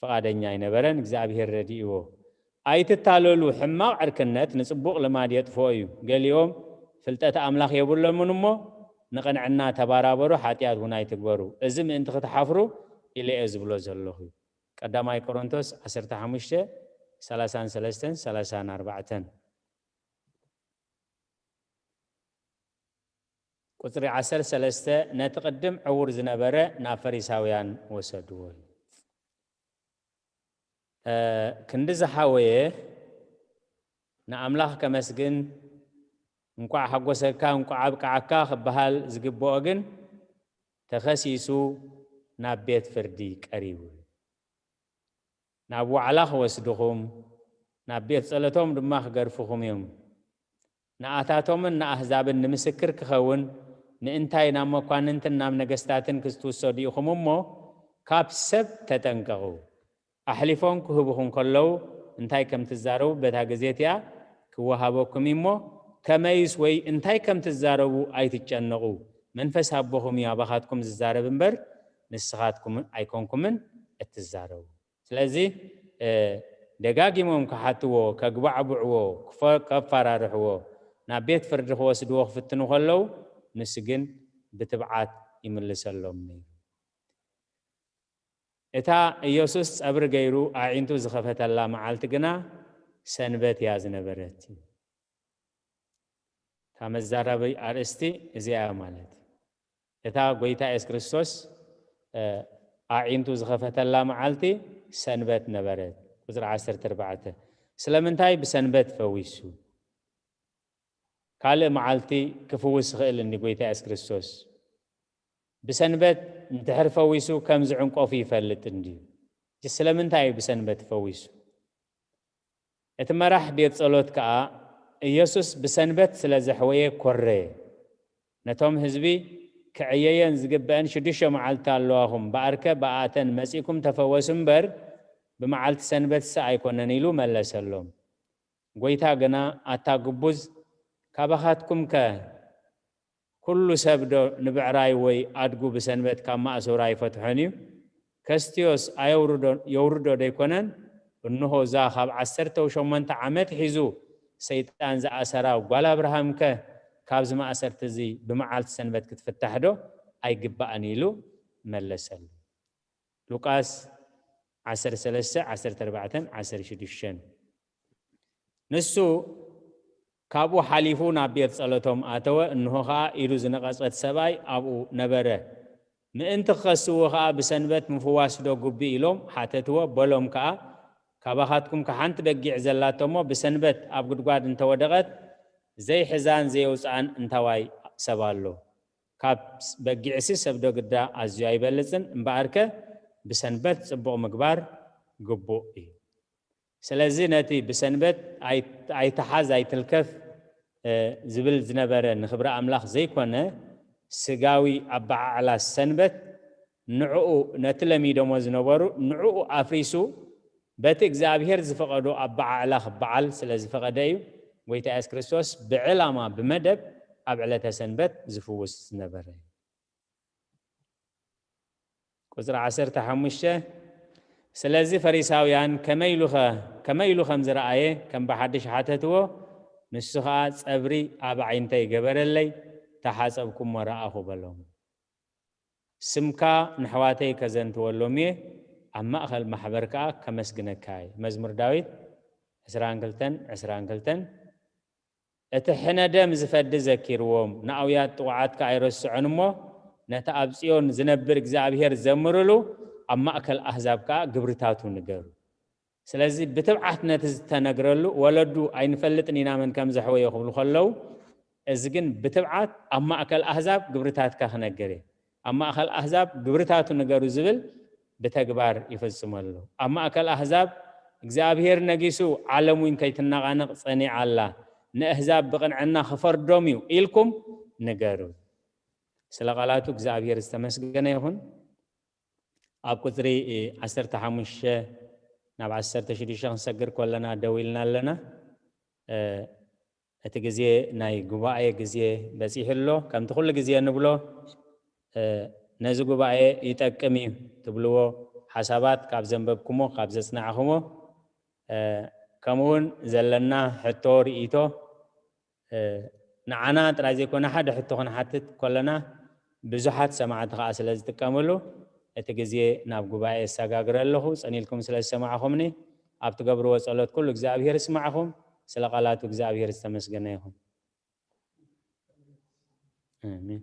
ፍቓደኛ ኣይነበረን። እግዚኣብሄር ረዲእዎ። ኣይትታለሉ፣ ሕማቕ ዕርክነት ንጽቡቕ ልማድ የጥፍኦ እዩ። ገሊኦም ፍልጠት ኣምላኽ የብሎምን እሞ፣ ንቕንዕና ተባራበሩ፣ ሓጢኣት እውን ኣይትግበሩ። እዚ ምእንቲ ክትሓፍሩ ኢለ እየ ዝብሎ ዘለኹ። ቀዳማይ ቆሮንቶስ ዓሰርተ ሓሙሽተ፣ ሰላሳን ሰለስተን ሰላሳን ኣርባዕተን። ቁጽሪ ዓሰርተ ሰለስተ፣ ነቲ ቅድም ዕዉር ዝነበረ ናብ ፈሪሳውያን ወሰድዎ። እ፣ ክንዲ ዝሓወየ ንኣምላኽ ከመስግን፣ እንቋዕ ሓጎሰካ፣ እንቋዕ ኣብቅዓካ ክበሃል ዝግብኦ ግን፣ ተኸሲሱ ናብ ቤት ፍርዲ ቀሪቡ። ናብ ዋዕላ ክወስድኹም፣ ናብ ቤት ጸሎቶም ድማ ክገርፍኹም እዮም። ንኣታቶምን ንኣህዛብን ንምስክር ክኸውን፣ ምእንታይ ናብ መኳንንትን ናብ ነገስታትን ክትውሰዱ ኢኹም እሞ፣ ካብ ሰብ ተጠንቀቑ። ኣሕሊፎም ክህቡኹም ከለዉ እንታይ ከም ትዛረቡ በታ ግዜ እቲኣ ክወሃበኩም እዩ እሞ፣ ከመይስ ወይ እንታይ ከም ትዛረቡ ኣይትጨነቑ። መንፈስ ኣቦኹም እዩ ኣባኻትኩም ዝዛረብ እምበር፣ ንስኻትኩም ኣይኮንኩምን እትዛረቡ። ስለዚ፣ እ፣ ደጋጊሞም ክሓትዎ፣ ከግባዕብዕዎ፣ ክፈ-፣ ከፋራርሕዎ፣ ናብ ቤት ፍርዲ ክወስድዎ ክፍትኑ ከለዉ፣ ንሱ ግን ብትብዓት ይምልሰሎም ነይሩ። እታ ኢየሱስ ጸብሪ ገይሩ ኣዒንቱ ዝኸፈተላ መዓልቲ ግና ሰንበት እያ ዝነበረት። እታ መዛረቢ ኣርእስቲ እዚኣ እያ ማለት እዩ። እታ ጐይታ የሱስ ክርስቶስ፣ እ፣ ኣዒንቱ ዝኸፈተላ መዓልቲ ሰንበት ነበረት። ቁጽሪ ዓሰርተ ኣርባዕተ። ስለምንታይ ብሰንበት ፈዊሱ? ካልእ መዓልቲ ክፍውስ ይኽእል እንዲ ጐይታ የሱስ ክርስቶስ? ብሰንበት እንድሕር ፈዊሱ ከም ዝዕንቀፉ ይፈልጥ እንድዩ። ስለምንታይ እዩ ብሰንበት ፈዊሱ? እቲ መራሕ ቤት ጸሎት ከኣ፣ ኢየሱስ ብሰንበት ስለ ዘሕወየ ኰረየ። ነቶም ህዝቢ፣ ክዕየየን ዝግበአን ሽዱሽተ መዓልቲ ኣለዋኹም፣ በኣርከ ብኣተን መጺእኩም ተፈወሱ እምበር፣ ብመዓልቲ ሰንበትሰ ኣይኮነን ኢሉ መለሰሎም። ጐይታ ግና፣ ኣታ ግቡዝ፣ ካባኻትኩምከ ኩሉ ሰብ ዶ ንብዕራይ ወይ ኣድጉ ብሰንበት ካብ ማእሰሩ ኣይፈትሖን እዩ? ከስትዮስ ኣየውርዶ-፣ የውርዶ ዶ ኣይኮነን? እንሆ፣ እዛ ካብ ዓሰርተ ሸሞንተ ዓመት ሒዙ ሰይጣን ዝኣሰራ ጓል ኣብርሃምከ ካብዚ ማእሰርቲ እዚ ብመዓልቲ ሰንበት ክትፍታሕ ዶ ኣይግባእን? ኢሉ መለሰሉ። ሉቃስ ዓሰርተ ሰለስተ፣ ዓሰርተ ኣርባዕተን ዓሰርተ ሽዱሽተን። ንሱ ካብኡ ሓሊፉ ናብ ቤት ጸሎቶም ኣተወ፣ እንሆ ኸኣ ኢዱ ዝነቐጸት ሰብኣይ ኣብኡ ነበረ። ምእንቲ ክኸስዎ ኸኣ ብሰንበት ምፍዋስ ዶ ግቡእ ኢሎም ሓተትዎ። በሎም ከኣ፣ ካባኻትኩም ከ ሓንቲ በጊዕ ዘላቶ እሞ ብሰንበት ኣብ ጉድጓድ እንተወደቐት ዘይሕዛን ዘየውጽኣን እንታዋይ ሰብ ኣሎ? ካብ በጊዕሲ ሰብ ዶ ግዳ ኣዝዩ ኣይበልጽን? እምበኣርከ ብሰንበት ጽቡቕ ምግባር ግቡእ እዩ። ስለዚ ነቲ ብሰንበት ኣይ-፣ ኣይትሓዝ ኣይትልከፍ፣ እ፣ ዝብል ዝነበረ ንኽብሪ ኣምላኽ ዘይኮነ ስጋዊ ኣበዓዕላ ሰንበት ንዕኡ፣ ነቲ ለሚዶሞ ዝነበሩ ንዕኡ ኣፍሪሱ በቲ እግዚኣብሔር ዝፈቐዶ ኣበዓዕላ ክበዓል ስለ ዝፈቐደ እዩ። ጐይታ የሱስ ክርስቶስ ብዕላማ ብመደብ ኣብ ዕለተ ሰንበት ዝፍውስ ዝነበረ እዩ። ቁጽሪ ዓሰርተ ሓሙሽተ፣ ስለዚ ፈሪሳውያን ከመይ ኢሉኸ-፣ ከመይ ኢሉ ከም ዝረኣየ ከም ብሓድሽ ሓተትዎ። ንሱ ኸኣ፣ ጸብሪ ኣብ ኣዒንተይ ገበረለይ፣ ተሓጸብኩ እሞ ረኣኹ በሎም። ስምካ ንኣሕዋተይ ከዘንትወሎም እየ፣ ኣብ ማእከል ማሕበር ከኣ ከመስግነካ እየ። መዝሙር ዳዊት ዕስራን ክልተን፣ ዕስራን ክልተን። እቲ ሕነ ደም ዝፈዲ ዘኪርዎም፣ ንኣውያት ጥቑዓት ከኣ ኣይረስዖን እሞ፣ ነቲ ኣብ ጽዮን ዝነብር እግዚኣብሔር ዘምርሉ፣ ኣብ ማእከል ኣህዛብ ከኣ ግብርታቱ ንገሩ። ስለዚ ብትብዓት ነቲ ዝተነግረሉ፣ ወለዱ ኣይንፈልጥን ኢና መን ከም ዘሕወዮ ክብሉ ከለዉ፣ እዚ ግን ብትብዓት ኣብ ማእከል ኣህዛብ ግብርታትካ ክነግር እየ። ኣብ ማእከል ኣህዛብ ግብርታቱ ንገሩ ዝብል ብተግባር ይፍጽመሉ። ኣብ ማእከል ኣህዛብ እግዚኣብሔር ነጊሱ፣ ዓለም እውን ከይትነቓነቕ ጸኒዓ ኣላ፣ ንኣህዛብ ብቕንዕና ክፈርዶም እዩ ኢልኩም ንገሩ። ስለ ቃላቱ እግዚኣብሔር ዝተመስገነ ይኹን። ኣብ ቁጽሪ ዓሰርተ ሓሙሽተ ናብ ዓሰርተ ሽዱሽተ ክንሰግር ከለና ደው ኢልና ኣለና። እቲ ግዜ ናይ ጉባኤ ግዜ በጺሑ ኣሎ። ከምቲ ኩሉ ግዜ ንብሎ፣ ነዚ ጉባኤ ይጠቅም እዩ ትብልዎ ሓሳባት ካብ ዘንበብኩሞ፣ ካብ ዘጽናዕኹሞ፣ ከምኡውን ዘለና ሕቶ፣ ርእይቶ፣ ንዓና ጥራይ ዘይኮነ ሓደ ሕቶ ክንሓትት ከለና ብዙሓት ሰማዕቲ ከኣ ስለ ዝጥቀምሉ፣ እቲ ግዜ ናብ ጉባኤ የሰጋግረ ኣለኹ። ጸኒልኩም ስለ ዝሰማዕኹምኒ፣ ኣብ ትገብርዎ ጸሎት ኩሉ እግዚኣብሔር ይስማዕኹም። ስለ ቃላቱ እግዚኣብሔር ዝተመስገነ ይኹን። ኣሜን።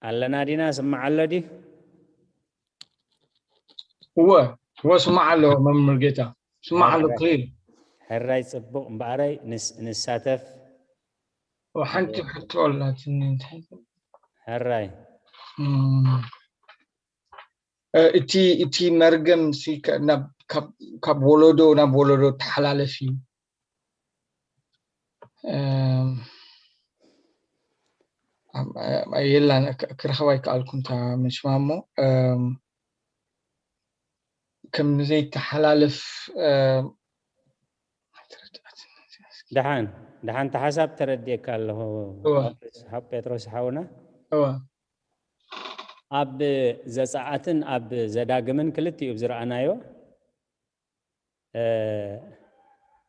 ኣለና ዲና፣ ስማዕ ኣሎ ድዩ? እወ፣ እወ፣ ስማዕ ኣሎ መምህር ጌታ፣ ስማዕ ኣሎ ክሊር። ሕራይ፣ ጽቡቕ። እምበኣረይ ንስ-፣ ንሳተፍ። ሓንቲ ሕቶ ኣላትኒ። እንታይ? ሕራይ። እቲ፣ እቲ መርገም ሲ ከ-፣ ናብ፣ ካብ፣ ካብ ወለዶ ናብ ወለዶ ተሓላለፍ እዩ። እም፣ ኣም-፣ የላን፣ ክ-፣ ክረኽባ ኣይከኣልኩን እታ ምሽማ እሞ፣ እም፣ ከም ዘይተሓላለፍ፣ እም፣ ደሓን፣ ደሓን፣ እቲ ሓሳብ ተረዲኤካ ኣለኹ። እወ። ሃብ ጴጥሮስ ሓውና። እወ። ኣብ ዘጸኣትን ኣብ ዘዳግምን ክልቲኡ ዝረኣናዮ፣ እ፣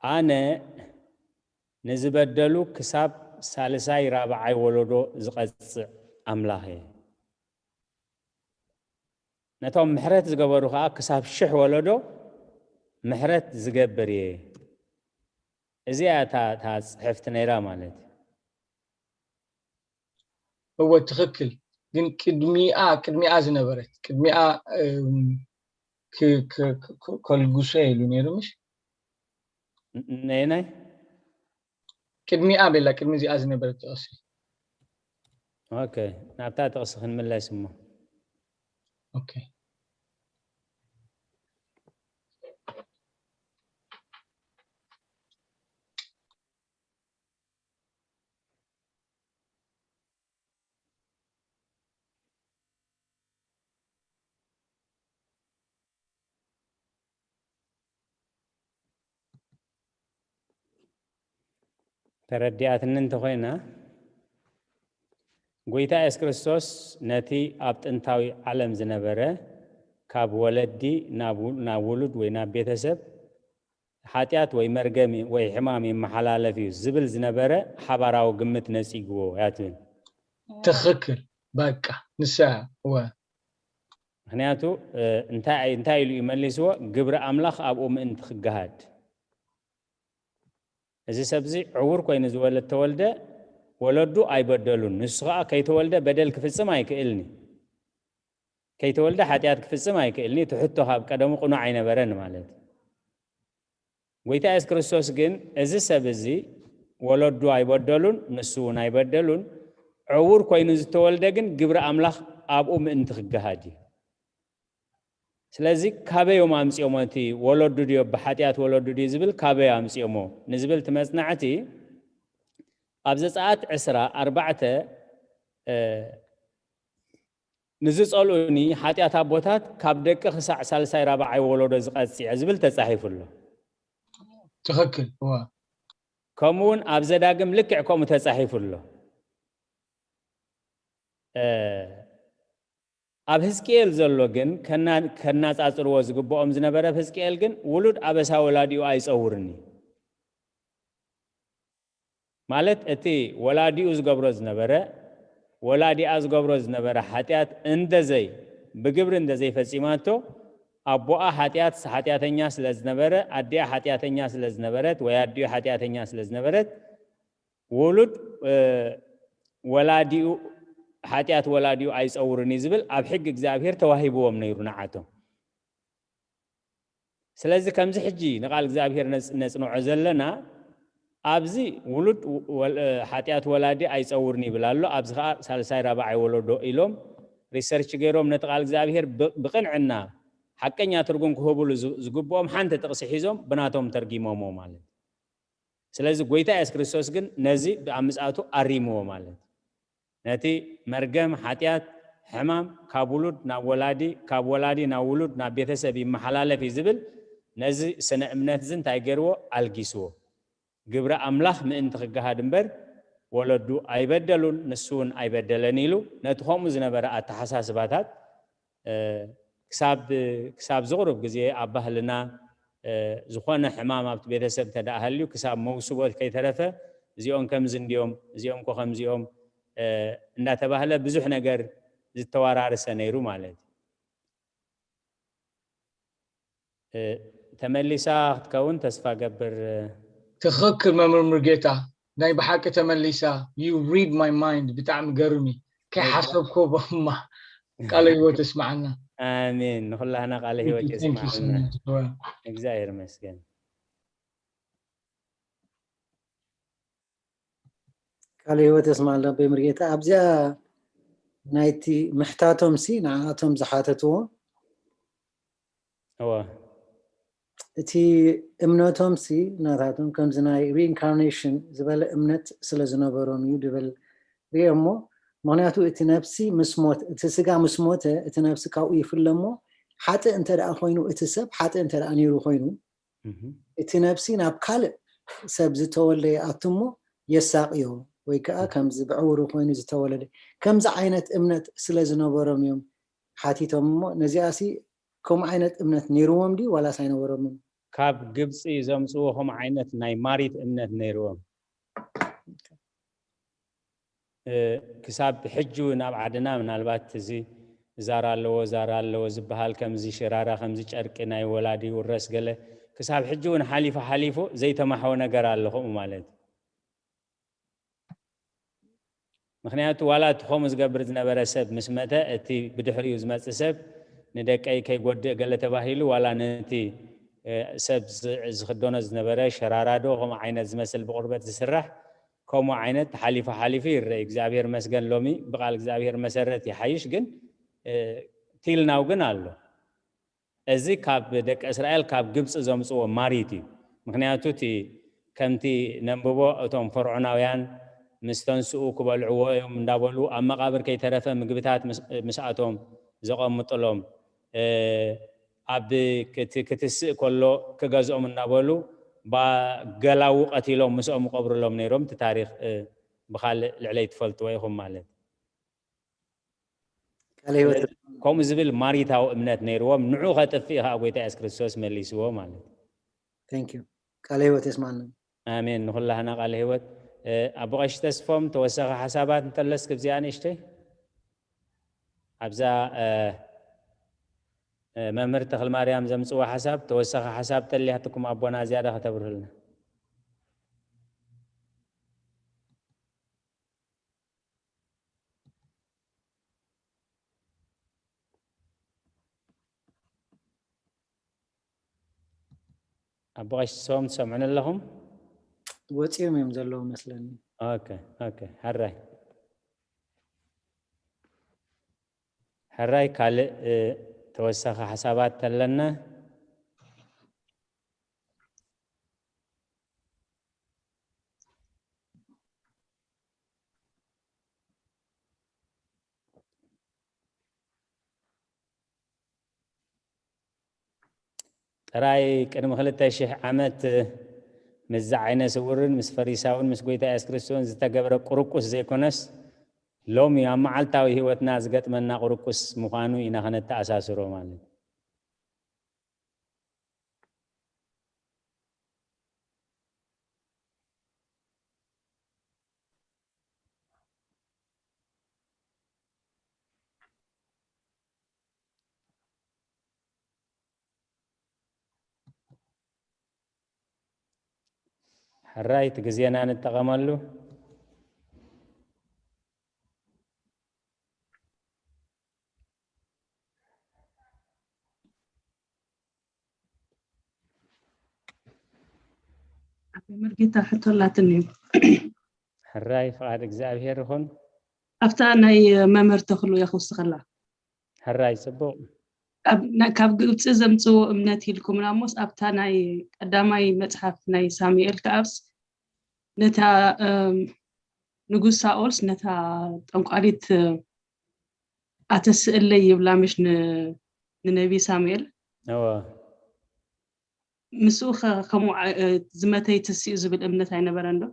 ኣነ ንዝበደሉ ክሳብ ሳልሳይ ራብዓይ ወለዶ ዝቐጽዕ ኣምላኽ እየ። ነቶም ምሕረት ዝገበሩ ኸኣ ክሳብ ሽሕ ወለዶ ምሕረት ዝገብር እየ። እዚኣ እታ፣ እታ ጽሕፍቲ ነይራ ማለት እዩ። እወ፣ ትኽክል። ግን ቅድሚኣ፣ ቅድሚኣ ዝነበረት፣ ቅድሚኣ፣ እም፣ ክ-፣ ክ-፣ ክ-፣ ክ-፣ ከልግሶ ኢሉ ነይሩ፣ ምሽ? ን-፣ ነየናይ? ቅድሚኣ ቤላ፣ ቅድሚ እዚኣ ዝነበረት ጥቕሲ። ኦኬ፣ ናብታ ጥቕሲ ክንምለስ እሞ። ኦኬ። ተረዲኣትኒ እንተኾይና፣ ጎይታ የሱስ ክርስቶስ ነቲ ኣብ ጥንታዊ ዓለም ዝነበረ ካብ ወለዲ ናብ ው-፣ ናብ ውሉድ ወይ ናብ ቤተሰብ ሓጢኣት ወይ መርገም ወይ ሕማም ይመሓላለፍ እዩ ዝብል ዝነበረ ሓባራዊ ግምት ነጺግዎ እያ ትብል። ትኽክል። በቃ ንሳ እያ። እወ። ምኽንያቱ፣ እ፣ እንታይ፣ እንታይ ኢሉ እዩ መሊስዎ? ግብሪ ኣምላኽ ኣብኡ ምእንቲ ክገሃድ። እዚ ሰብዚ ዕውር ኮይኑ ዝወለ-፣ ተወልደ፣ ወለዱ ኣይበደሉን። ንሱ ኸኣ ከይተወልደ በደል ክፍጽም ኣይክእልኒ። ከይተወልደ ሓጢኣት ክፍጽም ኣይክእልኒ። እቲ ሕቶ ካብ ቀደሙ ቅኑዕ ኣይነበረን ማለት እዩ። ጎይታ የሱስ ክርስቶስ ግን እዚ ሰብ እዚ ወለዱ ኣይበደሉን፣ ንሱ እውን ኣይበደሉን። ዕውር ኮይኑ ዝተወልደ ግን ግብሪ ኣምላኽ ኣብኡ ምእንቲ ክገሃድ እዩ። ስለዚ ካበዮም ኣምፅኦሞ? እቲ ወለዱ ድዮ ብሓጢኣት ወለዱ ድዩ ዝብል ካበይ ኣምፅኦሞ ንዝብል እቲ መፅናዕቲ ኣብ ዘፀኣት ዕስራ ኣርባዕተ ንዝፀልኡኒ ሓጢኣት ኣቦታት ካብ ደቂ ክሳዕ ሳልሳይ ራብዓይ ወለዶ ዝቐፅዐ ዝብል ተፃሒፉ ኣሎ። ትኽክል። እዋ ከምኡ እውን ኣብ ዘዳግም ልክዕ ከምኡ ተፃሒፉ ኣሎ። ኣብ ህዝቅኤል ዘሎ ግን ከናፃፅርዎ ዝግብኦም ዝነበረ ኣብ ህዝቅኤል ግን ውሉድ ኣበሳ ወላዲኡ ኣይፀውርኒ ማለት እቲ ወላዲኡ ዝገብሮ ዝነበረ ወላዲኣ ዝገብሮ ዝነበረ ሓጢኣት እንደዘይ ብግብሪ እንደዘይፈፂማቶ ኣቦኣ ሓጢኣት ሓጢኣተኛ ስለ ዝነበረ ኣዲኣ ሓጢኣተኛ ስለ ዝነበረት ወይ ኣዲኡ ሓጢኣተኛ ስለ ዝነበረት ውሉድ ወላዲኡ ሓጢኣት ወላዲኡ ኣይፀውርን እዩ ዝብል ኣብ ሕጊ እግዚኣብሔር ተዋሂብዎም ነይሩ ንዓቶም። ስለዚ ከምዚ ሕጂ ንቃል እግዚኣብሔር ነፅንዖ ዘለና ኣብዚ ውሉድ ሓጢኣት ወላዲ ኣይፀውርን ይብል ኣሎ። ኣብዚ ከዓ ሳልሳይ ራብዓይ ወለዶ ኢሎም ሪሰርች ገይሮም ነቲ ቃል እግዚኣብሔር ብቅንዕና ሓቀኛ ትርጉም ክህብሉ ዝግብኦም ሓንቲ ጥቕሲ ሒዞም ብናቶም ተርጊሞሞ ማለት። ስለዚ ጎይታ የሱስ ክርስቶስ ግን ነዚ ኣብ ምጽኣቱ ኣሪምዎ ማለት እዩ። ነቲ መርገም ሓጢኣት ሕማም ካብ ውሉድ ናብ ወላዲ ካብ ወላዲ ናብ ውሉድ ናብ ቤተሰብ ይመሓላለፍ እዩ ዝብል ነዚ ስነ እምነት እዚ እንታይ ገይርዎ ኣልጊስዎ። ግብሪ ኣምላኽ ምእንቲ ክገሃድ እምበር ወለዱ ኣይበደሉን ንሱ እውን ኣይበደለን ኢሉ ነቲ ከምኡ ዝነበረ ኣተሓሳስባታት ክሳብ ክሳብ ዝቕሩብ ግዜ ኣብ ባህልና ዝኾነ ሕማም ኣብቲ ቤተሰብ እንተ ደኣ ሃልዩ ክሳብ መውስቦ ከይተረፈ እዚኦም ከምዚ እንድዮም እዚኦም ኮ ከምዚኦም እንዳተባህለ ብዙሕ ነገር ዝተወራረሰ ነይሩ ማለት እዩ። ተመሊሳ ክትከውን ተስፋ ገብር። ትኽክል መምህር ሙሉጌታ፣ ናይ ብሓቂ ተመሊሳ። You read my mind። ብጣዕሚ ገርሚ ከይሓሰብኮ ቦማ ቃለ ህይወት እስማዓና። ኣሜን። ንኩላህና ቃለ ህይወት የስማዓና። እግዚኣብሔር ይመስገን። ቃለ ህይወት የስማዓልና ኣቦይ ሙሉጌታ። ኣብዚኣ ናይቲ ምሕታቶም ሲ ንዓቶም ዝሓተትዎ እወ እቲ እምነቶም ሲ ናታቶም ከምዚ ናይ reincarnation ዝበለ እምነት ስለ ዝነበሮም እዩ ድብል ሪኦ እሞ ምክንያቱ እቲ ነብሲ ምስ ሞት እቲ ስጋ ምስ ሞተ እቲ ነብሲ ካብኡ ይፍለ እሞ ሓጥእ እንተ ደኣ ኮይኑ እቲ ሰብ ሓጥእ እንተ ደኣ ነይሩ ኮይኑ እቲ ነብሲ ናብ ካልእ ሰብ ዝተወልደ ይኣቱ እሞ የሳቕዮ ወይ ከዓ ከምዚ ብዕውሩ ኮይኑ ዝተወለደ ከምዚ ዓይነት እምነት ስለ ዝነበሮም እዮም ሓቲቶም እሞ ነዚኣሲ ከምኡ ዓይነት እምነት ነይርዎም ድዩ ዋላስ ኣይነበሮምን? ካብ ግብፂ ዘምፅዎ ከምኡ ዓይነት ናይ ማሪት እምነት ነይርዎም። ክሳብ ሕጂ እውን ኣብ ዓድና ምናልባት እዚ ዛር ኣለዎ ዛር ኣለዎ ዝበሃል ከምዚ ሽራራ ከምዚ ጨርቂ ናይ ወላዲ ይውረስ ገለ ክሳብ ሕጂ እውን ሓሊፉ ሓሊፉ ዘይተማሕወ ነገር ኣሎ ከምኡ ማለት እዩ። ምክንያቱ ዋላ እቲ ከምኡ ዝገብር ዝነበረ ሰብ ምስ መተ እቲ ብድሕሪኡ ዝመፅእ ሰብ ንደቀይ ከይጎድእ ገለ ተባሂሉ ዋላ ነቲ ሰብ ዝክደኖ ዝነበረ ሸራራዶ ከምኡ ዓይነት ዝመስል ብቁርበት ዝስራሕ ከምኡ ዓይነት ሓሊፉ ሓሊፉ ይረአ። እግዚኣብሔር መስገን ሎሚ ብቃል እግዚኣብሔር መሰረት ይሓይሽ ግን ቲልናው ግን ኣሎ። እዚ ካብ ደቂ እስራኤል ካብ ግብፂ ዘምፅዎ ማሪት እዩ። ምክንያቱ እቲ ከምቲ ነንብቦ እቶም ፈርዖናውያን ምስ ተንስኡ ክበልዕዎ እዮም እንዳበሉ ኣብ መቃብር ከይተረፈ ምግብታት ምስኣቶም ዘቐምጥሎም ኣብ ክትስእ ከሎ ክገዝኦም እናበሉ ባገላዉ ቀቲሎም ምስኦም ይቀብርሎም ነይሮም። እቲ ታሪክ ብካልእ ልዕለይ ትፈልጥዎ ኢኹም ማለት ቃለ ህይወት ከምኡ ዝብል ማሪታዊ እምነት ነይርዎም። ንዑ ከጥፍእ ከዓ ጎይታ የሱስ ክርስቶስ መሊስዎ ማለት እዩ። Thank you። ቃለ ህይወት የስማዕና። ኣሜን። ንኩላህና ቃለ ህይወት። ኣቦ ቀሺ ተስፎም ተወሰኸ ሓሳባት እንተለስ ክብዚኣ ንእሽተይ ኣብዛ መምህር ተክል ማርያም ዘምፅዎ ሓሳብ ተወሰኸ ሓሳብ ተሊያትኩም ኣቦና ዝያዳ ከተብርህልና። ኣቦ ቀሺ ሶም ትሰምዑን ኣለኹም? ወፂኦም እዮም ዘለዉ መስለኒ። ኦኬ ኦኬ። ሕራይ ሕራይ ካልእ ተወሳኺ ሓሳባት ተለና? ጥራይ ቅድሚ ክልተ ሽሕ ዓመት ምስዚ ዓይነ ስውርን ምስ ፈሪሳውን ምስ ጎይታ የሱስ ክርስቶስን ዝተገብረ ቁርቁስ ዘይኮነስ፣ ሎሚ ኣብ መዓልታዊ ህይወትና ዝገጥመና ቁርቁስ ምዃኑ ኢና ከነተኣሳስሮ ማለት እዩ። ሕራይ እቲ ግዜና ንጠቐመሉ። ኣቦይ መርጌታ ሕቶ ኣላትኒ። ሕራይ ፍቓድ እግዚኣብሔር ይኹን። ኣብታ ናይ መምህር ተኽሉ እያ ክውስኸላ። ሕራይ ጽቡቕ። ኣብ- ና- ካብ ግብፂ ዘምፅዎ እምነት ኢልኩምና እሞስ ኣብታ ናይ ቀዳማይ መፅሓፍ ናይ ሳሙኤል ከኣስ ነታ እም፣ ንጉስ ሳኦልስ ነታ ጠንቋሊት ኣተስእለይ ይብላ ምሽ ን- ንነቢ ሳሙኤል እወ ምስኡ ከ- ከምኡ ዓ- እ፣ ዝመተይ ትስኡ ዝብል እምነት ኣይነበረን ዶ?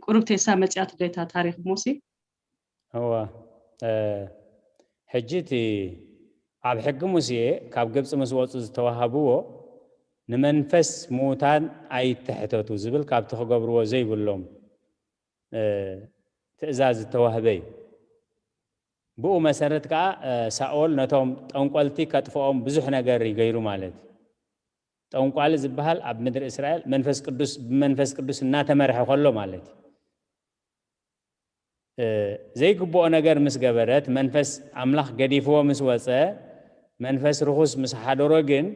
ቁሩብ ቴሳ መፅያ ትደታ ታሪክ ሞሲ እወ እ፣ ሕጂ እቲ ኣብ ሕጊ ሙሴ ካብ ግብፂ ምስ ወፁ ዝተዋሃብዎ ንመንፈስ ምዉታን ኣይትሕተቱ ዝብል ካብቲ ክገብርዎ ዘይብሎም እ፣ ትእዛዝ ዝተዋህበ እዩ። ብኡ መሰረት ከዓ እ፣ ሳኦል ነቶም ጠንቆልቲ ከጥፍኦም ብዙሕ ነገር ይገይሩ ማለት እዩ። ጠንቋሊ ዝበሃል ኣብ ምድሪ እስራኤል መንፈስ ቅዱስ ብመንፈስ ቅዱስ እናተመርሐ ከሎ ማለት እዩ። እ፣ ዘይግብኦ ነገር ምስ ገበረት መንፈስ ኣምላኽ ገዲፍዎ ምስ ወፀ መንፈስ ርኹስ ምስ ሓደሮ ግን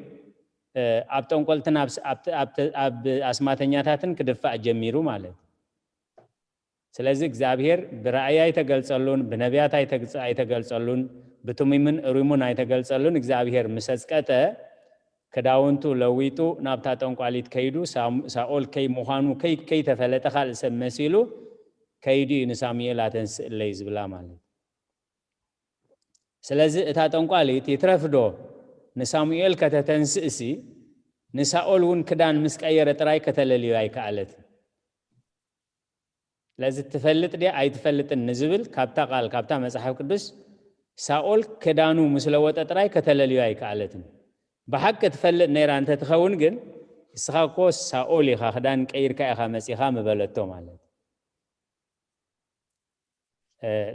እ፣ ኣብ ጠንቆልትን ኣብ ስ- ኣብ ተ- ኣብ ተ- ኣብ ኣስማተኛታትን ክድፋእ ጀሚሩ ማለት እዩ። ስለዚ እግዚኣብሔር ብራእይ ኣይተገልጸሉን፣ ብነቢያት ኣይተግጽ- ኣይተገልጸሉን፣ ብትሚምን እሩሙን ኣይተገልጸሉን። እግዚኣብሔር ምስ ኣጽቀጠ ክዳውንቱ ለዊጡ ናብታ ጠንቋሊት ከይዱ ሳም- ሳኦል ከይ ምዃኑ ከይ- ከይተፈለጠ ካልእ ሰብ መሲሉ ከይዱ እዩ ንሳሙኤል ኣተንስእለይ ዝብላ ማለት እዩ። ስለዚ እታ ጠንቋሊት ይትረፍዶ ንሳሙኤል ከተተንስእሲ ንሳኦል እውን ክዳን ምስ ቀየረ ጥራይ ከተለልዮ ኣይከኣለትን። ስለዚ ትፈልጥ ድያ ኣይትፈልጥን ንዝብል ካብታ ቃል ካብታ መጽሓፍ ቅዱስ ሳኦል ክዳኑ ምስ ለወጠ ጥራይ ከተለልዮ ኣይከኣለትን። ብሓቂ ትፈልጥ ነይራ እንተትኸውን ግን እስኻ እኮ ሳኦል ኢኻ ክዳን ቀይርካ ኢኻ መጺኻ ምበለቶ ማለት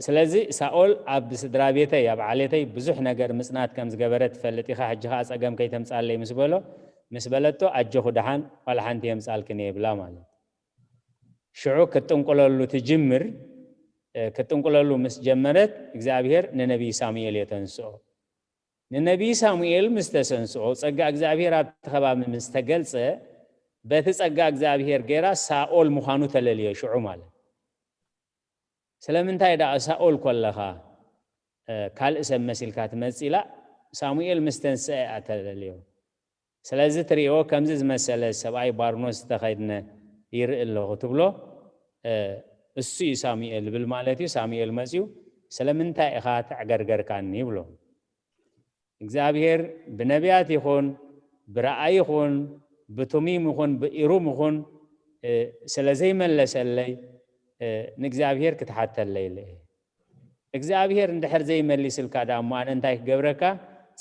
ስለዚ ሳኦል ኣብ ስድራ ቤተይ ኣብ ዓሌተይ ብዙሕ ነገር ምጽናት ከም ዝገበረ ትፈልጥ ኢኻ፣ ሕጂ ኸኣ ጸገም ከይተምጻለይ ምስ በሎ ምስ በለቶ ኣጆኹ ደሓን ዋላ ሓንቲ የምጻልክን እየ ይብላ ማለት ሽዑ ክትጥንቁለሉ ትጅምር ክትጥንቁለሉ ምስ ጀመረት እግዚኣብሔር ንነቢይ ሳሙኤል የተንስኦ። ንነቢይ ሳሙኤል ምስ ተሰንስኦ ጸጋ እግዚኣብሔር ኣብቲ ከባቢ ምስ ተገልጸ በቲ ጸጋ እግዚኣብሔር ገይራ ሳኦል ምዃኑ ተለልዮ ሽዑ ማለት ስለምንታይ ደኣ ሳኦል ኮለኻ ካልእ ሰብ መሲልካ ትመጽእ ኢላ ሳሙኤል ምስ ተንስአ እያ ተለልዮ። ስለዚ ትርእይዎ ከምዚ ዝመሰለ ሰብኣይ ባርኖስ ዝተኸድነ ይርኢ ኣለኹ ትብሎ እሱ እዩ ሳሙኤል ይብል ማለት እዩ። ሳሙኤል መፅዩ ስለምንታይ ኢኻ ተዕገርገርካኒ ይብሎ። እግዚኣብሔር ብነቢያት ይኹን ብረኣይ ይኹን ብቱሚም ይኹን ብኢሩም ይኹን ስለ ዘይመለሰለይ ንእግዚኣብሔር ክትሓተለይ ኢለ እየ። እግዚኣብሔር እንድሕር ዘይመሊስልካ ደኣ እሞ ኣነ እንታይ ክገብረካ?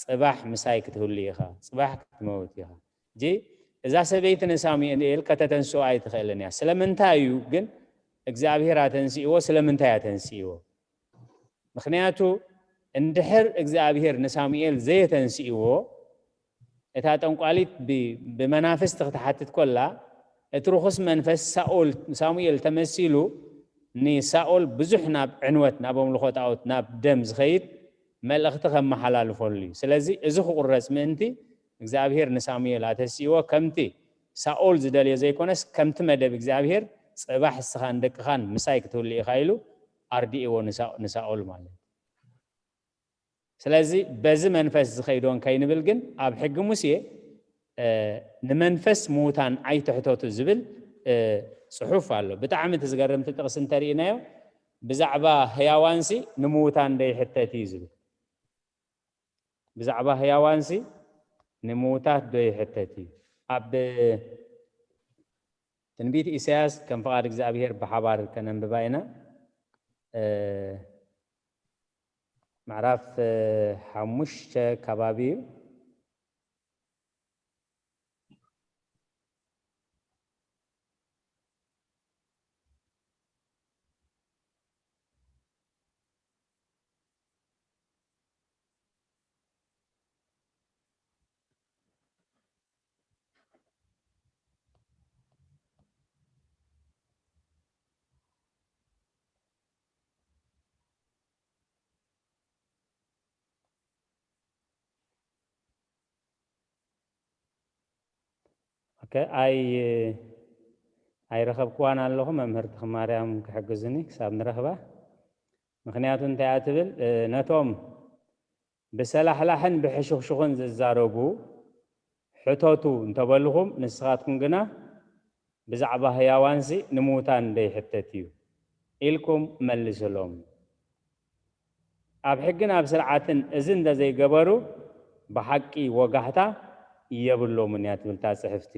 ጽባሕ ምሳይ ክትህሉ ኢኻ፣ ጽባሕ ክትመውት ኢኻ። እጂ እዛ ሰበይቲ ንሳሙኤል ከተተንስኦ ኣይትኽእልን እያ። ስለምንታይ እዩ ግን እግዚኣብሔር ኣተንስእዎ? ስለምንታይ ኣተንስእዎ? ምኽንያቱ እንድሕር እግዚኣብሔር ንሳሙኤል ዘየተንስእዎ እታ ጠንቋሊት ብመናፍስቲ ክትሓትት ኮላ እቲ ርኹስ መንፈስ ሳኦል ሳሙኤል ተመሲሉ ንሳኦል ብዙሕ ናብ ዕንወት ናብ ኣምልኾ ጣኦት ናብ ደም ዝኸይድ መልእኽቲ ከመሓላልፈሉ እዩ። ስለዚ እዚ ክቁረፅ ምእንቲ እግዚኣብሔር ንሳሙኤል ኣተስእዎ ከምቲ ሳኦል ዝደልዮ ዘይኮነስ ከምቲ መደብ እግዚኣብሔር ጽባሕ እስኻን ደቅኻን ምሳይ ክትህሉ ኢኻ ኢሉ ኣርድእዎ ንሳኦል ማለት ስለዚ በዚ መንፈስ ዝኸይዶን ከይንብል ግን ኣብ ሕጊ ሙሴ ንመንፈስ ምዉታን ኣይትሕተቱ ዝብል ጽሑፍ ኣሎ። ብጣዕሚ እቲ ዝገርምቲ ጥቕሲ እንተርኢናዮ ብዛዕባ ህያዋንሲ ንምዉታን ዶ ይሕተት እዩ ዝብል። ብዛዕባ ህያዋንሲ ንምዉታት ዶ ይሕተት እዩ? ኣብ ትንቢት ኢሳያስ ከም ፍቓድ እግዚኣብሔር ብሓባር ከነንብባ ኢና። ምዕራፍ ሓሙሽተ ከባቢ እዩ። ኦኬ፣ ኣይ ኣይረኸብክዋን ኣለኹ። መምህር ተኽማርያም ክሕግዙኒ ክሳብ ንረኽባ። ምኽንያቱ እንታይ እያ ትብል፣ ነቶም ብሰላሕላሕን ብሕሹኽሹኽን ዝዛረቡ ሕተቱ እንተበልኹም፣ ንስኻትኩም ግና ብዛዕባ ህያዋንሲ ንምዉታን ዶ ይሕተት እዩ ኢልኩም መልስሎም። ኣብ ሕግን ኣብ ስርዓትን እዚ እንተዘይገበሩ ብሓቂ ወጋሕታ የብሎምን እያ ትብል እታ ጽሕፍቲ።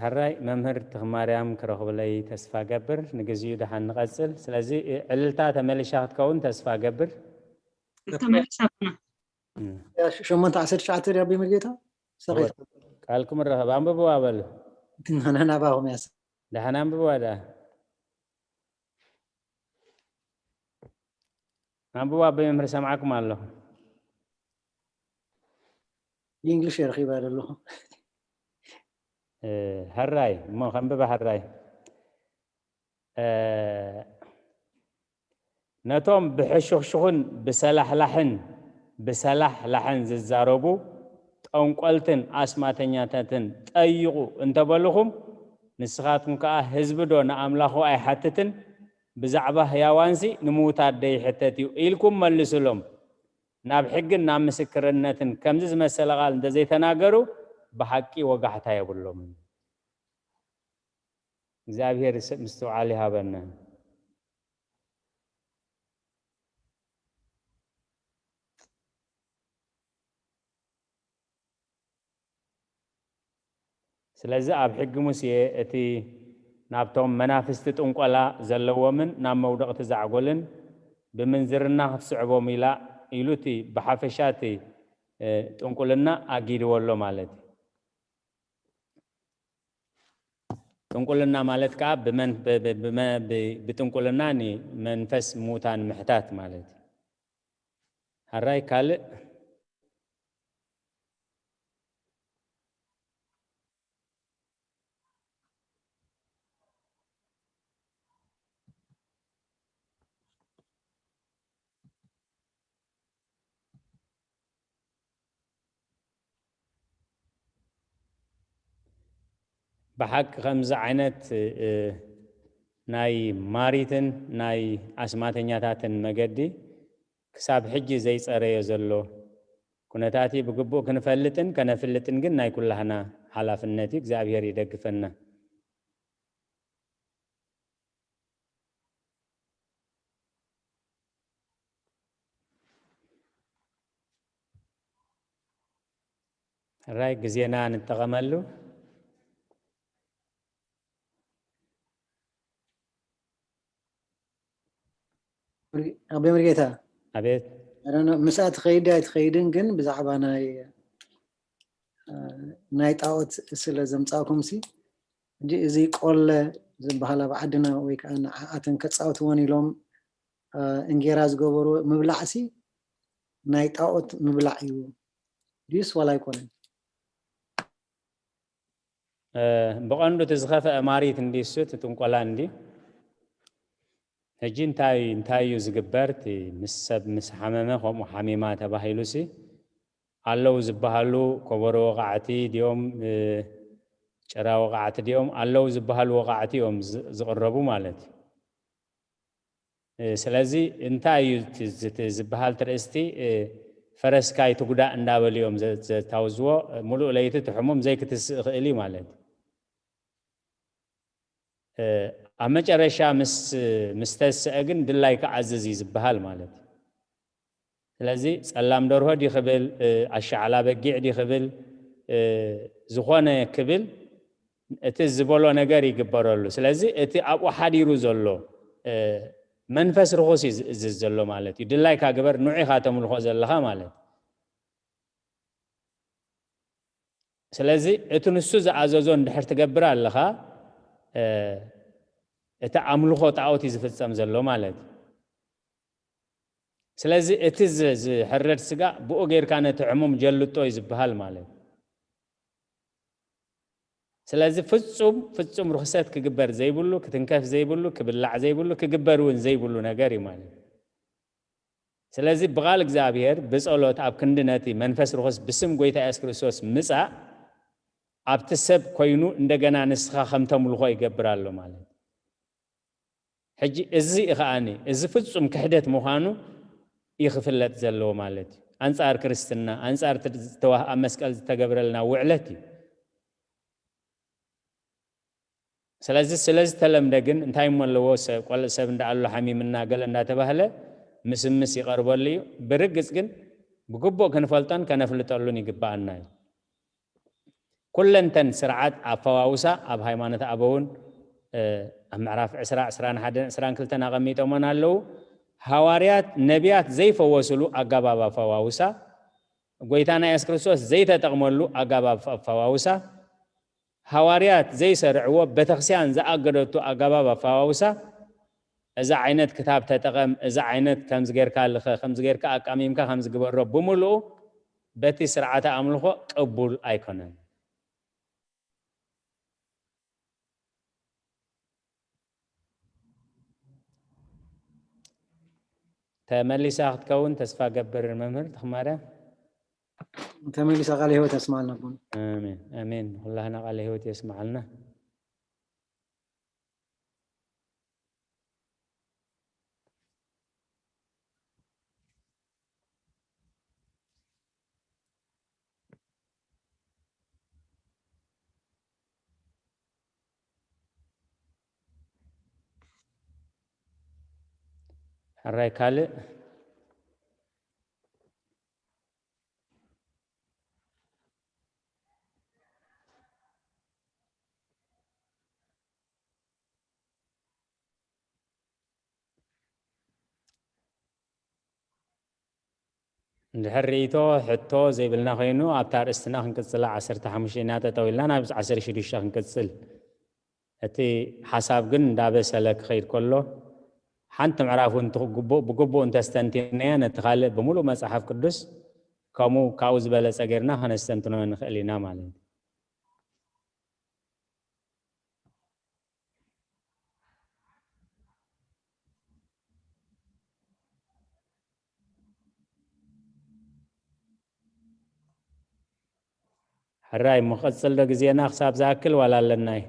ሕራይ መምህር ተኽማርያም ክረኽብለይ ተስፋ ገብር። ንግዚኡ ደሓን ንቐጽል። ስለዚ ዕልልታ ተመሊሻ ክትከውን ተስፋ ገብር። ተመሊሻ ሸሞንተ ዓሰርተ ትሽዓተ ድያ ኣቦይ መርጌታ? ሰበይታ ቃልኩም ረኸብ። ኣንብብዋ በሉ። ንሕና ናባኹም እያ። ደሓን ኣንብብዋ ደኣ። ኣንብብዋ ኣቦይ መምህር፣ ሰምዓኩም ኣለኹ። ብእንግሊሽ እየ ረኺባ ዘለኹ። ሕራይ እሞ ከንብባ ሕራይ። ነቶም ብሕሹኽሹኽን ብሰላሕላሕን ብሰላሕላሕን ዝዛረቡ ጠንቆልትን ኣስማተኛታትን ጠይቑ እንተበልኹም፣ ንስኻትኩም ከኣ ህዝቢ ዶ ንኣምላኹ ኣይሓትትን? ብዛዕባ ህያዋንሲ ንምዉታት ዶ ይሕተት እዩ? ኢልኩም መልስሎም። ናብ ሕግን ናብ ምስክርነትን ከምዚ ዝመሰለ ቃል እንተዘይተናገሩ ብሓቂ ወጋሕታ የብሎምን። እግዚኣብሔር ምስትውዓል ይሃበና። ስለዚ ኣብ ሕጊ ሙሴ እቲ ናብቶም መናፍስቲ ጥንቆላ ዘለዎምን ናብ መውደቕቲ ዛዕጎልን ብምንዝርና ክትስዕቦም ኢላ ኢሉ እቲ ብሓፈሻ እቲ ጥንቁልና ኣጊድዎ ኣሎ ማለት እዩ። ጥንቁልና ማለት ከዓ ብጥንቁልና ንመንፈስ ሙታን ምሕታት ማለት እዩ። ሕራይ ካልእ ብሓቂ ከምዚ ዓይነት ናይ ማሪትን ናይ ኣስማተኛታትን መገዲ ክሳብ ሕጂ ዘይጸረዮ ዘሎ ኩነታት እዩ። ብግቡእ ክንፈልጥን ከነፍልጥን ግን ናይ ኩላህና ሓላፍነት እዩ። እግዚኣብሔር ይደግፈና። ሕራይ ግዜና ንጠቐመሉ። ኣቦይ መርጌታ ኣቤት። ምስኣ ትኸይድ ኣይትኸይድን ግን ብዛዕባ ናይ ናይ ጣዖት ስለ ዘምጻእኩም ሲ እዚ ቆለ ዝበሃል ኣብ ዓድና ወይ ከዓ ንዓኣተን ከጻወትወን ኢሎም እንጌራ ዝገበሩ ምብላዕ ሲ ናይ ጣዖት ምብላዕ እዩ ድዩስ ዋላ ኣይኮነን? ብቐንዱ እቲ ዝኸፍአ ማሪት እንዲ እሱ እቲ ጥንቆላ እንዲ ሕጂ እንታይ እንታይ እዩ ዝግበር? እቲ ምስ ሰብ ምስ ሓመመ ከምኡ ሓሚማ ተባሂሉሲ ኣለዉ ዝበሃሉ ከበሮ ወቓዕቲ ድዮም፣ እ፣ ጭራ ወቓዕቲ ድዮም ኣለዉ ዝበሃሉ ወቓዕቲ እዮም ዝ-፣ ዝቕረቡ ማለት እዩ። እ፣ ስለዚ እንታይ እዩ እቲ ዝ-፣ እቲ ዝበሃል ትርእስቲ፣ እ፣ ፈረስካ ኣይትጉዳእ እንዳበሉ እዮም ዘ-፣ ዘታውዝዎ። እ፣ ሙሉእ ለይቲ እቲ ሕሙም ዘይክትስእ ይኽእል እዩ ማለት እዩ። እ፣ ኣብ መጨረሻ ምስ፣ ምስ ተስአ ግን ድላይካ ኣዝዝ እዩ ዝበሃል ማለት እዩ። ስለዚ ጸላም ደርሆ ድዩ ክብል፣ እ፣ ኣሻዕላ በጊዕ ድዩ ክብል፣ እ፣ ዝኾነ ክብል እቲ ዝበሎ ነገር ይግበረሉ። ስለዚ እቲ ኣብኡ ሓዲሩ ዘሎ፣ እ፣ መንፈስ ርኹስ እዩ ዝእዝዝ ዘሎ ማለት እዩ። ድላይካ ግበር፣ ንዑ ኢኻ ተምልኾ ዘለኻ ማለት እዩ። ስለዚ እቲ ንሱ ዝኣዘዞ እንድሕር ትገብር ኣለኻ፣ እ፣ እቲ ኣምልኾ ጣኦት እዩ ዝፍጸም ዘሎ ማለት እዩ። ስለዚ እቲ ዝ-፣ ዝሕረድ ስጋ ብኡ ጌርካ ነቲ ሕሙም ጀልጦ እዩ ዝበሃል ማለት እዩ። ስለዚ ፍጹም፣ ፍጹም ርኽሰት ክግበር ዘይብሉ፣ ክትንከፍ ዘይብሉ፣ ክብላዕ ዘይብሉ፣ ክግበር እውን ዘይብሉ ነገር እዩ ማለት እዩ። ስለዚ ብቓል እግዚኣብሔር፣ ብጸሎት፣ ኣብ ክንዲ ነቲ መንፈስ ርኹስ ብስም ጐይታ የሱስ ክርስቶስ ምጻእ፣ ኣብቲ ሰብ ኮይኑ እንደገና ንስኻ ከም ተምልኾ ይገብር ኣሎ ማለት እዩ። ሕጂ እዚ እዩ ከኣኒ፣ እዚ ፍጹም ክሕደት ምዃኑ እዩ ክፍለጥ ዘለዎ ማለት እዩ። ኣንጻር ክርስትና፣ ኣንጻር እቲ ዝተዋህ-፣ ኣብ መስቀል ዝተገብረልና ውዕለት እዩ። ስለዚ ስለ ዝተለምደ ግን እንታይ እሞ ኣለዎ? ሰብ፣ ቆል-፣ ሰብ እንዳ ኣሎ ሓሚምና ገለ እንዳተባህለ ምስምስ ይቐርበሉ እዩ። ብርግጽ ግን ብግቡእ ክንፈልጦን ከነፍልጠሉን ይግብኣና እዩ። ኩለንተን ስርዓት ኣፈዋውሳ ኣብ ሃይማኖት ኣበውን፣ እ፣ ኣብ ምዕራፍ ዕስራ፣ ዕስራን ሓደን፣ ዕስራን ክልተን ኣቐሚጦመን ኣለዉ። ሃዋርያት፣ ነቢያት ዘይፈወስሉ ኣገባብ ኣፈዋውሳ፣ ጐይታና የሱስ ክርስቶስ ዘይተጠቕመሉ ኣገባብ ኣፈዋውሳ፣ ሃዋርያት ዘይሰርዕዎ፣ ቤተክርስትያን ዝኣገደቶ ኣገባብ ኣፈዋውሳ፣ እዛ ዓይነት ክታብ ተጠቐም፣ እዛ ዓይነት ከምዚ ጌርካ ልኸ፣ ከምዚ ጌርካ ኣቃሚምካ ከምዚ ግበሮ ብምልኡ በቲ ስርዓተ ኣምልኾ ቅቡል ኣይኮነን። ተመሊሳ ክትከውን ተስፋ ገብር መምህር ተኽማርያም። ተመሊሳ ቃለ ህይወት ያስማዓልና ኣቦና። ኣሜን፣ ኣሜን። ኩላህና ቃለ ህይወት የስማዓልና። ሕራይ ካልእ? እንድሕር ርእይቶ፣ ሕቶ ዘይብልና ኮይኑ፣ ኣብታ ኣርእስትና ክንቅጽላ፣ ዓሰርተ ሓሙሽተ ኢና ጠጠው ኢልና፣ ናብ ዓሰርተ ሽዱሽተ ክንቅጽል። እቲ ሓሳብ ግን እንዳበሰለ ክኸይድ ከሎ፣ ሓንቲ ምዕራፍ እውን ትግቡእ-፣ ብግቡእ እንተስተንቲናያ፣ ነቲ ካልእ ብምሉእ መጽሓፍ ቅዱስ ከምኡ ካብኡ ዝበለጸ ጌርና ከነስተንትኖ ንኽእል ኢና ማለት እዩ። ሕራይ፣ ምቕጽል ዶ ግዜና ክሳብ ዝኣክል ዋላ ኣለናይ?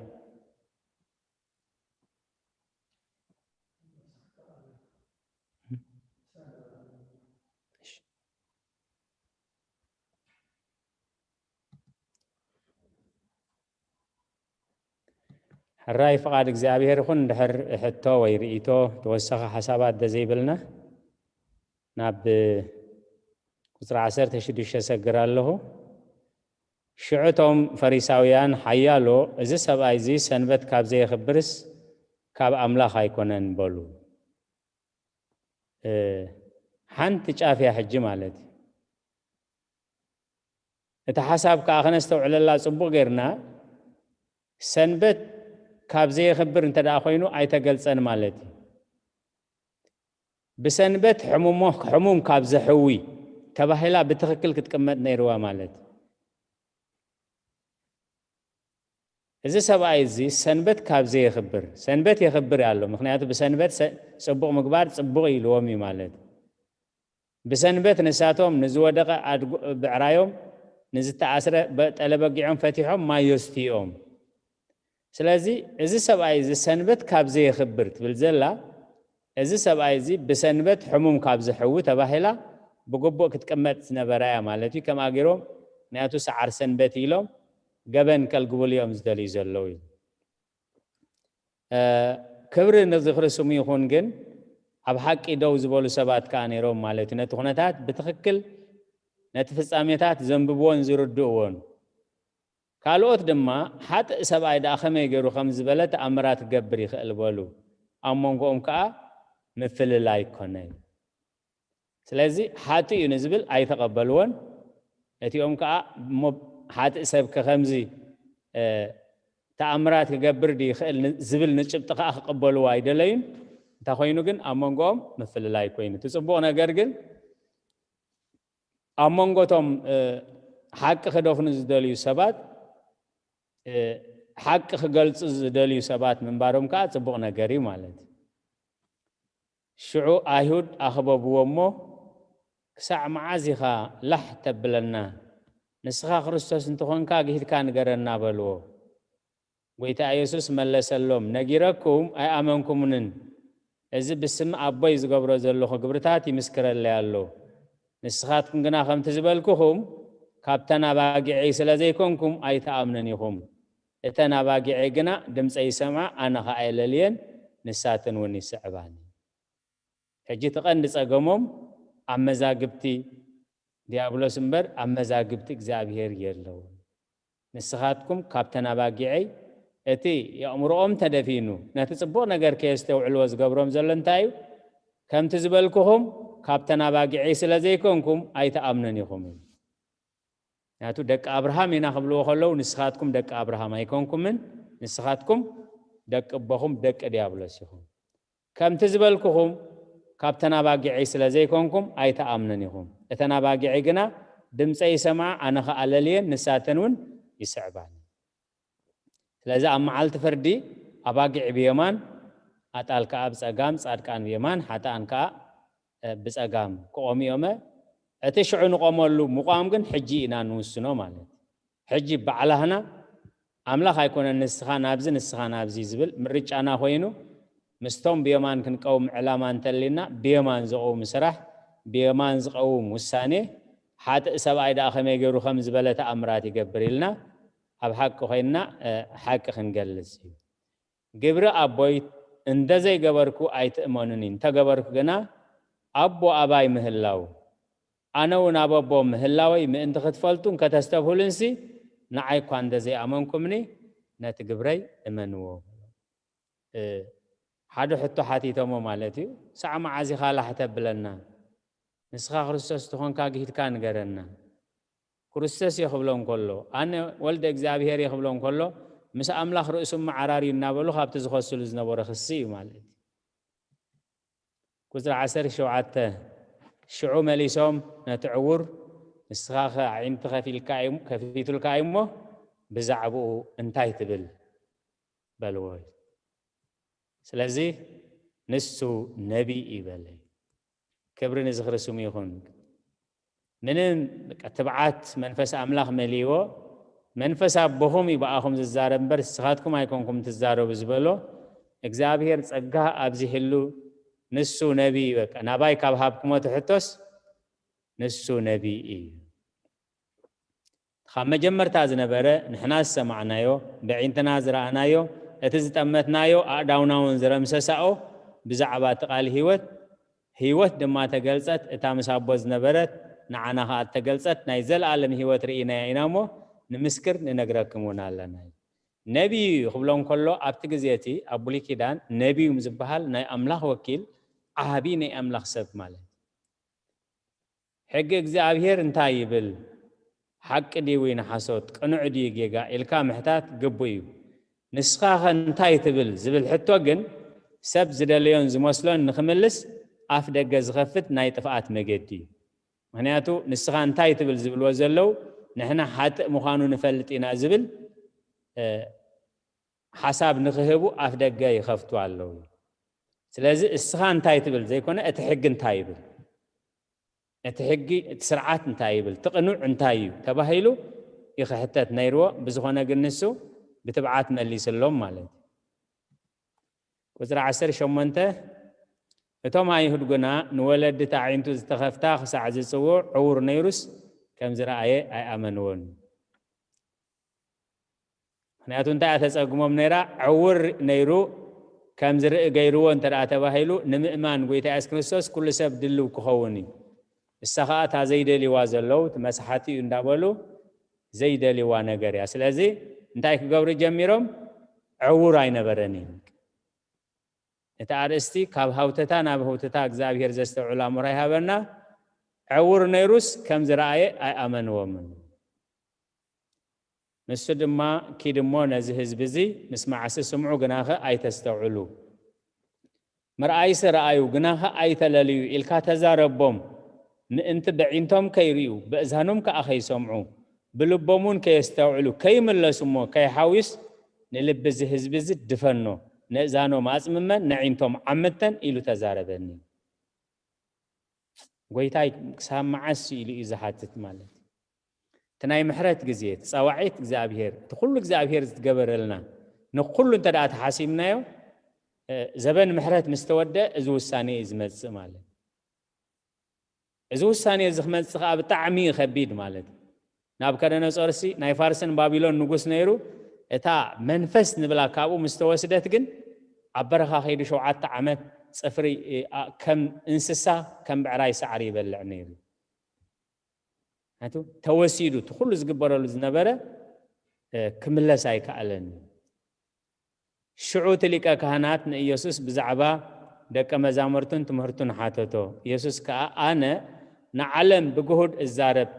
ሕራይ ፍቓድ እግዚኣብሔር ይኹን። እንድሕር ሕቶ ወይ ርእይቶ ተወሳኺ ሓሳባት ደዘይብልና ናብ ቁጽሪ ዓሰርተ ሽዱሽተ ሰግር ኣለኹ። ሽዑ እቶም ፈሪሳውያን ሓያሎ፣ "እዚ ሰብኣይ እዚ ሰንበት ካብ ዘየኽብርስ ካብ ኣምላኽ ኣይኮነን" በሉ። እ፣ ሓንቲ ጫፍ እያ ሕጂ ማለት እዩ። እቲ ሓሳብ ከኣ ከነስተውዕለላ ጽቡቕ ጌርና፣ ሰንበት ካብ ዘየኽብር እንተ ደኣ ኮይኑ ኣይተገልጸን ማለት እዩ። ብሰንበት ሕሙሞ-፣ ሕሙም ካብ ዘሕዊ ተባሂላ ብትኽክል ክትቅመጥ ነይርዋ ማለት እዩ። እዚ ሰብኣይ እዚ ሰንበት ካብ ዘየኽብር፣ ሰንበት የኽብር ኣሎ፣ ምኽንያቱ ብሰንበት ሰ- ጽቡቕ ምግባር ጽቡቕ ኢልዎም እዩ ማለት። ብሰንበት ንሳቶም ንዝወደቐ ኣድጉ- ብዕራዮም፣ ንዝተኣስረ በ- ጠለበጊዖም ፈቲሖም ማይ የስትዮም። ስለዚ እዚ ሰብኣይ እዚ ሰንበት ካብ ዘየኽብር ትብል ዘላ፣ እዚ ሰብኣይ እዚ ብሰንበት ሕሙም ካብ ዝሕዊ ተባሂላ ብግቡእ ክትቅመጥ ዝነበራ እያ ማለት እዩ። ከምኣ ገይሮም፣ ምክንያቱ ሰዓር ሰንበት ኢሎም ገበን ከልግብሉ እዮም ዝደልዩ ዘለዉ እዩ። ክብሪ ንዝኽሪ ስሙ ይኹን። ግን ኣብ ሓቂ ደው ዝበሉ ሰባት ከኣ ነይሮም ማለት እዩ። ነቲ ኩነታት ብትኽክል፣ ነቲ ፍጻሜታት ዘንብብዎን ዝርድእዎን። ካልኦት ድማ ሓጥእ ሰብኣይ ደኣ ከመይ ገይሩ ከም ዝበለ ተኣምራት ክገብር ይኽእል በሉ። ኣብ መንጎኦም ከኣ ምፍልላይ ኮነ። ስለዚ ሓጥእ እዩ ንዝብል ኣይተቐበልዎን። እቲኦም ከኣ እሞ ሓጥእ ሰብ ከ ከምዚ ተኣምራት ክገብር ድዩ ይኽእል ዝብል ንጭብጢ ከኣ ክቕበልዎ ኣይደለዩን። እንታይ ኮይኑ ግን ኣብ መንጎኦም ምፍልላይ ኮይኑ። እቲ ጽቡቕ ነገር ግን ኣብ መንጎቶም ሓቂ ክደፍኑ ዝደልዩ ሰባት፣ ሓቂ ክገልጹ ዝደልዩ ሰባት ምንባሮም ከኣ ጽቡቕ ነገር እዩ ማለት እዩ። ሽዑ ኣይሁድ ኣኽበብዎ እሞ፣ ክሳዕ መዓዝ ኢኻ ላሕ ተብለና? ንስኻ ክርስቶስ እንተኾንካ ግሂድካ ንገረና በልዎ። ጎይታ ኢየሱስ መለሰሎም፣ ነጊረኩም ኣይኣመንኩምንን። እዚ ብስም ኣቦይ ዝገብሮ ዘለኹ ግብርታት ይምስክረለይ ኣሎ። ንስኻትኩም ግና ከምቲ ዝበልኩኹም ካብ ተናባጊዐይ ስለ ዘይኮንኩም ኣይትኣምኑን ኢኹም። እተን ኣባጊዐይ ግና ድምፀይ ይሰምዓ፣ ኣነ ኸዓ የለልየን፣ ንሳተን እውን ይስዕባኒ። ሕጂ እቲ ቀንዲ ጸገሞም ኣብ መዛግብቲ ዲያብሎስ እምበር ኣብ መዛግብቲ እግዚኣብሔር የለውን። ንስኻትኩም ካብ ተናባጊዐይ፣ እቲ የእምሮኦም ተደፊኑ ነቲ ጽቡቕ ነገር ከየስተውዕልዎ ዝገብሮም ዘሎ እንታይ እዩ? ከምቲ ዝበልኩኹም ካብ ተናባጊዐይ ስለ ዘይኮንኩም ኣይትኣምኑን ኢኹም እዩ። ምክንያቱ ደቂ ኣብርሃም ኢና ክብልዎ ከለዉ ንስኻትኩም ደቂ ኣብርሃም ኣይኮንኩምን፣ ንስኻትኩም ደቂ እቦኹም ደቂ ዲያብሎስ ኢኹም። ከምቲ ዝበልኩኹም ካብ ተናባጊዐይ ስለ ዘይኮንኩም ኣይትኣምኑን ኢኹም። እተን ኣባጊዐይ ግና ድምፀይ ይሰምዓ፣ ኣነ ኸኣ ለልየን፣ ንሳተን እውን ይስዕባኒ። ስለዚ ኣብ መዓልቲ ፍርዲ ኣባጊዕ ብየማን፣ ኣጣል ከኣ ብጸጋም፣ ጻድቃን ብየማን፣ ሓጥኣን ከኣ ብጸጋም ክቖሙ እዮመ። እቲ ሽዑ ንቆመሉ ምቋም ግን ሕጂ ኢና ንውስኖ ማለት። ሕጂ ባዕላህና ኣምላኽ ኣይኮነን ንስኻ ናብዚ ንስኻ ናብዚ ዝብል ምርጫና ኮይኑ፣ ምስቶም ብየማን ክንቀውም ዕላማ እንተሊና፣ ብየማን ዝቐውም ስራሕ፣ ብየማን ዝቐውም ውሳኔ፣ ሓጥእ ሰብኣይ ደኣ ከመይ ገይሩ ከም ዝበለ ተኣምራት ይገብር ኢልና ኣብ ሓቂ ኮይንና ሓቂ ክንገልጽ እዩ። ግብሪ ኣቦይ እንተ ዘይገበርኩ ኣይትእመኑኒ፣ እንተገበርኩ ግና ኣቦ ኣባይ ምህላው፣ ኣነ እውን ኣብ ኣቦ ምህላወይ ምእንቲ ክትፈልጡ እንከተስተብህሉንሲ፣ ንዓይ እኳ እንተ ዘይኣመንኩምኒ ነቲ ግብረይ እመንዎ። ሓደ ሕቶ ሓቲቶሞ ማለት እዩ። ሳዕ መዓዝ ኢኻ ላሕ ተብለና? ንስኻ ክርስቶስ ትኾንካ ግሂድካ ንገረና። ክርስቶስ እየ ክብሎ እንከሎ፣ ኣነ ወልደ እግዚኣብሔር እየ ክብሎ እንከሎ፣ ምስ ኣምላኽ ርእሱ መዓራር እዩ እናበሉ ካብቲ ዝኸስሉ ዝነበረ ክሲ እዩ ማለት እዩ። ቁፅሪ ዓሰርተ ሸውዓተ፣ ሽዑ መሊሶም ነቲ ዕውር፣ ንስኻ ኸ ኣዒንቲ ከፊልካ እዩ- ከፊቱልካ እዩ እሞ ብዛዕባኡ እንታይ ትብል? በልዎ። ስለዚ ንሱ ነቢይ እዩ በለ። ክብሪ ንዝኽሪ ስሙ ይኹን። ምንም በቃ ትብዓት መንፈስ ኣምላኽ መሊዎ፣ መንፈስ ኣቦኹም እዩ ብኣኹም ዝዛረብ እምበር ንስኻትኩም ኣይኮንኩም ትዛረቡ ዝበሎ እግዚኣብሔር ጸጋ ኣብዚሕሉ። ንሱ ነቢይ እዩ። በቃ ናባይ ካብ ሃብኩሞ ትሕቶስ ንሱ ነቢይ እዩ። ካብ መጀመርታ ዝነበረ ንሕና ዝሰማዕናዮ፣ በዒንትና ዝረኣናዮ፣ እቲ ዝጠመትናዮ ኣእዳውና እውን ዝረምሰሳኦ ብዛዕባ እቲ ቃል ህይወት፣ ህይወት ድማ ተገልጸት፣ እታ ምስ ኣቦ ዝነበረት ንዓና ኸኣ እተገልጸት ናይ ዘለኣለም ህይወት ርኢናያ ኢና እሞ ንምስክር ንነግረክም እውን ኣለና። ነቢዩ እዩ ክብሎ እንከሎ ኣብቲ ግዜ እቲ ኣብ ብሉይ ኪዳን ነቢዩ ዝበሃል ናይ ኣምላኽ ወኪል ዓቢ ናይ ኣምላኽ ሰብ ማለት እዩ። ሕጊ እግዚኣብሔር እንታይ ይብል? ሓቂ ድዩ ወይ ንሓሶት? ቅኑዕ ድዩ ጌጋ? ኢልካ ምሕታት ግቡእ እዩ። ንስኻ ኸ እንታይ ትብል? ዝብል ሕቶ ግን ሰብ ዝደለዮን ዝመስሎን ንኽምልስ ኣፍ ደገ ዝኸፍት ናይ ጥፍኣት መገዲ እዩ። ምኽንያቱ ንስኻ እንታይ ትብል ዝብልዎ ዘለዉ ንሕና ሓጥእ ምዃኑ ንፈልጥ ኢና ዝብል ሓሳብ ንኽህቡ ኣፍ ደገ ይኸፍቱ ኣለዉ። ስለዚ እስኻ እንታይ ትብል ዘይኮነ እቲ ሕጊ እንታይ ይብል፣ እቲ ሕጊ እቲ ስርዓት እንታይ ይብል፣ እቲ ቅኑዕ እንታይ እዩ ተባሂሉ ይኽሕተት ነይርዎ። ብዝኾነ ግን ንሱ ብትብዓት መሊስሎም ማለት እዩ። ቁፅሪ ዓሰርተ ሸሞንተ፣ እቶም ኣይሁድ ግና ንወለዲ ኣዒንቱ ዝተኸፍታ ክሳዕ ዝፅውዕ ዕውር ነይሩስ ከም ዝረኣየ ኣይኣመንዎን። ምክንያቱ እንታይ እያ ተፀግሞም ነይራ? ዕውር ነይሩ ከም ዝርኢ ገይርዎ እንተ ደኣ ተባሂሉ ንምእማን ጎይታ የሱስ ክርስቶስ ኩሉ ሰብ ድልው ክኸውን እዩ። እሳ ኸዓ እታ ዘይደልይዋ ዘለዉ እቲ መስሓቲ እዩ እንዳበሉ ዘይደልይዋ ነገር እያ። ስለዚ እንታይ ክገብሩ ጀሚሮም? ዕውር ኣይነበረን እዩ። እቲ ኣርእስቲ ካብ ሃውተታ ናብ ህውተታ እግዚኣብሔር ዘስተውዕል ኣእምሮ ይሃበና። ዕውር ነይሩስ ከም ዝረኣየ ኣይኣመንዎምን። ንሱ ድማ ኪድ እሞ ነዚ ህዝቢ እዚ ምስማዕሲ ስምዑ ግናኸ ኣይተስተውዕሉ፣ ምርኣይሲ ረኣዩ ግናኸ ኣይተለልዩ ኢልካ ተዛረቦም፣ ምእንቲ በዒንቶም ከይርእዩ በእዛኖም ከኣ ከይሰምዑ ብልቦም እውን ከየስተውዕሉ ከይምለሱ እሞ ከይሓውዩስ ንልቢ እዚ ህዝቢ እዚ ድፈኖ፣ ነእዛኖም ኣጽምመን ነዒንቶም ዓምተን ኢሉ ተዛረበኒ። ጎይታይ ክሳብ መዓስ ኢሉ እዩ ዝሓትት ማለት እዩ። እቲ ናይ ምሕረት ግዜ፣ እቲ ጸዋዒት እግዚኣብሔር፣ እቲ ኩሉ እግዚኣብሔር ዝትገበረልና፣ ንኩሉ እንተ ደኣ ተሓሲብናዮ፣ እ፣ ዘበን ምሕረት ምስ ተወደ እዚ ውሳኔ እዩ ዝመጽእ ማለት እዩ። እዚ ውሳኔ እዚ ክመጽእ ከኣ ብጣዕሚ እዩ ከቢድ ማለት እዩ። ናቡከደነጾርሲ ናይ ፋርስን ባቢሎን ንጉስ ነይሩ። እታ መንፈስ ንብላ ካብኡ ምስ ተወስደት ግን ኣብ በረኻ ከይዱ ሸውዓተ ዓመት ጽፍሪ፣ እ፣ ኣ-፣ ከም እንስሳ ከም ብዕራይ ሳዕሪ ይበልዕ ነይሩ። ምክንያቱ ተወሲዱ እቲ ኩሉ ዝግበረሉ ዝነበረ፣ እ፣ ክምለስ ኣይከኣለን። ሽዑ እቲ ሊቀ ካህናት ንኢየሱስ ብዛዕባ ደቀ መዛሙርቱን ትምህርቱን ሓተቶ። ኢየሱስ ከኣ ኣነ ንዓለም ብግሁድ እዛረብ፣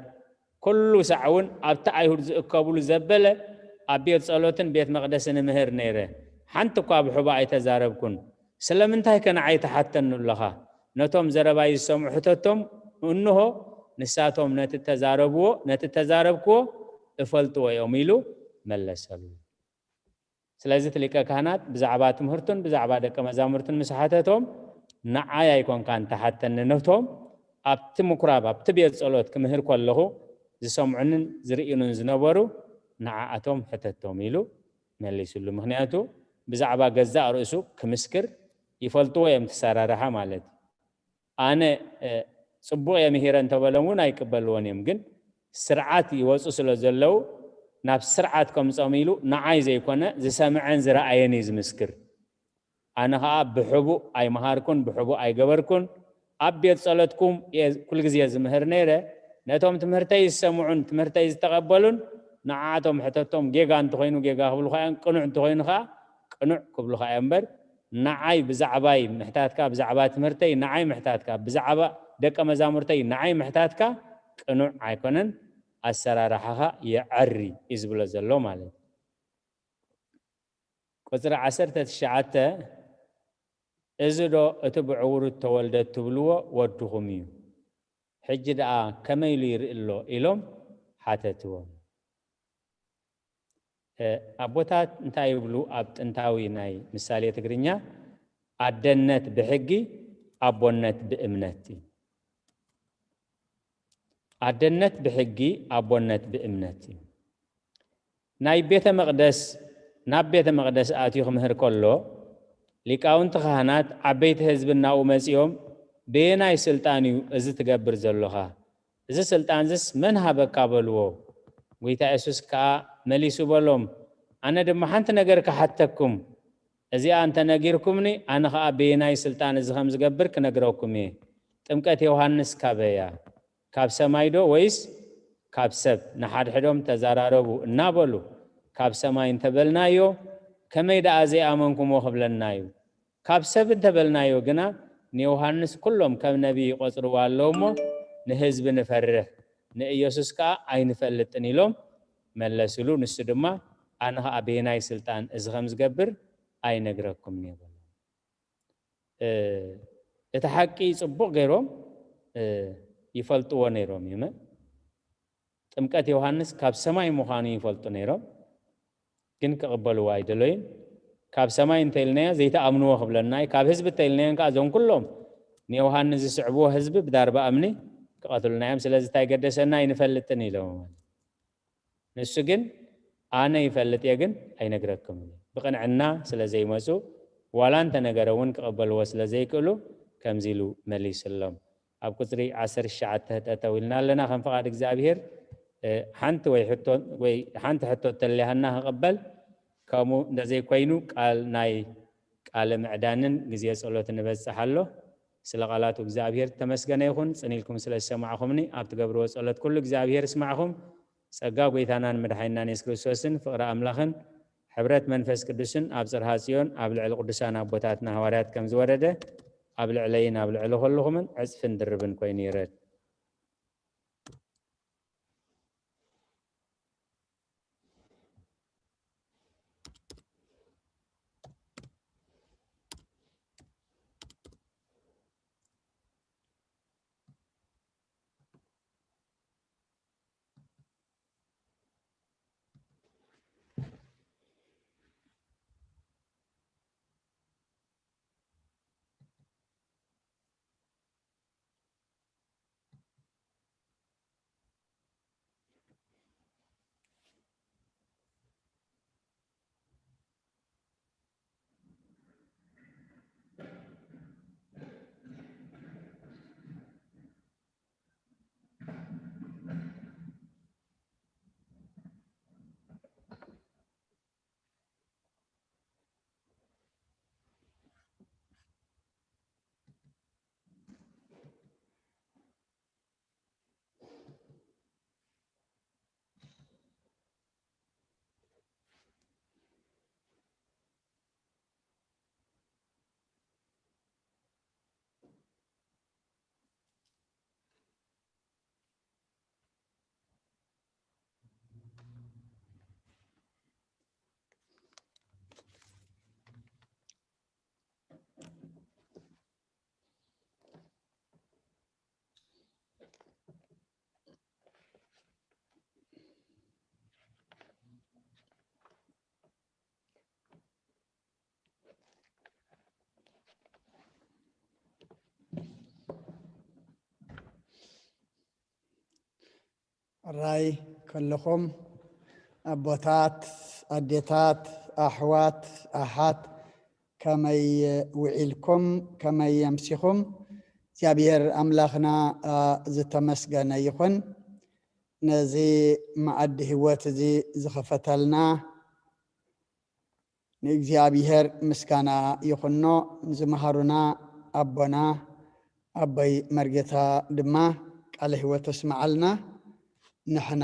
ኩሉ ሳዕ እውን ኣብቲ ኣይሁድ ዝእከብሉ ዘበለ ኣብ ቤት ጸሎትን ቤት መቕደስን እምህር ነይረ። ሓንቲ እኳ ብሕቡእ ኣይተዛረብኩን። ስለምንታይ ከ ንዓይ ትሓተኒ ኣለኻ? ነቶም ዘረባይ ዝሰምዑ ሕተቶም፣ እንሆ ንሳቶም ነቲ እተዛረብዎ፣ ነቲ እተዛረብክዎ እፈልጥዎ እዮም ኢሉ መለሰሉ። ስለዚ እቲ ሊቀ ካህናት ብዛዕባ ትምህርቱን ብዛዕባ ደቀ መዛሙርቱን ምስ ሓተቶም፣ ንዓይ ኣይኮንካን ትሓተኒ፣ ነቶም ኣብቲ ምኩራብ ኣብቲ ቤት ጸሎት ክምህር ከለኹ ዝሰምዑንን ዝርእዩንን ዝነበሩ ንዓኣቶም ሕተቶም ኢሉ መሊስሉ። ምክንያቱ ብዛዕባ ገዛእ ርእሱ ክምስክር ይፈልጥዎ እዮም፣ ተሰራርሓ ማለት እዩ። ኣነ፣ እ፣ ጽቡቕ እየ ምሂረ እንተበሎም እውን ኣይቅበልዎን እዮም። ግን ስርዓት ይወፁ ስለ ዘለዉ ናብ ስርዓት ከምጾም ኢሉ ንዓይ ዘይኮነ ዝሰምዐን ዝረኣየን እዩ ዝምስክር። ኣነ ኸኣ ብሕቡእ ኣይመሃርኩን፣ ብሕቡእ ኣይገበርኩን። ኣብ ቤት ጸሎትኩም እየ ኩልግዜ ዝምህር ነይረ። ነቶም ትምህርተይ ዝሰምዑን ትምህርተይ ዝተቐበሉን ንዓኣቶም ሕተቶም፣ ጌጋ እንተኾይኑ ጌጋ ክብሉኻ እዮም፣ ቅኑዕ እንተኾይኑ ኸኣ ቅኑዕ ክብሉኻ እዮም እምበር፣ ንዓይ ብዛዕባይ ምሕታትካ፣ ብዛዕባ ትምህርተይ ንዓይ ምሕታትካ፣ ብዛዕባ ደቀ መዛሙርተይ ንዓይ ምሕታትካ ቅኑዕ ኣይኮነን፣ ኣሰራርሓኻ የዐሪ እዩ ዝብሎ ዘሎ ማለት እዩ። ቁጽሪ ዓሰርተ ትሽዓተ፣ እዚ ዶ እቲ ብዕውሩ እተወልደ እትብልዎ ወድኹም እዩ? ሕጂ ደኣ ከመይ ኢሉ ይርኢ ኣሎ? ኢሎም ሓተትዎም። እ፣ ኣቦታት እንታይ ይብሉ? ኣብ ጥንታዊ ናይ ምሳሌ ትግርኛ፣ ኣደነት ብሕጊ፣ ኣቦነት ብእምነት እዩ። ኣደነት ብሕጊ፣ ኣቦነት ብእምነት እዩ። ናይ ቤተ መቕደስ፣ ናብ ቤተ መቕደስ ኣትዩ ክምህር ከሎ፣ ሊቃውንቲ ካህናት፣ ዓበይቲ ህዝቢ እናኡ መጺኦም፣ "በየናይ ስልጣን እዩ እዚ ትገብር ዘሎኻ? እዚ ስልጣንዝስ መን ሃበካ?" በልዎ። ጎይታ የሱስ ከኣ መሊሱ በሎም፣ "ኣነ ድማ ሓንቲ ነገር ክሓተኩም፣ እዚኣ እንተ ነጊርኩምኒ፣ ኣነ ኸኣ በየናይ ስልጣን እዚ ከም ዝገብር ክነግረኩም እየ። ጥምቀት ዮሃንስ ካበይ እያ? ካብ ሰማይ ዶ ወይስ ካብ ሰብ?" ንሓድሕዶም ተዘራረቡ እናበሉ፣ "ካብ ሰማይ እንተበልናዮ፣ ከመይ ደኣ ዘይኣመንኩምዎ ክብለና እዩ? ካብ ሰብ እንተበልናዮ ግና፣ ንዮሃንስ ኩሎም ከም ነቢይ ይቖጽርዎ ኣለዉ እሞ፣ ንህዝቢ ንፈርህ፣ ንኢየሱስ ከኣ ኣይንፈልጥን" ኢሎም መለስሉ። ንሱ ድማ፣ "ኣነ ኸኣ በየናይ ስልጣን እዚ ከም ዝገብር ኣይነግረኩምን እየ" በሎም። እ፣ እቲ ሓቂ ጽቡቕ ገይሮም፣ እ፣ ይፈልጥዎ ነይሮም እዩ። እመን፣ ጥምቀት ዮሃንስ ካብ ሰማይ ምዃኑ ይፈልጡ ነይሮም፣ ግን ክቕበልዎ ኣይደለዩን። ካብ ሰማይ እንተኢልናዮ ዘይተኣምንዎ ክብለና እዩ፣ ካብ ህዝቢ እንተኢልናዮ ከዓ እዞም ኩሎም ንዮሃንስ ዝስዕብዎ ህዝቢ ብዳርባ እምኒ ክቐትሉና እዮም፣ ስለዚ እንታይ ገደሰና ኣይንፈልጥን ኢሎም። ንሱ ግን ኣነ ይፈልጥ እየ ግን ኣይነግረኩምን እዩ። ብቕንዕና ስለ ዘይመፁ ዋላ እንተነገረ እውን ክቕበልዎ ስለ ዘይክእሉ ከምዚ ኢሉ መሊስሎም። ኣብ ቁፅሪ ዓሰርተ ትሽዓተ ጠጠው ኢልና ኣለና። ከም ፍቓድ እግዚኣብሔር ሓንቲ ወይ ሕቶ ወይ ሓንቲ ሕቶ እተልያሃና ክቕበል፣ ከምኡ እንደዘይኮይኑ ቃል ናይ ቃለ ምዕዳንን ግዜ ጸሎት ንበጽሕ ኣሎ። ስለ ቃላቱ እግዚኣብሔር ተመስገነ ይኹን። ጽን ኢልኩም ስለ ዝሰማዕኹምኒ ኣብ ትገብርዎ ጸሎት ኩሉ እግዚኣብሔር ይስማዕኹም። ጸጋ ጎይታናን መድሓኒናን የሱስ ክርስቶስን ፍቕሪ ኣምላኽን ሕብረት መንፈስ ቅዱስን ኣብ ጽርሃ ጽዮን ኣብ ልዕሊ ቅዱሳን ኣቦታትና ሃዋርያት ከም ዝወረደ ኣብ ልዕለይን ኣብ ልዕሊ ኩልኹምን ዕጽፍን ድርብን ኮይኑ ይረድ። ሕራይ ከለኹም ኣቦታት፣ ኣዴታት፣ ኣሕዋት፣ ኣሓት፣ ከመይ ውዒልኩም? ከመይ የምሲኹም? እግዚኣብሔር ኣምላኽና፣ አ፣ ዝተመስገነ ይኹን። ነዚ መኣዲ ህይወት እዚ ዝኸፈተልና ንእግዚኣብሔር ምስጋና ይኹኖ። ንዝመሃሩና ኣቦና ኣቦይ መርጌታ ድማ ቃለ ህይወት ተስምዓልና። ንሕና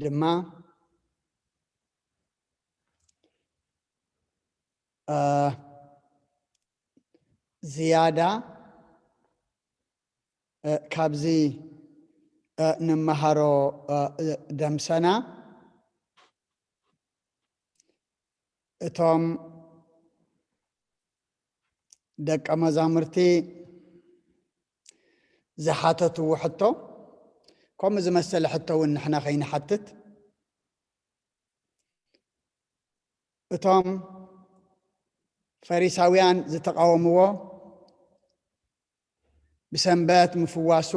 ድማ፣ አ፣ ዝያዳ፣ አ፣ ካብዚ፣ አ፣ ንመሃሮ፣ አ፣ ደምሰና። እቶም ደቀ መዛሙርቲ ዝሓተትዎ ሕቶ፣ ከምኡ ዝመሰለ ሕቶ እውን ንሕና ከይንሓትት፣ እቶም ፈሪሳውያን ዝተቃወምዎ፣ ብሰንበት ምፍዋሱ፣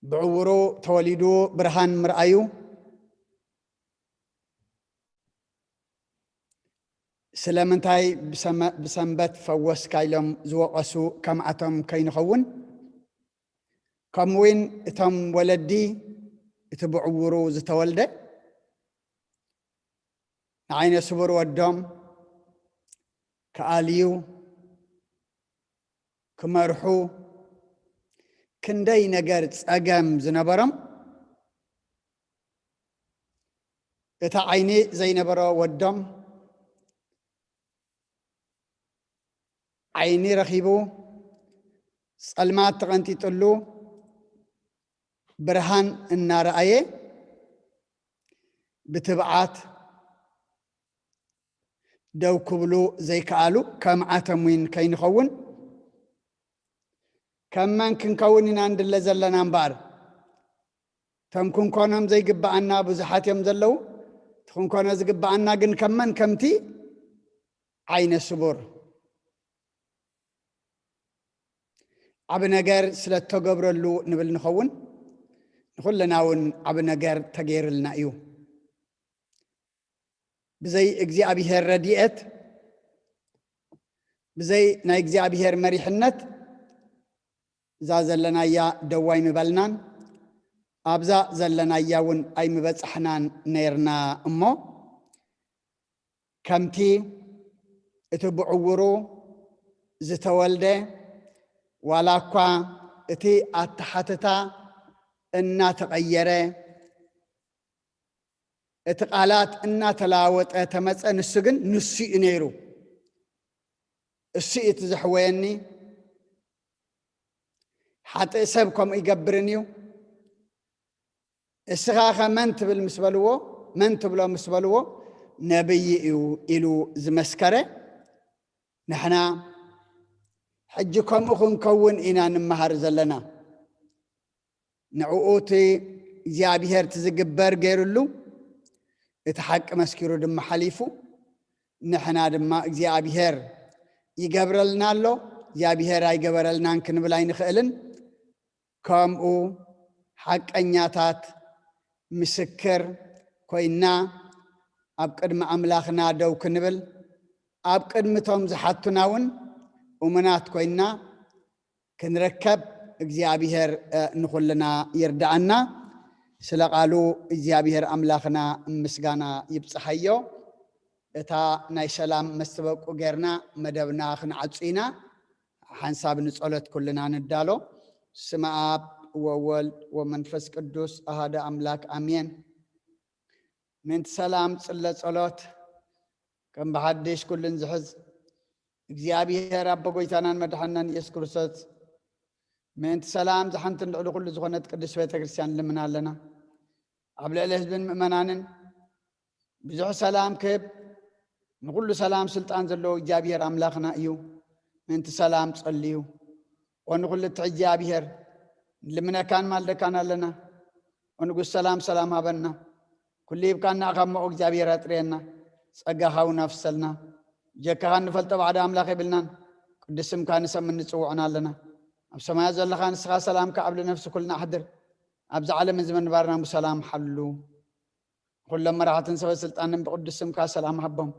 ብዕውሩ ተወሊዱ ብርሃን ምርኣዩ፣ ስለምንታይ ብሰመ-፣ ብሰንበት ፈወስካ ኢሎም ዝወቐሱ ከምኣቶም ከይንኸውን፣ ከምኡውን እቶም ወለዲ እቲ ብዕውሩ ዝተወልደ ንዓይነ ስውር ወዶም ክኣልዩ፣ ክመርሑ፣ ክንደይ ነገር ጸገም ዝነበሮም፣ እቲ ዓይኒ ዘይነበሮ ወዶም ዓይኒ ረኺቡ፣ ጸልማት ተቐንጢጥሉ፣ ብርሃን እናረኣየ፣ ብትብዓት ደው ክብሉ ዘይከኣሉ ከምኣቶም እውን ከይንኸውን፣ ከም መን ክንከውን ኢና እንድለ ዘለና እምበኣር፣ እቶም ክንኮኖም ዘይግብኣና ብዙሓት እዮም ዘለዉ። እቲ ክንኮኖ ዝግብኣና ግን ከም መን? ከምቲ ዓይነ ስቡር። ዓቢ ነገር ስለ እተገብረሉ ንብል ንኸውን፣ ንኹልና እውን ዓቢ ነገር ተገይርልና እዩ። ብዘይ እግዚኣብሔር ረድኤት፣ ብዘይ ናይ እግዚኣብሔር መሪሕነት፣ እዛ ዘለናያ ደው ኣይምበልናን፣ ኣብዛ ዘለናያ እውን ኣይምበጻሕናን ነይርና እሞ፣ ከምቲ እቲ ብዕውሩ ዝተወልደ፣ ዋላ እኳ እቲ ኣተሓትታ እናተቐየረ፣ እቲ ቃላት እናተለዋወጠ ተመጸ፣ ንሱ ግን ንሱ እዩ ነይሩ። እሱ እዩ እቲ ዘሕወየኒ። ሓጥእ ሰብ ከምኡ ይገብርን እዩ። እስኻ ኸ መን ትብል ምስ በልዎ፣ መን ትብሎ ምስ በልዎ፣ ነብይ እዩ ኢሉ ዝመስከረ፣ ንሕና ሕጂ ከምኡ ክንከውን ኢና ንመሃር ዘለና። ንዕኡ እቲ እግዚኣብሔር እቲ ዝግበር ገይሩሉ፣ እቲ ሓቂ መስኪሩ ድማ ሓሊፉ፣ ንሕና ድማ እግዚኣብሔር ይገብረልና ኣሎ፣ እግዚኣብሔር ኣይገበረልናን ክንብል ኣይንኽእልን። ከምኡ ሓቀኛታት ምስክር ኮይና ኣብ ቅድሚ ኣምላኽና ደው ክንብል፣ ኣብ ቅድሚ እቶም ዝሓቱና እውን እሙናት ኮይና ክንርከብ እግዚኣብሔር፣ እ፣ ንኹልና ይርድኣና። ስለ ቃሉ እግዚኣብሔር ኣምላኽና ምስጋና ይብጽሓዮ። እታ ናይ ሰላም መስተበቁ ጌርና መደብና ክንዓጹ ኢና። ሓንሳብ ንጸሎት ኩልና ንዳሎ። ስመ ኣብ ወወልድ ወመንፈስ ቅዱስ ኣሃደ ኣምላክ ኣሜን። ምእንቲ ሰላም ጽለ ጸሎት ከም ብሓድሽ ኩልን ዝሕዝ እግዚኣብሔር ኣቦ ጎይታናን መድሓናን ኢየሱስ ክርስቶስ ምእንቲ ሰላም ዝሓንትን ልዕሊ ኩሉ ዝኾነት ቅድስት ቤተ ክርስቲያን ንልምን ኣለና። ኣብ ልዕሊ ህዝብን ምእመናንን ብዙሕ ሰላም ክህብ ንኹሉ ሰላም ስልጣን ዘለዎ እግዚኣብሔር ኣምላኽና እዩ። ምእንቲ ሰላም ጸልዩ። ኦ ንኹሉ እቲ እግዚኣብሔር ንልምነካን ማልደካን ኣለና። ኦ ንጉስ ሰላም ሰላም ሃበና። ኩሉ ሂብካና ካብ መኦ እግዚኣብሔር ኣጥርየና። ጸጋኻ እውን ኣፍሰልና። ብጀካኻ እንፈልጦ ባዕዲ ኣምላኽ የብልናን። ቅዱስ ስምካ ንሰምን ንጽውዕን ኣለና። ኣብ ሰማያት ዘለኻ ንስኻ ሰላምካ ኣብ ልነፍሲ ኩልና ኣሕድር። ኣብዚ ዓለም እዚ ምንባርና ብሰላም ሓሉ። ኩሎም መራሕትን ሰበ ስልጣንን ብቅዱስ ስምካ ሰላም ሃቦም።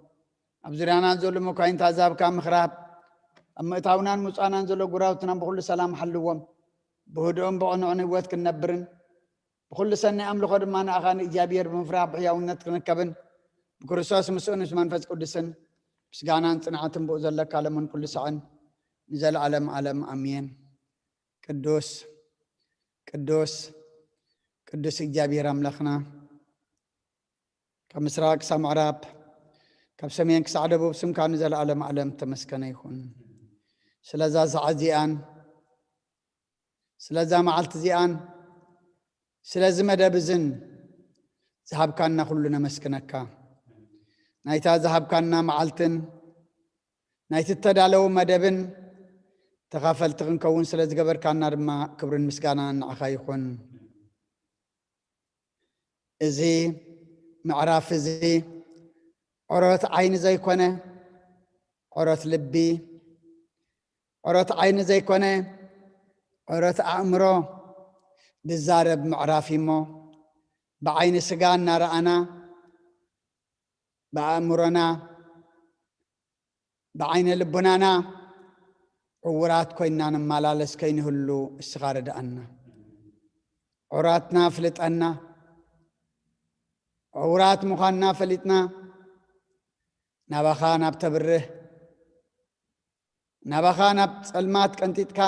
ኣብ ዙርያና ዘሎ መኳይንት ኣዛብካ ምኽራብ፣ ኣብ ምእታውናን ምውፃእናን ዘሎ ጉራውትና ብኩሉ ሰላም ሓልዎም። ብህድኡን ብቕኑዕን ህይወት ክንነብርን ብኩሉ ሰናይ ኣምልኾ ድማ ንኣኻ ንእግዚኣብሔር ብምፍራህ ብሕያውነት ክንርከብን ብክርስቶስ ምስኡን ምስ መንፈስ ቅዱስን ምስጋናን ጽንዓትን ብኡ ዘለካ ለምን ኩሉ ሳዕን ንዘለዓለም ዓለም ኣሜን። ቅዱስ ቅዱስ ቅዱስ እግዚኣብሔር ኣምላኽና፣ ካብ ምስራቅ ክሳብ ምዕራብ፣ ካብ ሰሜን ክሳዕ ደቡብ ስምካ ንዘለዓለም ዓለም ተመስገነ ይኹን። ስለዛ ሰዓት እዚኣን፣ ስለዛ መዓልቲ እዚኣን፣ ስለዚ መደብ እዝን ዝሃብካና ኩሉ ነመስግነካ። ናይታ ዝሃብካና መዓልትን ናይቲ እተዳለወ መደብን ተኻፈልቲ ክንከውን ስለ ዝገበርካና ድማ ክብርን ምስጋናን ንዓኻ ይኹን። እዚ ምዕራፍ እዚ ዑረት ዓይኒ ዘይኮነ፣ ዑረት ልቢ፣ ዑረት ዓይኒ ዘይኮነ፣ ዑረት ኣእምሮ ዝዛረብ ምዕራፍ እዩ እሞ፣ ብዓይኒ ስጋ እናረኣና፣ ብኣእምሮና፣ ብዓይነ ልቡናና ዕዉራት ኮይንና ንመላለስ ከይንህሉ እስኻ ርድኣና። ዕውራትና ፍልጠና። ዕዉራት ምዃንና ፈሊጥና ናባኻ ናብ ተብርህ፣ ናባኻ ናብ ጸልማት ቀንጢጥካ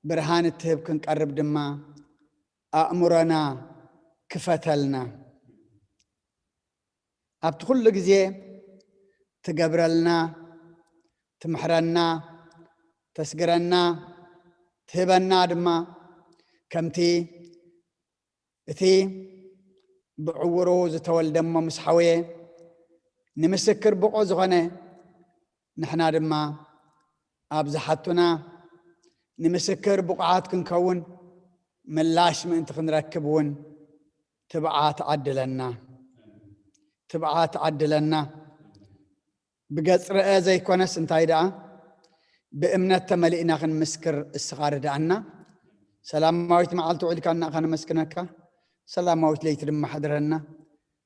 ብርሃን እትህብ ክንቀርብ ድማ ኣእምሮና ክፈተልና። ኣብቲ ኩሉ ግዜ ትገብረልና፣ ትምሕረና፣ ተስግረና፣ ትህበና ድማ ከምቲ እቲ ብዕውሩ ዝተወልደ እሞ ምስ ሓወየ ንምስክር ብቑዕ ዝኾነ፣ ንሕና ድማ ኣብ ዝሓቱና ንምስክር ብቑዓት ክንከውን ምላሽ ምእንቲ ክንረክብ እውን ትብዓት ዓድለና፣ ትብዓት ዓድለና። ብገጽ ርአ ዘይኮነስ እንታይ ደኣ ብእምነት ተመሊእና ክንምስክር እስኻ ርድኣና። ሰላማዊት መዓልቲ ውዒልካና ከነመስግነካ፣ ሰላማዊት ለይቲ ድማ ሓድረና።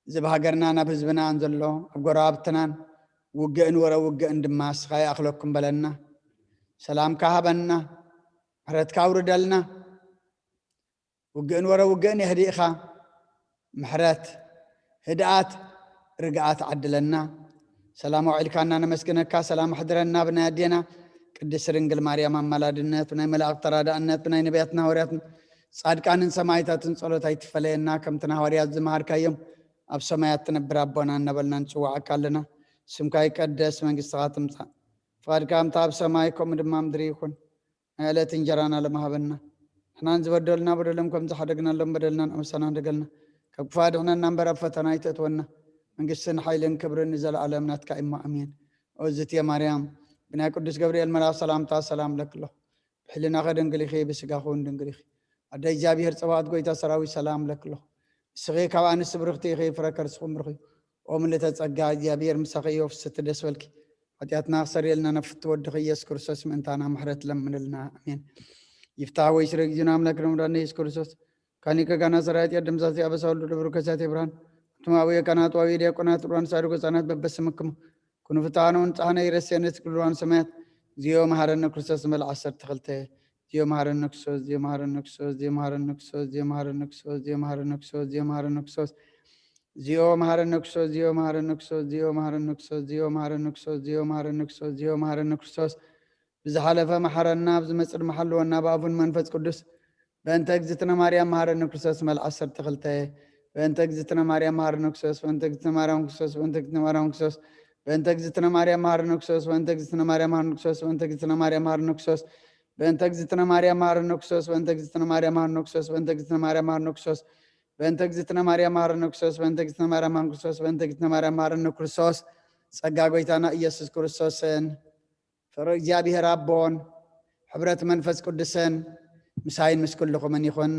እዚ ብሃገርና ናብ ህዝብና እንዘሎ ኣብ ጎረባብትናን ውግእን ወረ ውግእን ድማ እስኻ ይኣኽለኩም በለና። ሰላምካ ሃበና፣ ምሕረትካ ኣውርደልና። ውግእን ወረ ውግእን የህዲእኻ ምሕረት፣ ህድኣት፣ ርግኣት ዓድለና። ሰላም ኣውዒልካና ነመስግነካ፣ ሰላም ኣሕድረና ብናይ ኣዴና ቅድስት ድንግል ማርያም ኣማላድነት፣ ብናይ መላእኽቲ ተራዳእነት፣ ብናይ ነቢያትን ሃዋርያትን ጻድቃንን ሰማዕታትን ጸሎት ኣይትፈለየና። ከምቲ ንሃዋርያት ዝመሃርካዮም ኣብ ሰማያት ትነብር ኣቦና እናበልና ንጽውዓካ ኣለና። ስምካ ይቀደስ፣ መንግስትኻ ትምጻእ፣ ፍቓድካ ከምታ ኣብ ሰማይ ከምኡ ድማ ምድሪ ይኹን። ናይ ዕለት እንጀራና ሎም ሃበና። ንሕናን ዝበደሉና በደሎም ከም ዝሓደግናሎም በደልና ንኣመሰና ደገልና። ካብ ክፉእ ኣድሕነና እምበር ኣብ ፈተና ኣይተእትወና። መንግስትን ሓይልን ክብርን ንዘለኣለም ናትካ እሞ ኣሜን። ኦዝትየ ማርያም ብናይ ቅዱስ ገብርኤል መልኣኽ ሰላምታ ሰላም ለክሎ። ብሕልናኸ ድንግል ኢኺ፣ ብስጋኹ እውን ድንግል ኢኺ። ኣደ እግዚኣብሔር ጸባኦት ጎይታ ሰራዊት ሰላም ለክሎ። ንስኺ ካብ ኣንስቲ ብርኽቲ ኢኺ፣ ፍረ ከርስኹም ብሩኽ እዩ። ኦ ምልእተ ጸጋ እግዚኣብሔር ምሳኺ እዩ፣ ፍስቲ ደስ በልኪ። ሓጢኣትና ክሰርየልና ነፍቲ ወድኺ ኢየሱስ ክርስቶስ ምእንታና ምሕረት ለምንልና። ኣሜን። ይፍታሕ ወይ ስረ ጊዜና ኣምላክ ረምዳን ኢየሱስ ክርስቶስ ካኒቀ ጋና ሰራዊት ያደምሳሲ ኣበሳ ወልዱ ደብሩ ከሳቴ ብርሃን። ኣንቱም ኣቡየ ካህናት ዋዊ ዲያቆናት ሩዋን ሳድጎ ህጻናት በበስምክሙ ኩኑ ፍትሓነ ወንጻሕነ ይረሴነ ስግድ ሩዋን ሰማያት። ዚዮ መሃረነ ክርስቶስ ንበል ዓሰርተ ክልተ። ዚዮ መሃረነ ክርስቶስ፣ ዚዮ መሃረነ ክርስቶስ፣ ዚዮ መሃረነ ክርስቶስ፣ ዚዮ መሃረነ ክርስቶስ፣ ዚዮ መሃረነ ክርስቶስ፣ ዚዮ መሃረነ ክርስቶስ። ዚዮ መሃረነ ክርስቶስ፣ ዚዮ መሃረነ ክርስቶስ፣ ዚዮ መሃረነ ክርስቶስ፣ ዚዮ መሃረነ ክርስቶስ፣ ዚዮ መሃረነ ክርስቶስ፣ ዚዮ መሃረነ ክርስቶስ። ብዝሓለፈ መሓረና፣ ኣብ ዝመጽእ ድማ ሓልወና ብኣቡን መንፈስ ቅዱስ። በእንተ እግዝእትነ ማርያም መሃረነ ክርስቶስ መል ዓሰርተ ክልተ። በእንተ እግዝእትነ ማርያም መሃረነ ክርስቶስ፣ በእንተ እግዝእትነ ማርያም ክርስቶስ፣ በእንተ እግዝእትነ ማርያም ክርስቶስ፣ በእንተ እግዝእትነ ማርያም መሃረነ ክርስቶስ፣ በእንተ እግዝእትነ ማርያም መሃረነ ክርስቶስ፣ በእንተ እግዝእትነ ማርያም መሃረነ ክርስቶስ፣ በእንተ እግዝእትነ ማርያም መሃረነ ክርስቶስ፣ በእንተ እግዝእትነ ማርያም መሃረነ ክርስቶስ፣ በእንተ እግዝእትነ ማርያም መሃረነ ክርስቶስ፣ በእንተ እግዝእትነ ማርያም መሃረነ ክርስቶስ፣ በእንተ እግዝእትነ ማርያም መሃረነ ክርስቶስ። ጸጋ ጎይታና ኢየሱስ ክርስቶስን ፍቅሪ እግዚኣብሔር ኣቦን ሕብረት መንፈስ ቅዱስን ምሳይን ምስ ኩልኹምን ይኹን።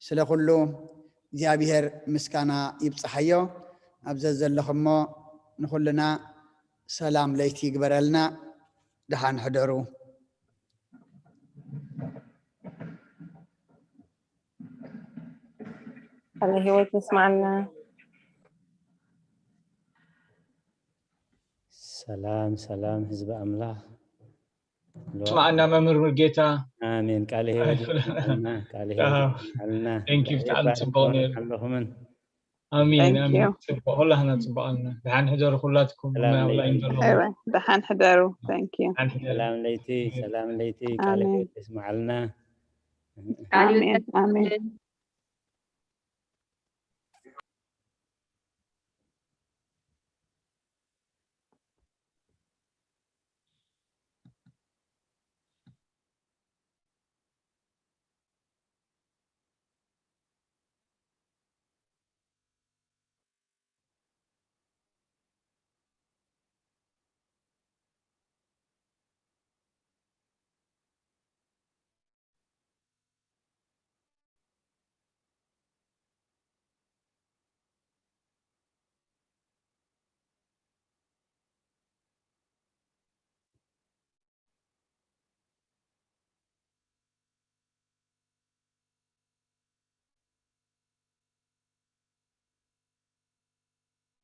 ስለ ኩሉ እግዚኣብሔር ምስጋና ይብጽሓዮ። ኣብ ዘዘለኹሞ ንኹልና ሰላም ለይቲ ይግበረልና። ደሓን ሕደሩ። ቃለ ህይወት የስማዓልና። ሰላም ሰላም ህዝቢ ኣምላኽ። ስማዓና መምህር ሙልጌታ። ኣሜን። ቃለ ህይወት ይስማዓልና። ቃለ ህይወት ይስማዓልና። Thank you። ብጣዕሚ ጽቡቕ ነይሩ። ኣለኹምን። ኣሜን Thank ኣሜን። you። ጽቡቕ፣ ኩላህና ጽቡቕ ኣለና። ደሓን ሕደሩ ኩላትኩም። ሰላም ኣብ ላይን ለይቲ። ዘለኹም። እወ፣ ደሓን ሕደሩ። Thank you። ደሓን ሕደሩ። ሰላም ለይቲ፣ ሰላም ለይቲ። ቃለ ኣሜን። ህይወት ይስማዓልና። ኣሜን ኣሜን።